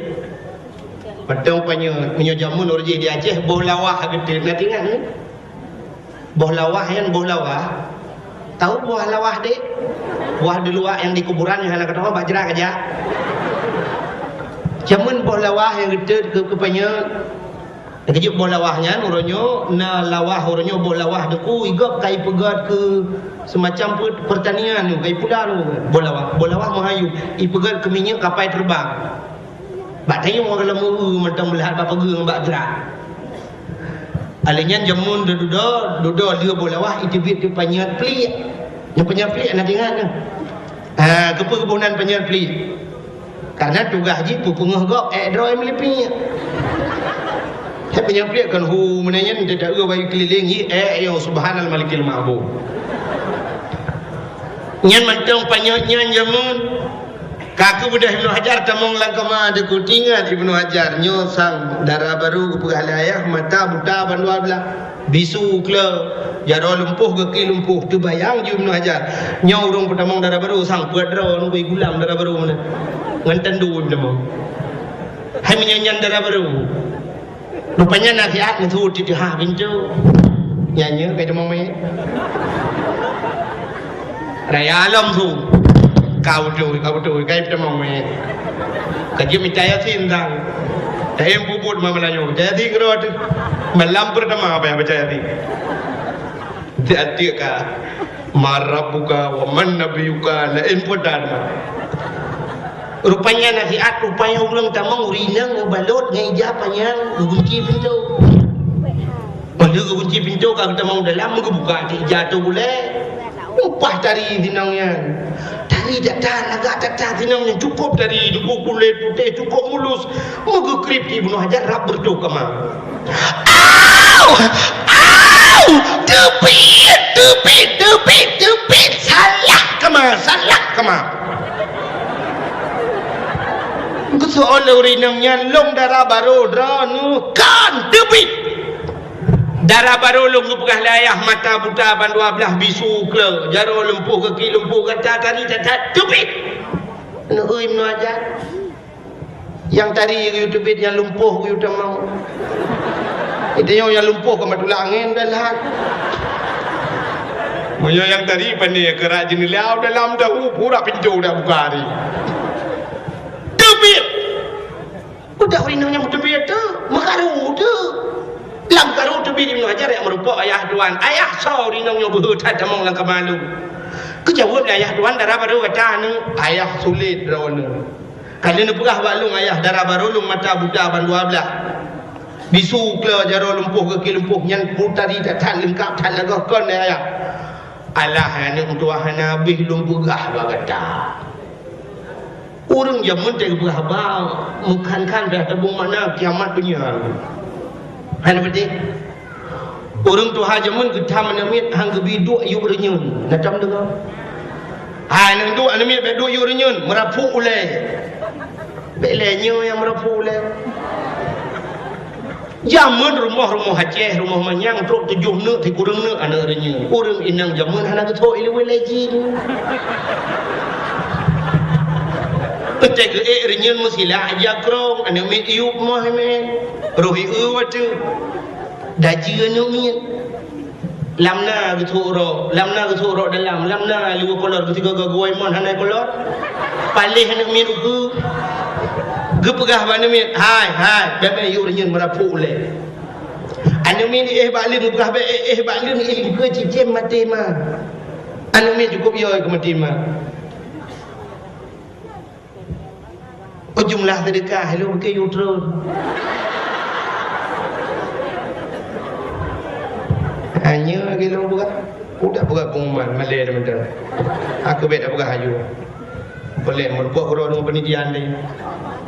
Mantong panyöt, meunyoe jameun ureuëng jih di Aceh, boh lawah geuteut, na teuingat nyoe? Boh lawah nyan boh lawah. Tahu boh lawah deh? Boh di luwa nyang di kuburan nyang hana keudroe bak jrat aja. Jameun boh lawah nyang geuteut keu, keu panyöt. Keujeuet boh lawah nyan, uroe nyoe na lawah, uroe nyoe boh lawah deku, igop ka ipeugöt keu seumacam pe-, peurtanian nyoe, ka ipula nyoe boh lawah. Boh lawah meuhayuem, ipeugöt keu minyeuk kapai teubang. Bak tayue ngon leumeue mantong meulihat bak peugeueng bak jrat. Alèh nyan jameun dudoe, dudoe lheueh boh lawah iteubiet keu panyöt pliek. Nyang panyöt pliek na teuingat nyoe? Ha, keupeue geuboh nan panyöt pliek? Karena tugaih jih peupeungeuh gob ék droe meulipik. Hai panyöt pliek kon hu meunan nyan teuta eu bayu keulileng jih ék yo subhanal malikil ma'bud. Nyan mantong panyöt nyan jameun. Ka keubeudôh Ibnu Hajar tamong lam kama teuku, teuingat Ibnu Hajar nyoe sang dara barô geupeugah lé ayah mata buta bandua blah. Bisu kle, jaroe lumpoh geuki lumpoh, teubayang ju Ibnu Hajar. Nyoe ureuëng peutamong dara barô sang peuet droe ngon gulam dara barô meunan. Ngon tandu peutamong. Hai meunyan nyan dara barô. Rupanya nasihat meusu titeuha pintoe. Nyan nyoe kai tamong mé. Raya lom su. Kau tu, kau tu, kai tamong mé. Kaji mita Yasin tang. Tayang puput ma Melayu. Yasin keudroe tu. Malam pertama apa yang baca Yasin? Tiap-tiap ka. "Man rabbuka wa man nabiyuka," laén peue that. Rupanya nasihat, rupanya ureuëng tamong ureuëng inong meubalot ngon ija panyang geugunci pintoe. Padahai geugunci pintoe ka geutamong dalam, geubuka ija tu gulée. Upah tari sinong nyan. Tari that-that, lagak that-that sinong nyan, cukôp tari, cukôp kulét putéh, cukôp mulus. Meugeukrip di Ibnu Hajar rab beureutoh kama. "Au! Au! Teubiet! Teubiet! Teubiet! Teubiet! Salah kama! Salah kama!" Geuseuôt lé ureuëng inong nyan, "Lôn dara barô droeneuh, kon teubiet!" Dara barô lôn geupeugah lé ayah mata buta ban dua blaih, bisu kleu, jaroe lumpuh, gaki lumpuh, gata tari that-that, teubiet! Neueu Ibnu Hajar. Nyang tari geuyue teubiet, nyang lumpuh geuyue tamong. Geutanyoe nyang lumpuh ka matulak angén dah lhan. Meunyoe nyang tari pane keurak jeuneulia dalam tahu, pura pintoe dak buka hari. Teubiet! Udah ureuëng inong nyang teubiet tu, meukaru tu. Lam karu teubiet Ibnu Hajar nyang meurumpok ayah tuan. "Ayah, soe ureuëng inong nyoe beuhe that tamong lam kama lôn?" Geujaweueb lé ayah tuan, "Dara barô gata nyoe." "Ayah, sulet droeneuh. Ka lheueh neupeugah bak lôn ayah, dara barô lôn mata buta ban dua blaih. Bisu kleu, jaroe lumpuh, gaki lumpuh, nyan peue tari that-that leungkap that lagée kon lé ayah. Alah, aneuëk meutuah, hana habéh lôn peugah bak gata." Ureuëng jameun teupeugah haba meukhan-khan, dah tabong makna kiamat donya. Hana beutôi. Ureuëng tuha jameun geutam aneuëk miet han geubi duek yub reunyeun. Na tom deungoe? Hai, aneuëk duek, aneuëk miet bèk duek yub reunyeun, meurapuk ulée. Bèk lé nyoe nyang meurapuk ulée. Jameun rumoh-rumoh Aceh, rumoh manyang, trok tujoh neuk, sikureueng neuk aneuëk reunyeun. Ureuëng inong jameun hana geutho ileue lé jin. Teuka geuék reunyeun meusilak jak krong, aneuëk miet yub moh mé. Roh ié watèe. Dajeu aneuëk miet. Lam na geusôk rok, lam na geusôk rok dalam, lam na liweu kolor, geusigoe-goe mon hana kolor. Paléh aneuëk miet ukeue. Geupeugah bak aneuëk miet, "Hai, hai, bèk mé yub reunyeun meurapuk ulée." Aneuëk miet éh bak leuen, geupeugah, "Bèk éh, éh bak leuen, éh lingkeue cicém maté ma." Aneuëk miet cukôp yo keu maté ma. Oh, jumlah seudeukah lôn beuké yub treun. Hanya lagèe lôn peugah. Udah peugah pengumuman, malèe teuma-teuma. Aku bèk dak peugah aju. Boleh meureumpok keudroe deungon panitia deh.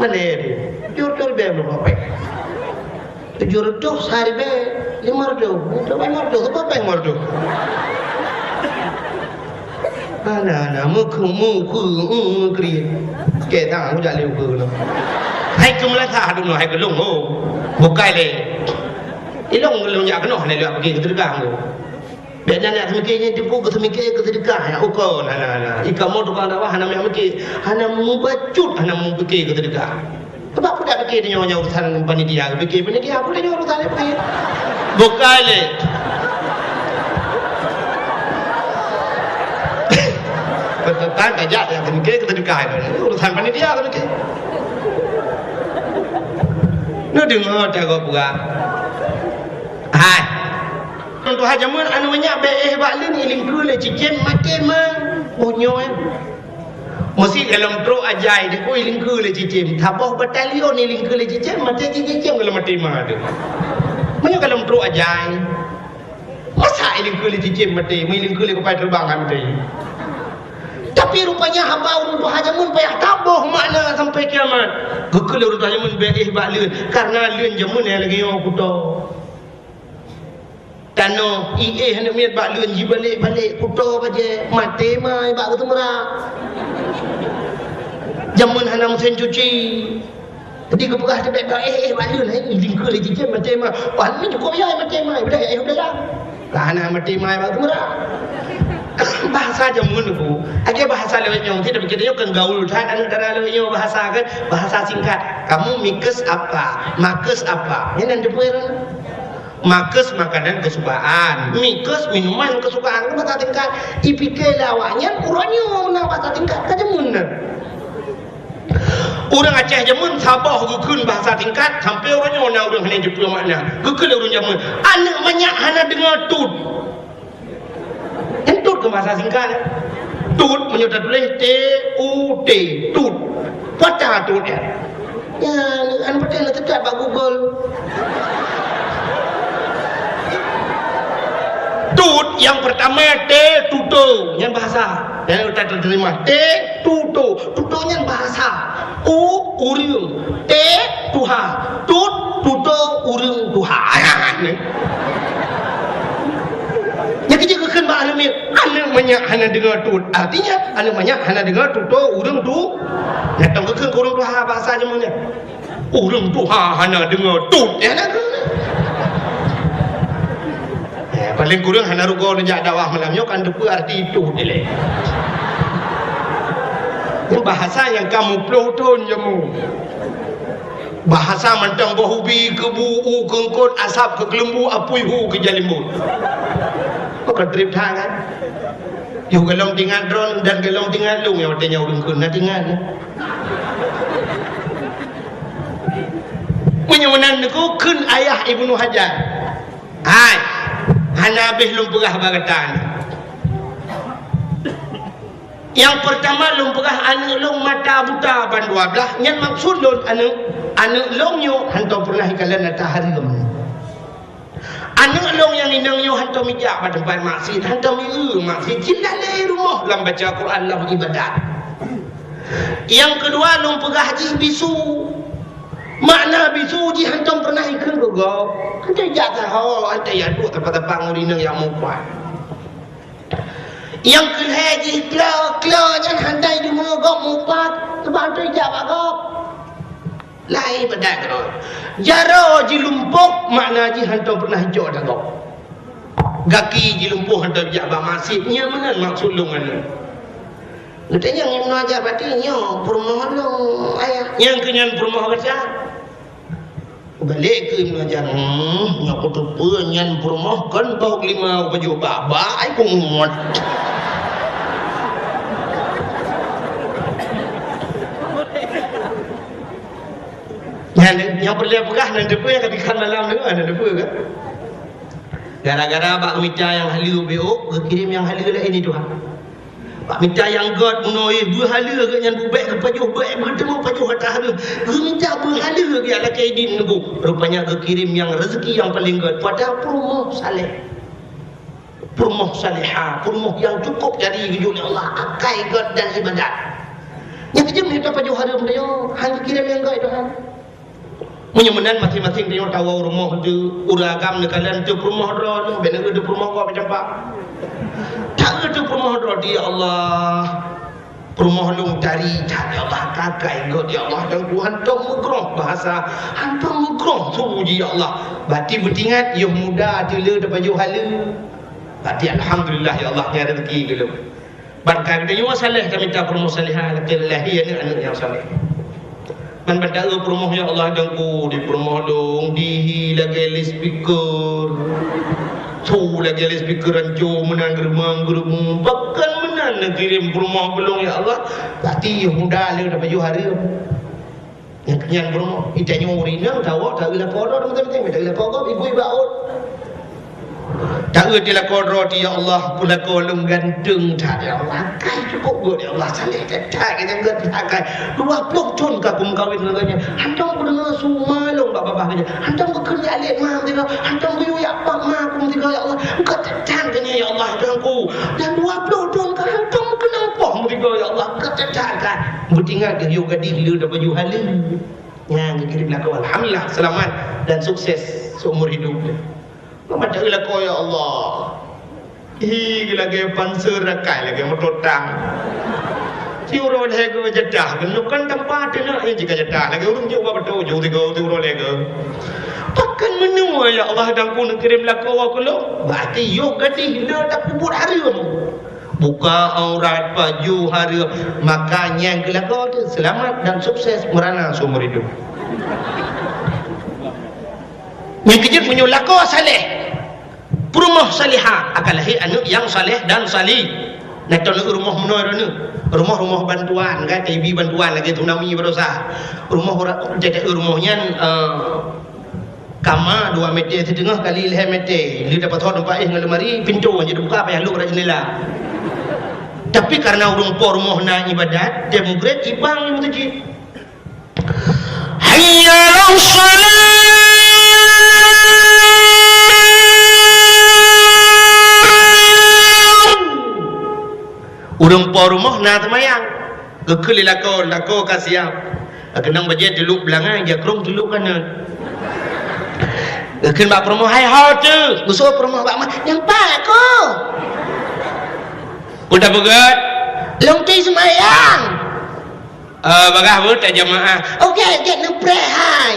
Malèe deh. Yub treun bèk meureumpok. Tujoh reutôh siribèe limong reutôh. Reutôh limong reutôh, siribèe limong reutôh. Hana, hana, meukeue, meukeue, meukeue. Keu sang, kujak lé ukeue keunoe. Hai keu meulasa dum, hai keu lôn, ho. Bukai lé. Ilôn, lôn jak keunoe, hana lôn jak pike keu seudeukah, ho. Bèk na neujak seumike nyan teupeu keu seumike keu seudeukah, ya, ukeue, hana, hana. I kamoe tukang dakwah hana meujak mike, hana mubacut, hana mupike keu seudeukah. Sebab peue dak pike tanyoe nyang urusan panitia, pike panitia, peue tanyoe urusan laén pike. Bukai lé. Beutôi tajak nyang pike keu seudeukah, urusan panitia keu pike. Neudeungoe teuh gob peugah. Hai. Tuha jameun aneuk manyak bèk éh bak leuen, ilingkeue lé cicém maté ma. Oh nyoe. Meusi golom trok ajai dikui ilingkeue lé cicém. Saboh batalion ilingkeue lé cicém, maté cicém golom maté ma teuh. Meunyoe golom trok ajai. Masa ilingkeue lé cicém maté, meulingkeue lé kupai teubang maté. Tapi rupanya haba ureueng tuha jameun payah taboh makna sampai kiamat. Geukheun lé ureueng tuha jameun bèk éh bak leuen, karena leuen jameun nyang lagèe nyoe kutoe. Tanoh, iéh aneuk miet bak leuen jibalek-balek kutoe bajèe, maté ma bak geuteumeurak. Jameun hana meusén cuci. Jadi geupeugah teuh bèk éh, éh bak leuen, hai, lingkeue lé cicém maté ma. Wah, nyoe cukôp ya maté ma, udah ya, udah ya. Lah hana maté ma bak geuteumeurak. Bahasa jameun tu, lagèe bahasa lawét nyoe, kita pikir nyoe kan gaul that, aneuk dara lawét nyoe bahasa kan, bahasa singkat. Kamu mikes apa? Makes apa? Nyan nyang teupeue. Makes makanan kesukaan, mikes minuman kesukaan, kan bahasa tingkat. Ipike lé awaknyan uroe nyoe na bahasa tingkat ka jameun na. Ureueng Aceh jameun saboh geukheun bahasa tingkat, sampai uroe nyoe na ureueng hana jiteupeue makna. Geukheun lé ureueng jameun, aneuk manyak hana deungoe tut. Nyan tut Bahasa singkat, eh. Tut, meunyoe tatuléh T U T, tut. Peue ata tut, eh? Ya, an patéh na teuka bak Google. Tut nyang pertama T tuto, nyan bahasa. Nyan utak terjemah. T tuto, tuto nyan bahasa. U, ureueng. T, tuha. Tut, tuto, ureueng, tuha. Nyan keuh jeuet geukheun bak aneuk miet, aneuk manyak hana deungoe tut. Artinya, aneuk manyak hana deungoe tuto ureueng tu. Nyan tong geukheun keu ureueng tuha bahasa jameun nyan. Ureueng tuha hana deungoe tut. Ya, hana deungoe. Eh, paling kurang hana rugoe neujak dakwah malam nyoe kan teupeue arti tut ilée. Nyan bahasa nyang ka muplôh thon jameun. Bahasa mantong boh ubi keu bu, u keu eungkôt, asab keu keuleumbu, apui hu keu jalimbot. Bukan treb that kan? Yoh golom teuingat droeneuh dan golom teuingat lôn nyang watée nyan ureueng kheun na teuingat. Meunyoe meunan Teungku, kheun ayah Ibnu Hajar. Hai, hana habéh lôn peugah bak gata nyoe. Nyang peurtama lôn peugah aneuk lôn mata buta ban dua blaih, nyan maksud lôn aneuk, aneuk lôn nyoe hantom peureunah ikalon ata hareuem. Aneuk lôn nyang inong nyoe hantom ijak bak teumpat maksiet, hantom ieu maksiet, jih lalée rumoh lam baca Quran, lam ibadat. Nyang keudua lôn peugah jih bisu. Makna bisu jih hantom peureunah ikheun keu gob. Hantom ijak saho, hantom ijak duek teumpat-teumpat ngon inong nyang mupat. Nyang keulhée jih klo, klo nyan hana deungoe gob mupat, sabab hana ijak bak gob. Laén ibadat keudroe. Jaroe jilumpoh, makna jih hantom peureunah ijok ata gob. Gaki jilumpoh hantom ijak bak maksiet, nyan meunan maksud lôn nyan. Geutanyong Ibnu Hajar, "Berarti nyoe peurumoh lôn, Ayah?" Nyang keu nyan peurumoh gata. Balek keu Ibnu Hajar, "Hmm, nyoe kuteupeue nyan peurumoh kon boh limau pajoh bak-bak ai kungot." Nyan, nyang peureulée peugah nan teupeue nyang ka teuka malam tu, nan teupeue kan? Gara-gara bak mita nyang haleue B O, geukirém nyang haleue laén di tuha. Bak mita nyang gét bunoe, beuhaleue geuh nyan bubek geupajoh, bek geuteumé pajoh ata hareuem. Geumita beuhaleue geuh lakée idin neubu. Rupanya geukirém nyang rezeki nyang paleng gét pada peurumoh saleh. Peurumoh salehah, peurumoh nyang cukup jari geujok lé Allah, akai gét dan ibadat. Nyang keujeuet mita pajoh hareuem teuh, han geukirém nyang gét tuha. Meunyoe meunan maséng-maséng tanyoe tawoe rumoh teuh, ureueng agam neukalon teuh peurumoh droe, bèk na teuh peurumoh gob campak. Tawoe teuh peurumoh droe, ya Allah. Peurumoh lôn tari that, ya Allah, kakai gét, ya Allah, dan Tuhan hantom meugroh bahasa, hantom meugroh su jih, ya Allah. Bati beutingat, yoh muda teuh le tapajoh haleue. Bati alhamdulillah, ya Allah, nyan rezeki keu lôn. Ban ka geutanyoe saleh, tamita peurumoh salehah, lakée lahé aneuëk-aneuëk nyang saleh. Ban bak taeu peurumoh, ya Allah, dan ku di peurumoh lôn, dihi lagée loudspeaker. Su lagée loudspeaker ranco meunan geureumeung-geureumeung. Pakon meunan neukirém peurumoh keu lôn, ya Allah. Pasti muda le tapajoh hareuem. Nyan, nyan peurumoh. Geutanyoe ureueng inong tawoe, taeu lakoe droe, teuma-teuma, taeu lakoe gob, ibu iba ot. Taeu di lakoe droe teuh, ya Allah, peurumoh lôn ganteng that, ya Allah. Akai cukup gét, ya Allah, saleh that, that, gét that, akai. Dua ploh thon ka kumeukawen ngon geuh nyan. Hantom kudeungoe su ma lôn bak babah geuh nyan. Hantom geukheun jak lét ma meusigoe. Hantom geuyue jak bak ma kumeusigoe, ya Allah. Gét that, that geuh nyan, ya Allah, Tuhanku. Dan dua ploh thon ka hantom keunong poh meusigoe, ya Allah. Gét that, that, akai. Beutingat geuh yoh gadih le tapajoh haleue. Nyan geukirém lakoe, alhamdulillah, seulamat dan sukses seumur hidup. Meumateu lakoe, ya Allah. Hi, lagée panser rakai, lagée moto tang. Siuroe lhée go jadah, keunoe kan tampa teunak, eh, jika jadah, lagée ureueng jok bak beutôi, jok tiga, siuroe lhée go. Pakon meunoe, ya Allah, dan ku neukirém lakoe keu lôn? Berarti yoh gadih le tapeubuet hareuem. Buka aurat, pajoh hareuem, maka nyan keu lakoe teuh seulamat dan sukses meurana seumur hidup. Nyang keujeuet meunyoe lakoe saleh, peurumoh salehah, akan lahé aneuëk nyang saleh dan sali. Nah, teuh rumoh meunoe droeneuh. Rumoh-rumoh bantuan, kan, T B bantuan lagée tsunami baroesa. Rumoh ora-, jadi rumoh nyan, eh, Kama dua meter siteungoh kali lhèe meter. Lheueh tapasoe teumpat éh ngon lemari, pintoe nyang teubuka payah lôk rot jeundela. Tapi karena ureueng po rumoh na ibadat, tem mugrét ibang meuseujid. Hayya 'alas shalah. Ureueng po rumoh na seumayang. Geukheun lé lakoe, lakoe ka siap. Keunong bajèe teulôk beulangai, jak krông teulôk kanan. Geukheun bak peurumoh, "Hai ho teuh." Geusoe peurumoh bak ma, "Nyan pat ko?" Peue tapeugah? "Lôn teuh seumayang." "Eh, bagah beuet tajamaah." "Oke, gét neupreh hai."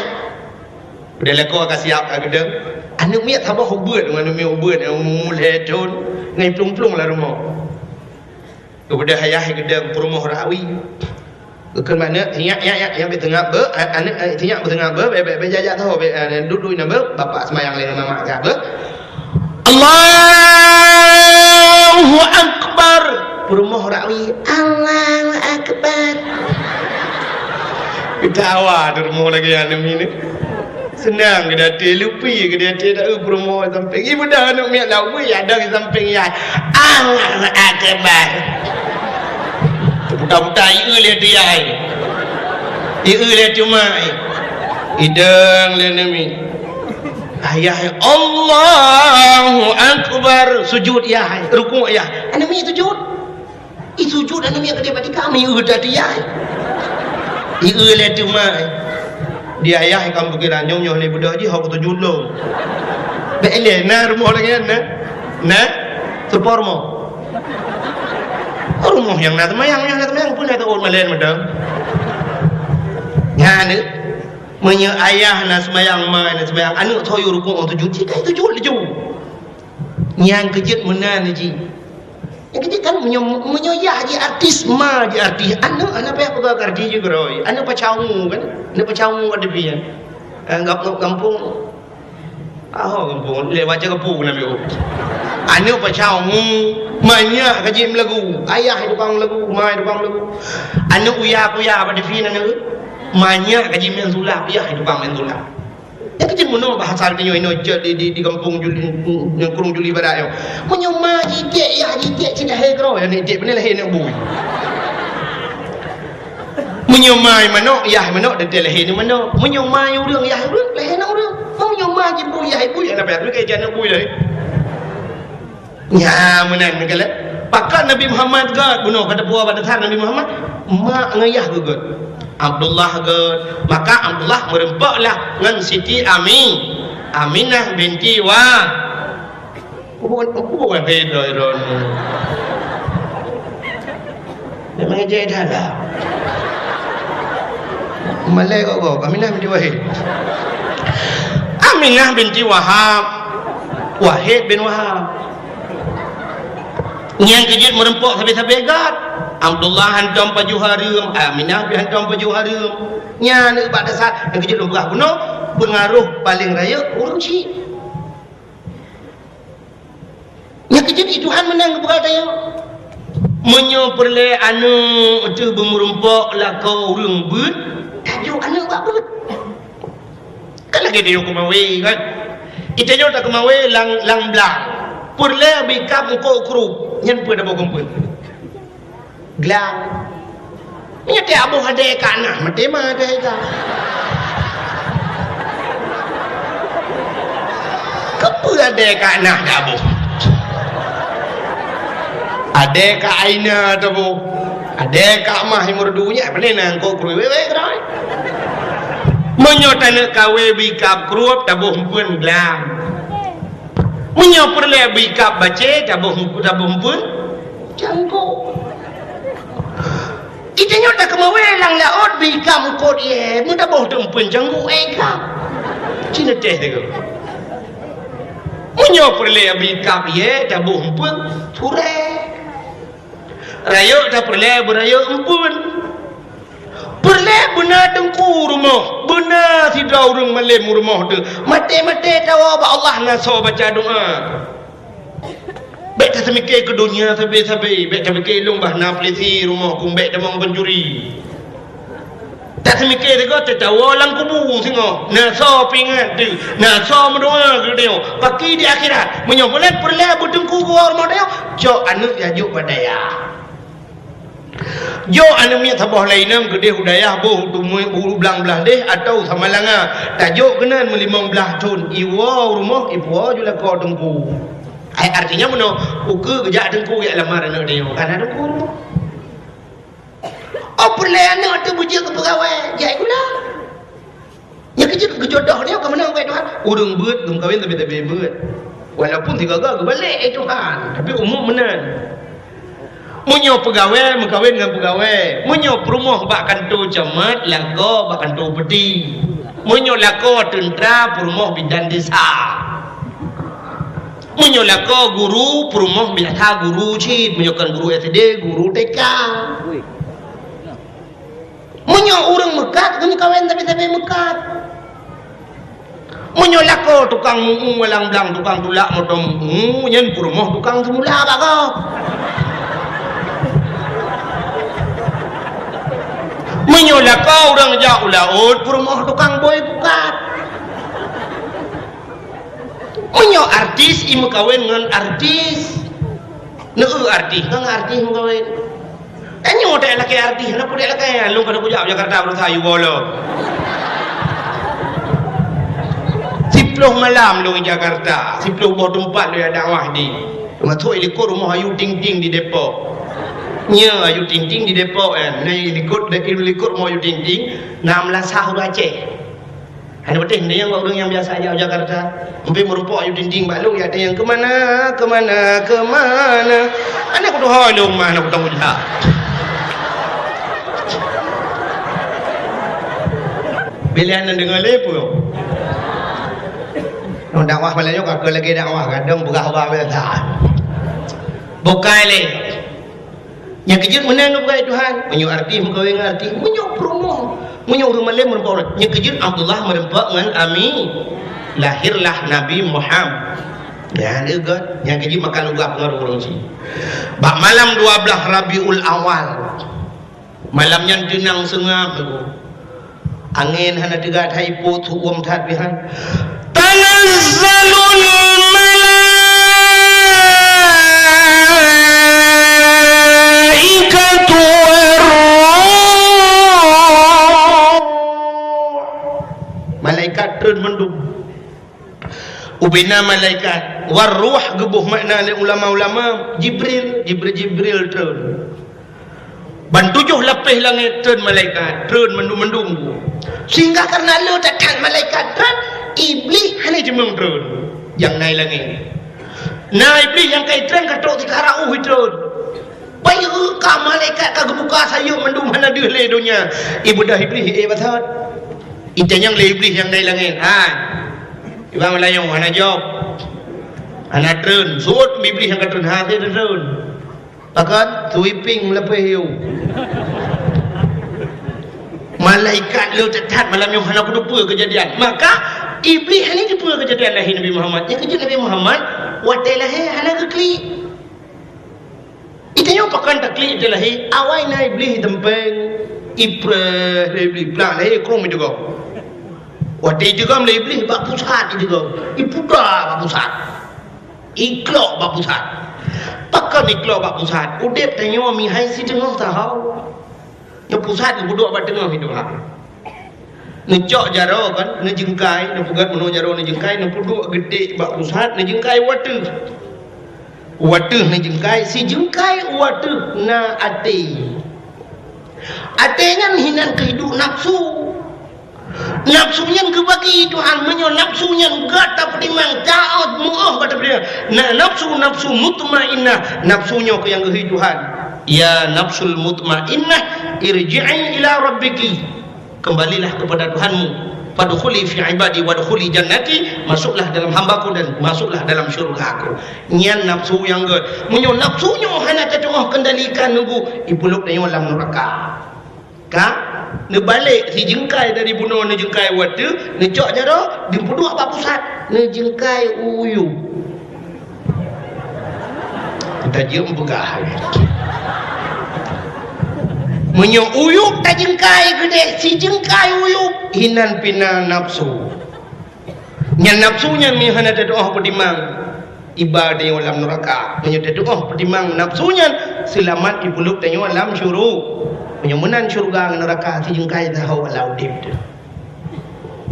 Udah lakoe ka siap ka geudong. Aneuk miet saboh ubeut, aneuk miet ubeut, nyang umur lhèe thôn, ngai plueng-plueng lam rumoh. Geubeudôh ayah geudong peurumoh rawi. Geukheun bak aneuk, "Nyak, nyak, nyak, nyak beuteungab beuh, a-, aneuk, eh, nyak beuteungab beuh, bèk, bèk, bèk jak-jak saho, bèk, eh, duek-duek inan beuh, bapak seumayang lé ngon mamak ka beuh." Allahu Akbar. Peurumoh rawi, "Allahu Akbar." Geutawa teuh rumoh lagèe aneuk miet. Seunang keu di até, lupi keu di até, dak eu peurumoh sampéng. Ibu dah aneuk miet lawa, ya dah di sampéng ya. Allahu Akbar. Buta-buta, ieu lé dia. Ieu lé cuma. Idong lé aneuk miet. Ayah, Allahu Akbar. Sujud ya, rukuk ya. Aneuk miet sujud. Ih, sujud aneuk miet keudéh bak tika, meu ieu tadi ai. Ieu lé teuma ai. Di ayah ikam pikiran nyoe, nyoe lé beudôh jih, hok sujud lom. Bèk ilèe, na rumoh lagèe nyan, na? Na? Seupôt rumoh. Rumoh nyang na seumayang, nyang na seumayang, peue na teuôt malèe mantong. Nyan, meunyoe ayah na seumayang, ma na seumayang, aneuk soe yue rukuk sujud, cit ka sujud laju. Nyang keujeuet meunan jih. Nyang keujeuet kan meunyoe, meunyoe yah jih artis, ma jih artis, aneuk hana payah peugah keu artis jih keudroe. Aneuk pacau kan? Aneuk pacau ka teupie kan? Eh, gam-, gam-, gampông. Aho gampông, lé baca gampông na biôh. Aneuk pacau, ma nyak ka jeuet meulagu. Ayah tukang meulagu, ma tukang meulagu. Aneuk uya-kuya bak teupie na aneuk. Ma nyak ka jeuet meusulap, yah tukang meusulap. Nyang keujeuet meunoe bahasa geutanyoe inoe cok di, di, di gampông Juli, nanggroe Juli Barat nyoe. Meunyoe ma jih iték, yah jih iték, cit lahé keudroe, nyang iték beuna lahé aneuk bui. Meunyoe ma manok, yah manok, teuntèe lahé aneuk manok. Meunyoe ma ureueng, yah ureueng, lahé aneuk ureueng. Meunyoe ma jih bui, yah bui, aneuk bui, aneuk bui lahé. Nyan meunan meugalak. Pakon Nabi Muhammad gèt bunoe, ka teupeue bak dasar Nabi Muhammad? Mak ngon yah geuh gèt. Abdullah gèt. Maka Abdullah meureumpok lah ngon Siti Ami-, Aminah binti Wa-, kubu-, kubu kan beda droeneuh. Memang ejek dah lah. Malèe kok, kok. Aminah binti Wahid. Aminah binti Wahab. Wahid bin Wahab. Nyang keujeuet meureumpok sabe-sabe gèt. Abdullah hantom pajoh hareuem, Aminah pih hantom pajoh hareuem. Nyan bak dasar nyang keujeuet lôn peugah bunoe, peungaroh paleng rayeuk ureueng chik. Nyang keujeuet di Tuhan meunan geupeugah tanyoe. Meunyoe peureulèe aneuk teuh beumeureumpok lakoe ureueng beuet, tajok aneuk bak beuet. Kan lagèe tanyoe keumawe kan? Itanyoe takeumawe lam, lam blang. Peureulèe bikab eungkôt krup, nyan peue taboh keu eumpeuen? Glang. Meunyoe teuh aboh adèe ka na, maté ma adèe ka. Keupeue adèe ka na taboh? Adèe ka Aina taboh. Adèe ka Mah Imur Dunya, pane na eungkôt krup wèk-wèk keudroe. Meunyoe taneuk kawé bikab krup taboh eumpeuen glang. Meunyoe peureulèe bikab bacé taboh, taboh eumpeuen cangkok. Itanyoe takeumawe lam laôt bikab eungkôt yèe, meutaboh teuh eumpeuen cangkok, eh, ka. Cit neuteh teuh. Meunyoe peureulèe bikab yèe taboh eumpeuen surèe. Rayeuk tapeureulèe beurayeuk eumpeuen. Peureulèe beuna teungku rumoh, beuna sidroe ureueng malém u rumoh teuh. Maté-maté tawoe bak Allah na soe baca doa. Bèk taseumiké keu donya sabe-sabe, bèk tapike lôn bah na polisi rumoh kong, bèk tamong pancuri. Taseumiké sigoe teuh tawoe lam kubu singoh. Na soe peuingat teuh, na soe meudoa keu tanyoe. Paki di akhirat. Meunyoe buleuen peureulée beuteungku geuwoe rumoh tanyoe, cok aneuëk tajok bak dayah. Jok aneuëk miet saboh lainang keudeh u dayah boh u Tumui, u Blang Blahdeh atawa Samalanga. Tajok keunan meulimong blaih thon, iwoe u rumoh, ipuwoe ju lakoe teungku. Ai, artinya meunoe, ukeue geujak teungku jak lamar aneuëk tanyoe, ka na teungku u rumoh. Oh, peureulée aneuëk teuh beujeuet keu peugawée, jai gula. Nyang keujeuet keu jodoh nyoe ka meunan, wahai Tuhan. Ureuëng beuet geumeukawen tapi-tapi beuet. Walaupun sigaga geubalek, eh Tuhan, tapi umum meunan. Meunyoe peugawée, meukawen ngon peugawée. Meunyoe peurumoh bak kantô camat, lakoe bak kantô peuti. Meunyoe lakoe teuntra, peurumoh bidan desa. Meunyoe lakoe guru, peurumoh biasa guru cit. Meunyoe kon guru S D, guru T K. Meunyoe ureuëng meukat, geumeukawen tapi-tapi meukat. Meunyoe lakoe tukang meu-eu walang blang, tukang tulak moto meu-eu, nyan peurumoh tukang seumula bak gob. Meunyoe lakoe ureuëng jak u laôt, peurumoh tukang bôi pukat. Meunyoe artis, imeukawen ngon artis. Neu-eu artis, ngon artis meukawen. Tanyoe tak lakée artis, hana peue tak lakée. Lôn ka kujak Jakarta beurasa yue bolo. Siploh malam lôn di Jakarta, siploh boh teumpat lôn jak dakwah di. Teumasok i likot rumoh Ayu Ting Ting di Depok. Nyoe Ayu Ting Ting di Depok, eh. Na i likot, i likot rumoh Ayu Ting Ting, na meulasah ureuëng Aceh. Hana patéh, nyan bak ureuëng nyang biasa jak u Jakarta. Sampai meurumpok Ayu Ting Ting bak lôn, jak tanyong, "Kemana, kemana, kemana?" Hana kutuho lôn mah, hana kutong ujak. Bila hana deungoe lé peue? Nyoe dakwah malam nyoe ka keu lagée dakwah, kadang peugah haba biasa. Bukai lé. Nyang keujeuet meunan geupeugah Tuhan, meunyoe artis meukawen ngon artis, meunyoe peurumoh, meunyoe ureuëng malém meureumpok ureuëng. Nyang keujeuet Abdullah meureumpok ngon Ami, lahirlah Nabi Muhammad. Nyan lé göt, nyang keujeuet maka lugah pengaruh ureuëng cit. Bak malam dua blaih Rabiul Awal, malam nyan teunang seungab lagée. Angén hana teuga that ipot, su'uem that pih han. Tanazzalul malaikatu war-ruh. Malaikat treun mandum. Ubena malaikat, war-ruh geuboh makna lé ulama-ulama, Jibril, Jibril, Jibril treun. Ban tujoh lapéh langét treun malaikat, treun mandum-mandum. Sehingga karena le that-that malaikat treun, Iblih hana jimeueng treun. Nyang na i langét. Na Iblih nyang ka i treun ka trok sikara uh i treun. Bayeue ka malaikat ka geubuka sayeuep mandum hana deuh lé donya. Ibeudôh Iblih, eh, basot. Itanyong lé Iblih nyang na i langét. Hai. Iba meulayeue hana jaweueb. Hana treun. Sot Iblih nyang ka treun. Ha, treun. Pakon? Sweeping lapéh yue. Malaikat le that-that malam nyoe hana kuteupeu keujadian. Maka, Iblih hana teupeu keujadian lahé Nabi Muhammad. Nyang keujeuet Nabi Muhammad, watée lahé hana geuklik. Itanyoe pakon taklik di lahé, awai na Iblih iteumpéng, ipreh lé Iblih, plah lahé krong iteugoe. Watée iteugoe lé Iblih bak pusat iteugoe, ipuda bak pusat. Iklok bak pusat. Pakon iklok bak pusat? Udeb tanyoe mihai siteungoh saho. Nyang pusat geupeuduek bak teungoh iteuha. Neucok jaroe kan, neujeungkai, neupeugét meunoe jaroe neujeungkai, neupeuduek geutek bak pusat, neujeungkai u ateueh. U ateueh neujeungkai, sijeungkai u ateueh na até. Até nyan hinan keuhidup nafsu. Nafsu nyan geubagi Tuhan, meunyoe nafsu nyan gata peutimang, taát, meu'oh gata peutimang. Na nafsu, nafsu mutmainnah, nafsu nyoe keuh nyang geuhi Tuhan. Ya nafsul mutmainnah, irji'i ila rabbiki. Kembalilah kepada Tuhanmu. Fadkhuli fi ibadi wadkhuli jannati, masuklah dalam hamba-Ku dan masuklah dalam syurga-Ku. Nyan nafsu nyang gét. Meunyoe nafsu nyoe hana tatu'oh kendalikan nunggu, ipeuleub tanyoe lam neuraka. Ka? Neubalek sijeungkai dari bunoe neujeungkai u ateueh, neucok jaroe, neupeuduek bak pusat, neujeungkai u yub. Tajeuem peugah. Meunyoe uyueb tajeungkai keudeh, sijeungkai uyueb, inan pih na nafsu. Nyan nafsu nyan meunyoe hana tatu'oh peutimang, iba tanyoe lam neuraka. Meunyoe tatu'oh peutimang nafsu nyan, seulamat jipeuleueb tanyoe lam syuru-, meunyoe meunan syeuruga ngon neuraka sijeungkai saho lam udeb teuh.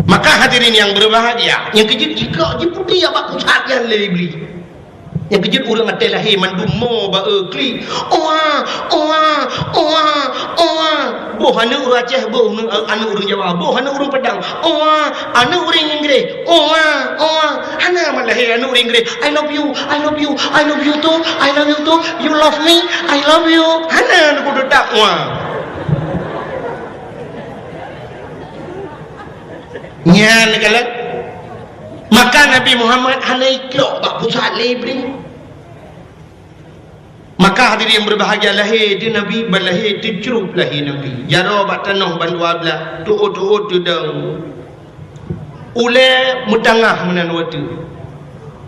Maka hadirin nyang berbahagia, nyang keujeuet jikok jiputéh bak pusat nyan lé Iblih. Nyang keujeuet ureuëng até lahé mandum mo ba-e klik. Oa, oa, oa, oa. Boh aneuëk ureuëng Aceh, boh aneuëk, aneuëk ureuëng Jawa, boh aneuëk ureuëng Padang. Oa, aneuëk ureuëng Inggréh. Oa, oa. Hana mat lahé aneuëk ureuëng Inggréh. "I love you, I love you, I love you too, I love you too. You love me, I love you." Hana aneuëk ureuëng tak oa. Nyan kalon. Maka Nabi Muhammad hana iklok bak pusat lé Iblih. Maka hadirin yang berbahagia, lahé teuh Nabi, ban lahé teucrup lahé Nabi. Jaroe bak tanoh ban dua blah, tuôt-tuôt teudong. Ulée meutangah meunan watée.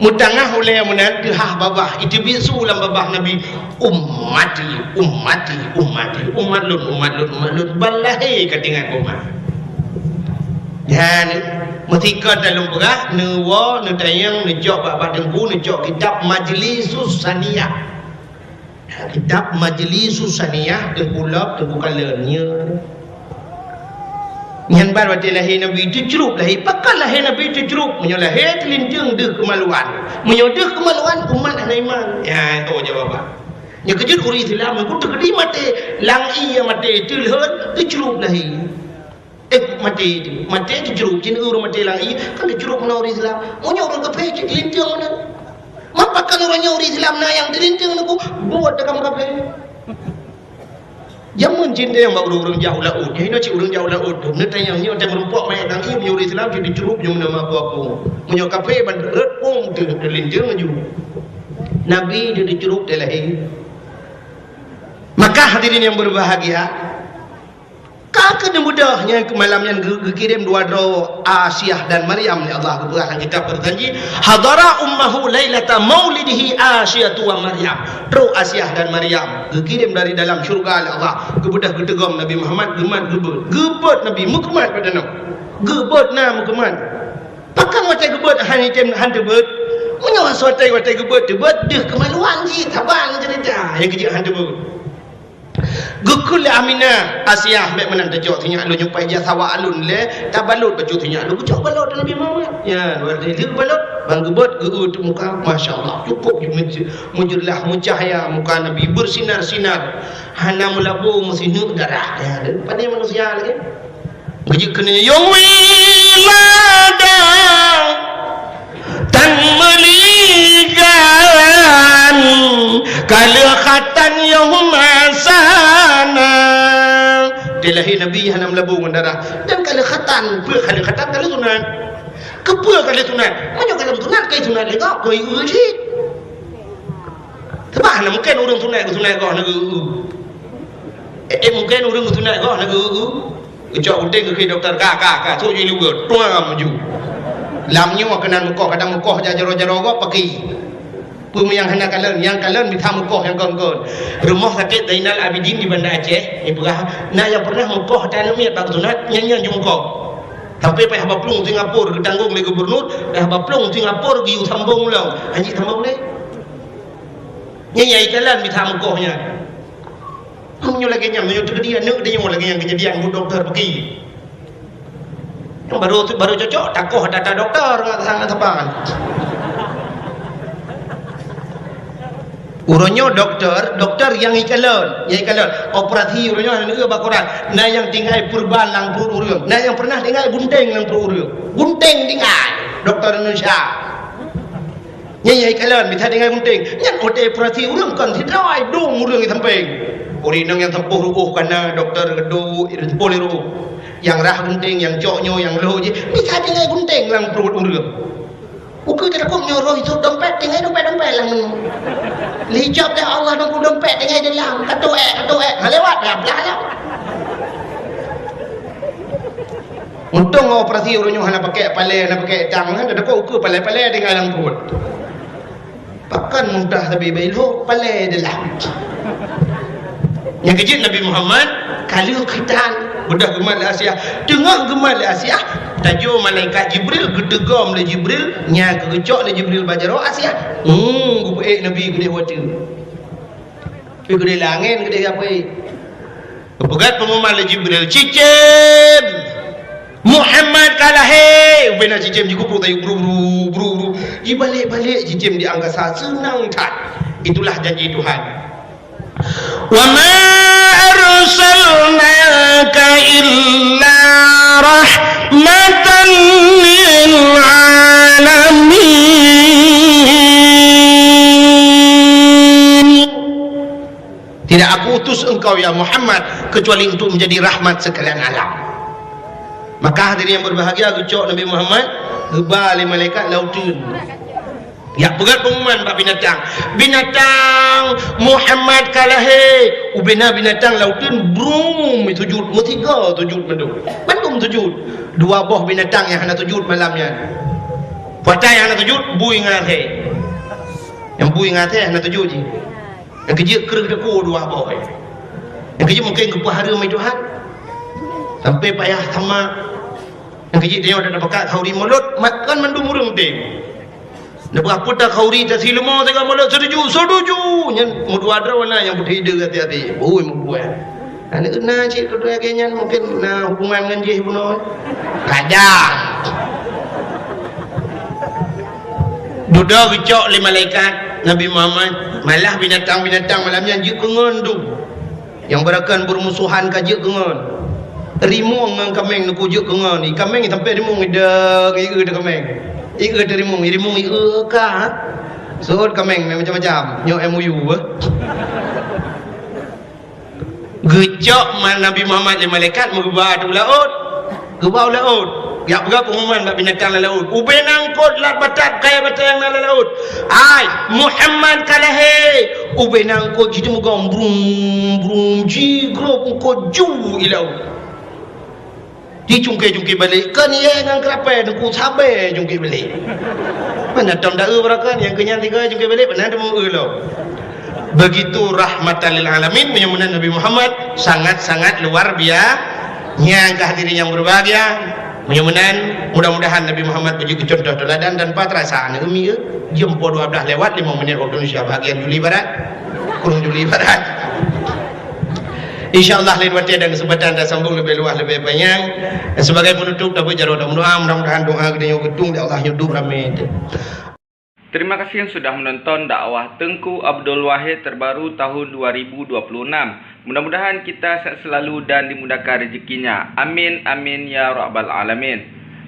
Meutangah ulée meunan teuhah babah, iteubiet su lam babah Nabi, "Ummati, ummati, ummati, umat lôn, umat lôn, umat lôn." Ban lahé ka teuingat umat. Nyan, meusikot lam lôn peugah, neuwoe, neutanyong, neucok bak, bak teungku, neucok kitab Majlisus Saniyah. Kitab Majlisus Saniyah, teungku lop, teungku kalon, nyoe. Nyan ban watée lahé Nabi teucrup lahé. Pakon lahé Nabi teucrup? Meunyoe lahé teulinteung deuh keumaluan. Meunyoe deuh keumaluan, umat hana iman. Ya, itu jawaban. Nyang keujeuet ureuëng Islam, meunyoe teukeudi maté, lam ié maté, teulheuet, teucrup lahé. Eh, maté itu. Maté teucrup, cit ureuëng maté lam ié, kan teucrup meunan ureuëng Islam. Meunyoe ureuëng kafé, cit linteung meunan. Mapa kan ureuëng nyoe ureuëng Islam na nyang teulinteung nunggu buet dagam kafé. Jameun cit nyang bak ureuëng-ureuëng jak u laôt. Nyang inoe cit ureuëng jak u laôt tu. Neutanyong nyoe teuh meurumpok manyét lam ié, meunyoe ureuëng Islam cit teucrup nyoe meunan meuaku-aku. Meunyoe kafé ban rot pong teuh teulinteung laju. Nabi teuh teucrup teuh lahé. Maka hadirin yang berbahagia, ka keuneuk beudôh nyan keu malam nyan geu-, geukirém dua droe Asiah dan Maryam lé Allah, geupeugah lam kitab Berjanji, "Hadara ummahu lailata maulidihi Asyatu wa Maryam." Trok Asiah dan Maryam geukirém dari dalam syurga lé Allah, geubeudôh geuteugom Nabi Muhammad, geumat geubeuet. Geubeuet Nabi, meukeumat bak tanoh. Geubeuet na meukeumat. Pakon watée geubeuet hana item han teubeuet? Meunyoe watée, watée geubeuet teubeuet, deuh keumaluan jih, saban ceurita. Nyang keujeuet han teubeuet. Geukheun lé Aminah, "Asiah, bék meunan tacok sinyak lôn nyoe, paih jak sawa alun lé, tabalot bacut sinyak lôn." Geucok balot Nabi Muhammad. Ya, lheueh balot, ban geubeuet, geu-eu teuk muka, masya Allah, cukup meuj-, meujeulaih, meucahya muka Nabi, beusinar-sinar, hana meulabo meusineuk darah. Ya, dan pane manusia lagi. Geujeuet keunoe, "Yong wila dong." Tan meuligan, ka lheueh khatan yoh masana. Dilahé Nabi hana meulabô ngon darah. Dan ka lheueh khatan, peue ka lheueh khatan, ka lheueh sunat. Keupeue ka lheueh sunat? Meunyoe ka lheueh sunat, ka sunat lé gob, keu ié cit. Sabab hana mungken ureuëng sunat, sunat goh na geu-, eh, eh, mungken ureuëng sunat goh na geu-, geucok unteng keu doktor, ka, ka, ka, sok ji luweue, tuang maju. Lam nyoe keunan mukoh, kadang mukoh jak jaroe-jaroe gob paki. Peue nyang hana kalon, nyang kalon mita mukoh nyang kon-kon. Rumoh sakét Zainal Abidin di Banda Aceh, ipeugah, na nyang pernah mukoh ata aneuk miet bak sunat, nyan-nyan ju mukoh. Sampai payah baplueng Singapura geutanggong lé gubernur, payah baplueng Singapura geuyue sambong lom. Hanjeuet sambong lé. Nyan nyang ikalon mita mukoh nyan. Meunyoe lagée nyan, meunyoe teukeudi aneuk tanyoe lagée nyan keujadian, buet doktor peuki. Nyang baru, baru cocok, takoh data doktor ngon sa-, saban. Uroe nyoe doktor, doktor nyang ikalon, nyang ikalon. Operasi uroe nyoe hana neueu bak koran. Na nyang tinggai peureuban lam pruet ureuëng. Na nyang pernah tinggai gunteng lam pruet ureuëng. Gunteng tinggai. Doktor Indonesia. Nyan nyang ikalon, mita tinggai gunteng. Nyan watée operasi ureuëng kon sidroe, dum ureuëng di sampéng. Ureuëng inong nyang sampôh ruôh ka na, doktor geuduek, sampôh lé ruôh. Nyang rhah gunteng, nyang cok nyoe, nyang lhôk jih, mita tinggai gunteng lam pruet ureuëng. Ukeue teutakot nyoe roh isut dompet, tinggai dompet-dompet lam nyoe. Lheueh ijôb lé Allah nunggu dompet tinggai di lam, katuek, katuek, ha lewat, blah, blah, blah. Untông operasi ureuëng nyoe hana pakai palée, hana pakai tang, hana teuka ukeue palée-palée tinggai lam pruet. Pakon mudah sabe bak ilhôk palée di lam. Nyang keujeuet Nabi Muhammad, Ka lheueh khitan, beudôh geumat lé Asiah. Teungoh geumat lé Asiah, tajô malaikat Jibril, geuteugom lé Jibril, nyan keuh geucok lé Jibril bak jaroe Asiah. Hmm, geupeuék Nabi keudeh watèe. Geudeh lé angén, geudeh gapeuék. Geupeugah peungumuman lé Jibril, "Cicém! Muhammad ka lahé!" Ubena cicém jikupuk tayue bru, bru, bru, bru. Jibalek-balek cicém di angkasa, seunang that. Itulah janji Tuhan. "Wa ma arsalnaka illa rahmatan lil alamin." Tidak Aku utus engkau, ya Muhammad, kecuali untuk menjadi rahmat sekalian alam. Maka hadirin yang berbahagia, geucok Nabi Muhammad, geuba lé malaikat lam uteuen. Jak peugah peungumuman bak binatang. "Binatang, Muhammad ka lahé!" Ubena binatang lam uteuen, brum, sujud. Meusigoe sujud mandum. Mandum sujud. Dua boh binatang nyang hana sujud malam nyan. Peue nyang hana sujud, bui ngon asèe. Nyang bui ngon asèe hana sujud jih. Nyang keujeuet kreueh takue dua boh. Nyang keujeuet mungken geupeuhareuem lé Tuhan. Sampai payah sama. Nyang keujeuet tanyoe dak pakat khauri mulod, mat kan mandum ureueng udeb. Neupeugah peue ta khauri ta sileumô teuka mulod, "Setuju, setuju!" Nyan meudua droe na nyang putih ide hati-hati. Ui, meubuet. Aneuk na cit keudua lagèe nyan mungken na hubungan ngon jih bunoe. Kadang. Dudoe geucok lé malaikat Nabi Muhammad, malah binatang-binatang malam nyan jeuet keu ngon dum. Nyang beurakan beurumusohan ka jeuet keu ngon. Rimueng ngon kaméng neuku jeuet keu ngon. I kaméng sampai rimueng idang, i eu teu kaméng. I eu teu rimueng, i rimueng i eu ka. Sot kaméng macam-macam. Nyoe M O U, eh. Geucok ma-, Nabi Muhammad lé malaikat meugeuba u laôt. Geuba u laôt. Jak peugah peungumuman bak binatang lam laôt. Ubena eungkôt lat batat kayèe batèe nyang na lam laôt. "Hai, Muhammad ka lahé!" Ubena eungkôt jiteumugom brum, brum, jigrob eungkôt ju i laôt. Jicungké-cungké balek, kon yèe ngon keurapèe teungku sabé cungké balek. Mana tom da eu beurakan, nyang keu nyan tiga cungké balek, mana teumeu eu lom. Begitu rahmatan lil alamin, meunyoe meunan Nabi Muhammad sangat-sangat luar biasa. Nyang ka hadirin yang berbahagia, meunyoe meunan, mudah-mudahan Nabi Muhammad beujeuet keu contoh teuladan dan pat rasa aneuk umi, eh, jeuem poh dua belas lewat lima menit waktu Indonesia bahagian Juli Barat, kurung Juli Barat. Insya Allah lain watèe dan kesempatan tasambong leubeh luwah leubeh panyang. Dan sebagai penutup, tabeuet jaroe dan meudoa, mudah-mudahan doa geutanyoe geutueng lé Allah nyoe dum ramé. Terima kasih yang sudah menonton dakwah Teungku Abdul Wahid terbaru tahun dua ribu dua puluh enam. Mudah-mudahan kita sehat selalu dan dimudahkan rezekinya. Amin, amin, ya rabbal alamin.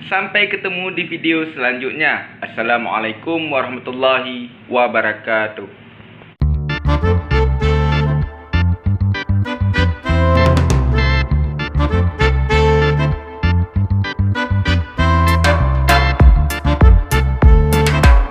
Sampai ketemu di video selanjutnya. Assalamualaikum warahmatullahi wabarakatuh.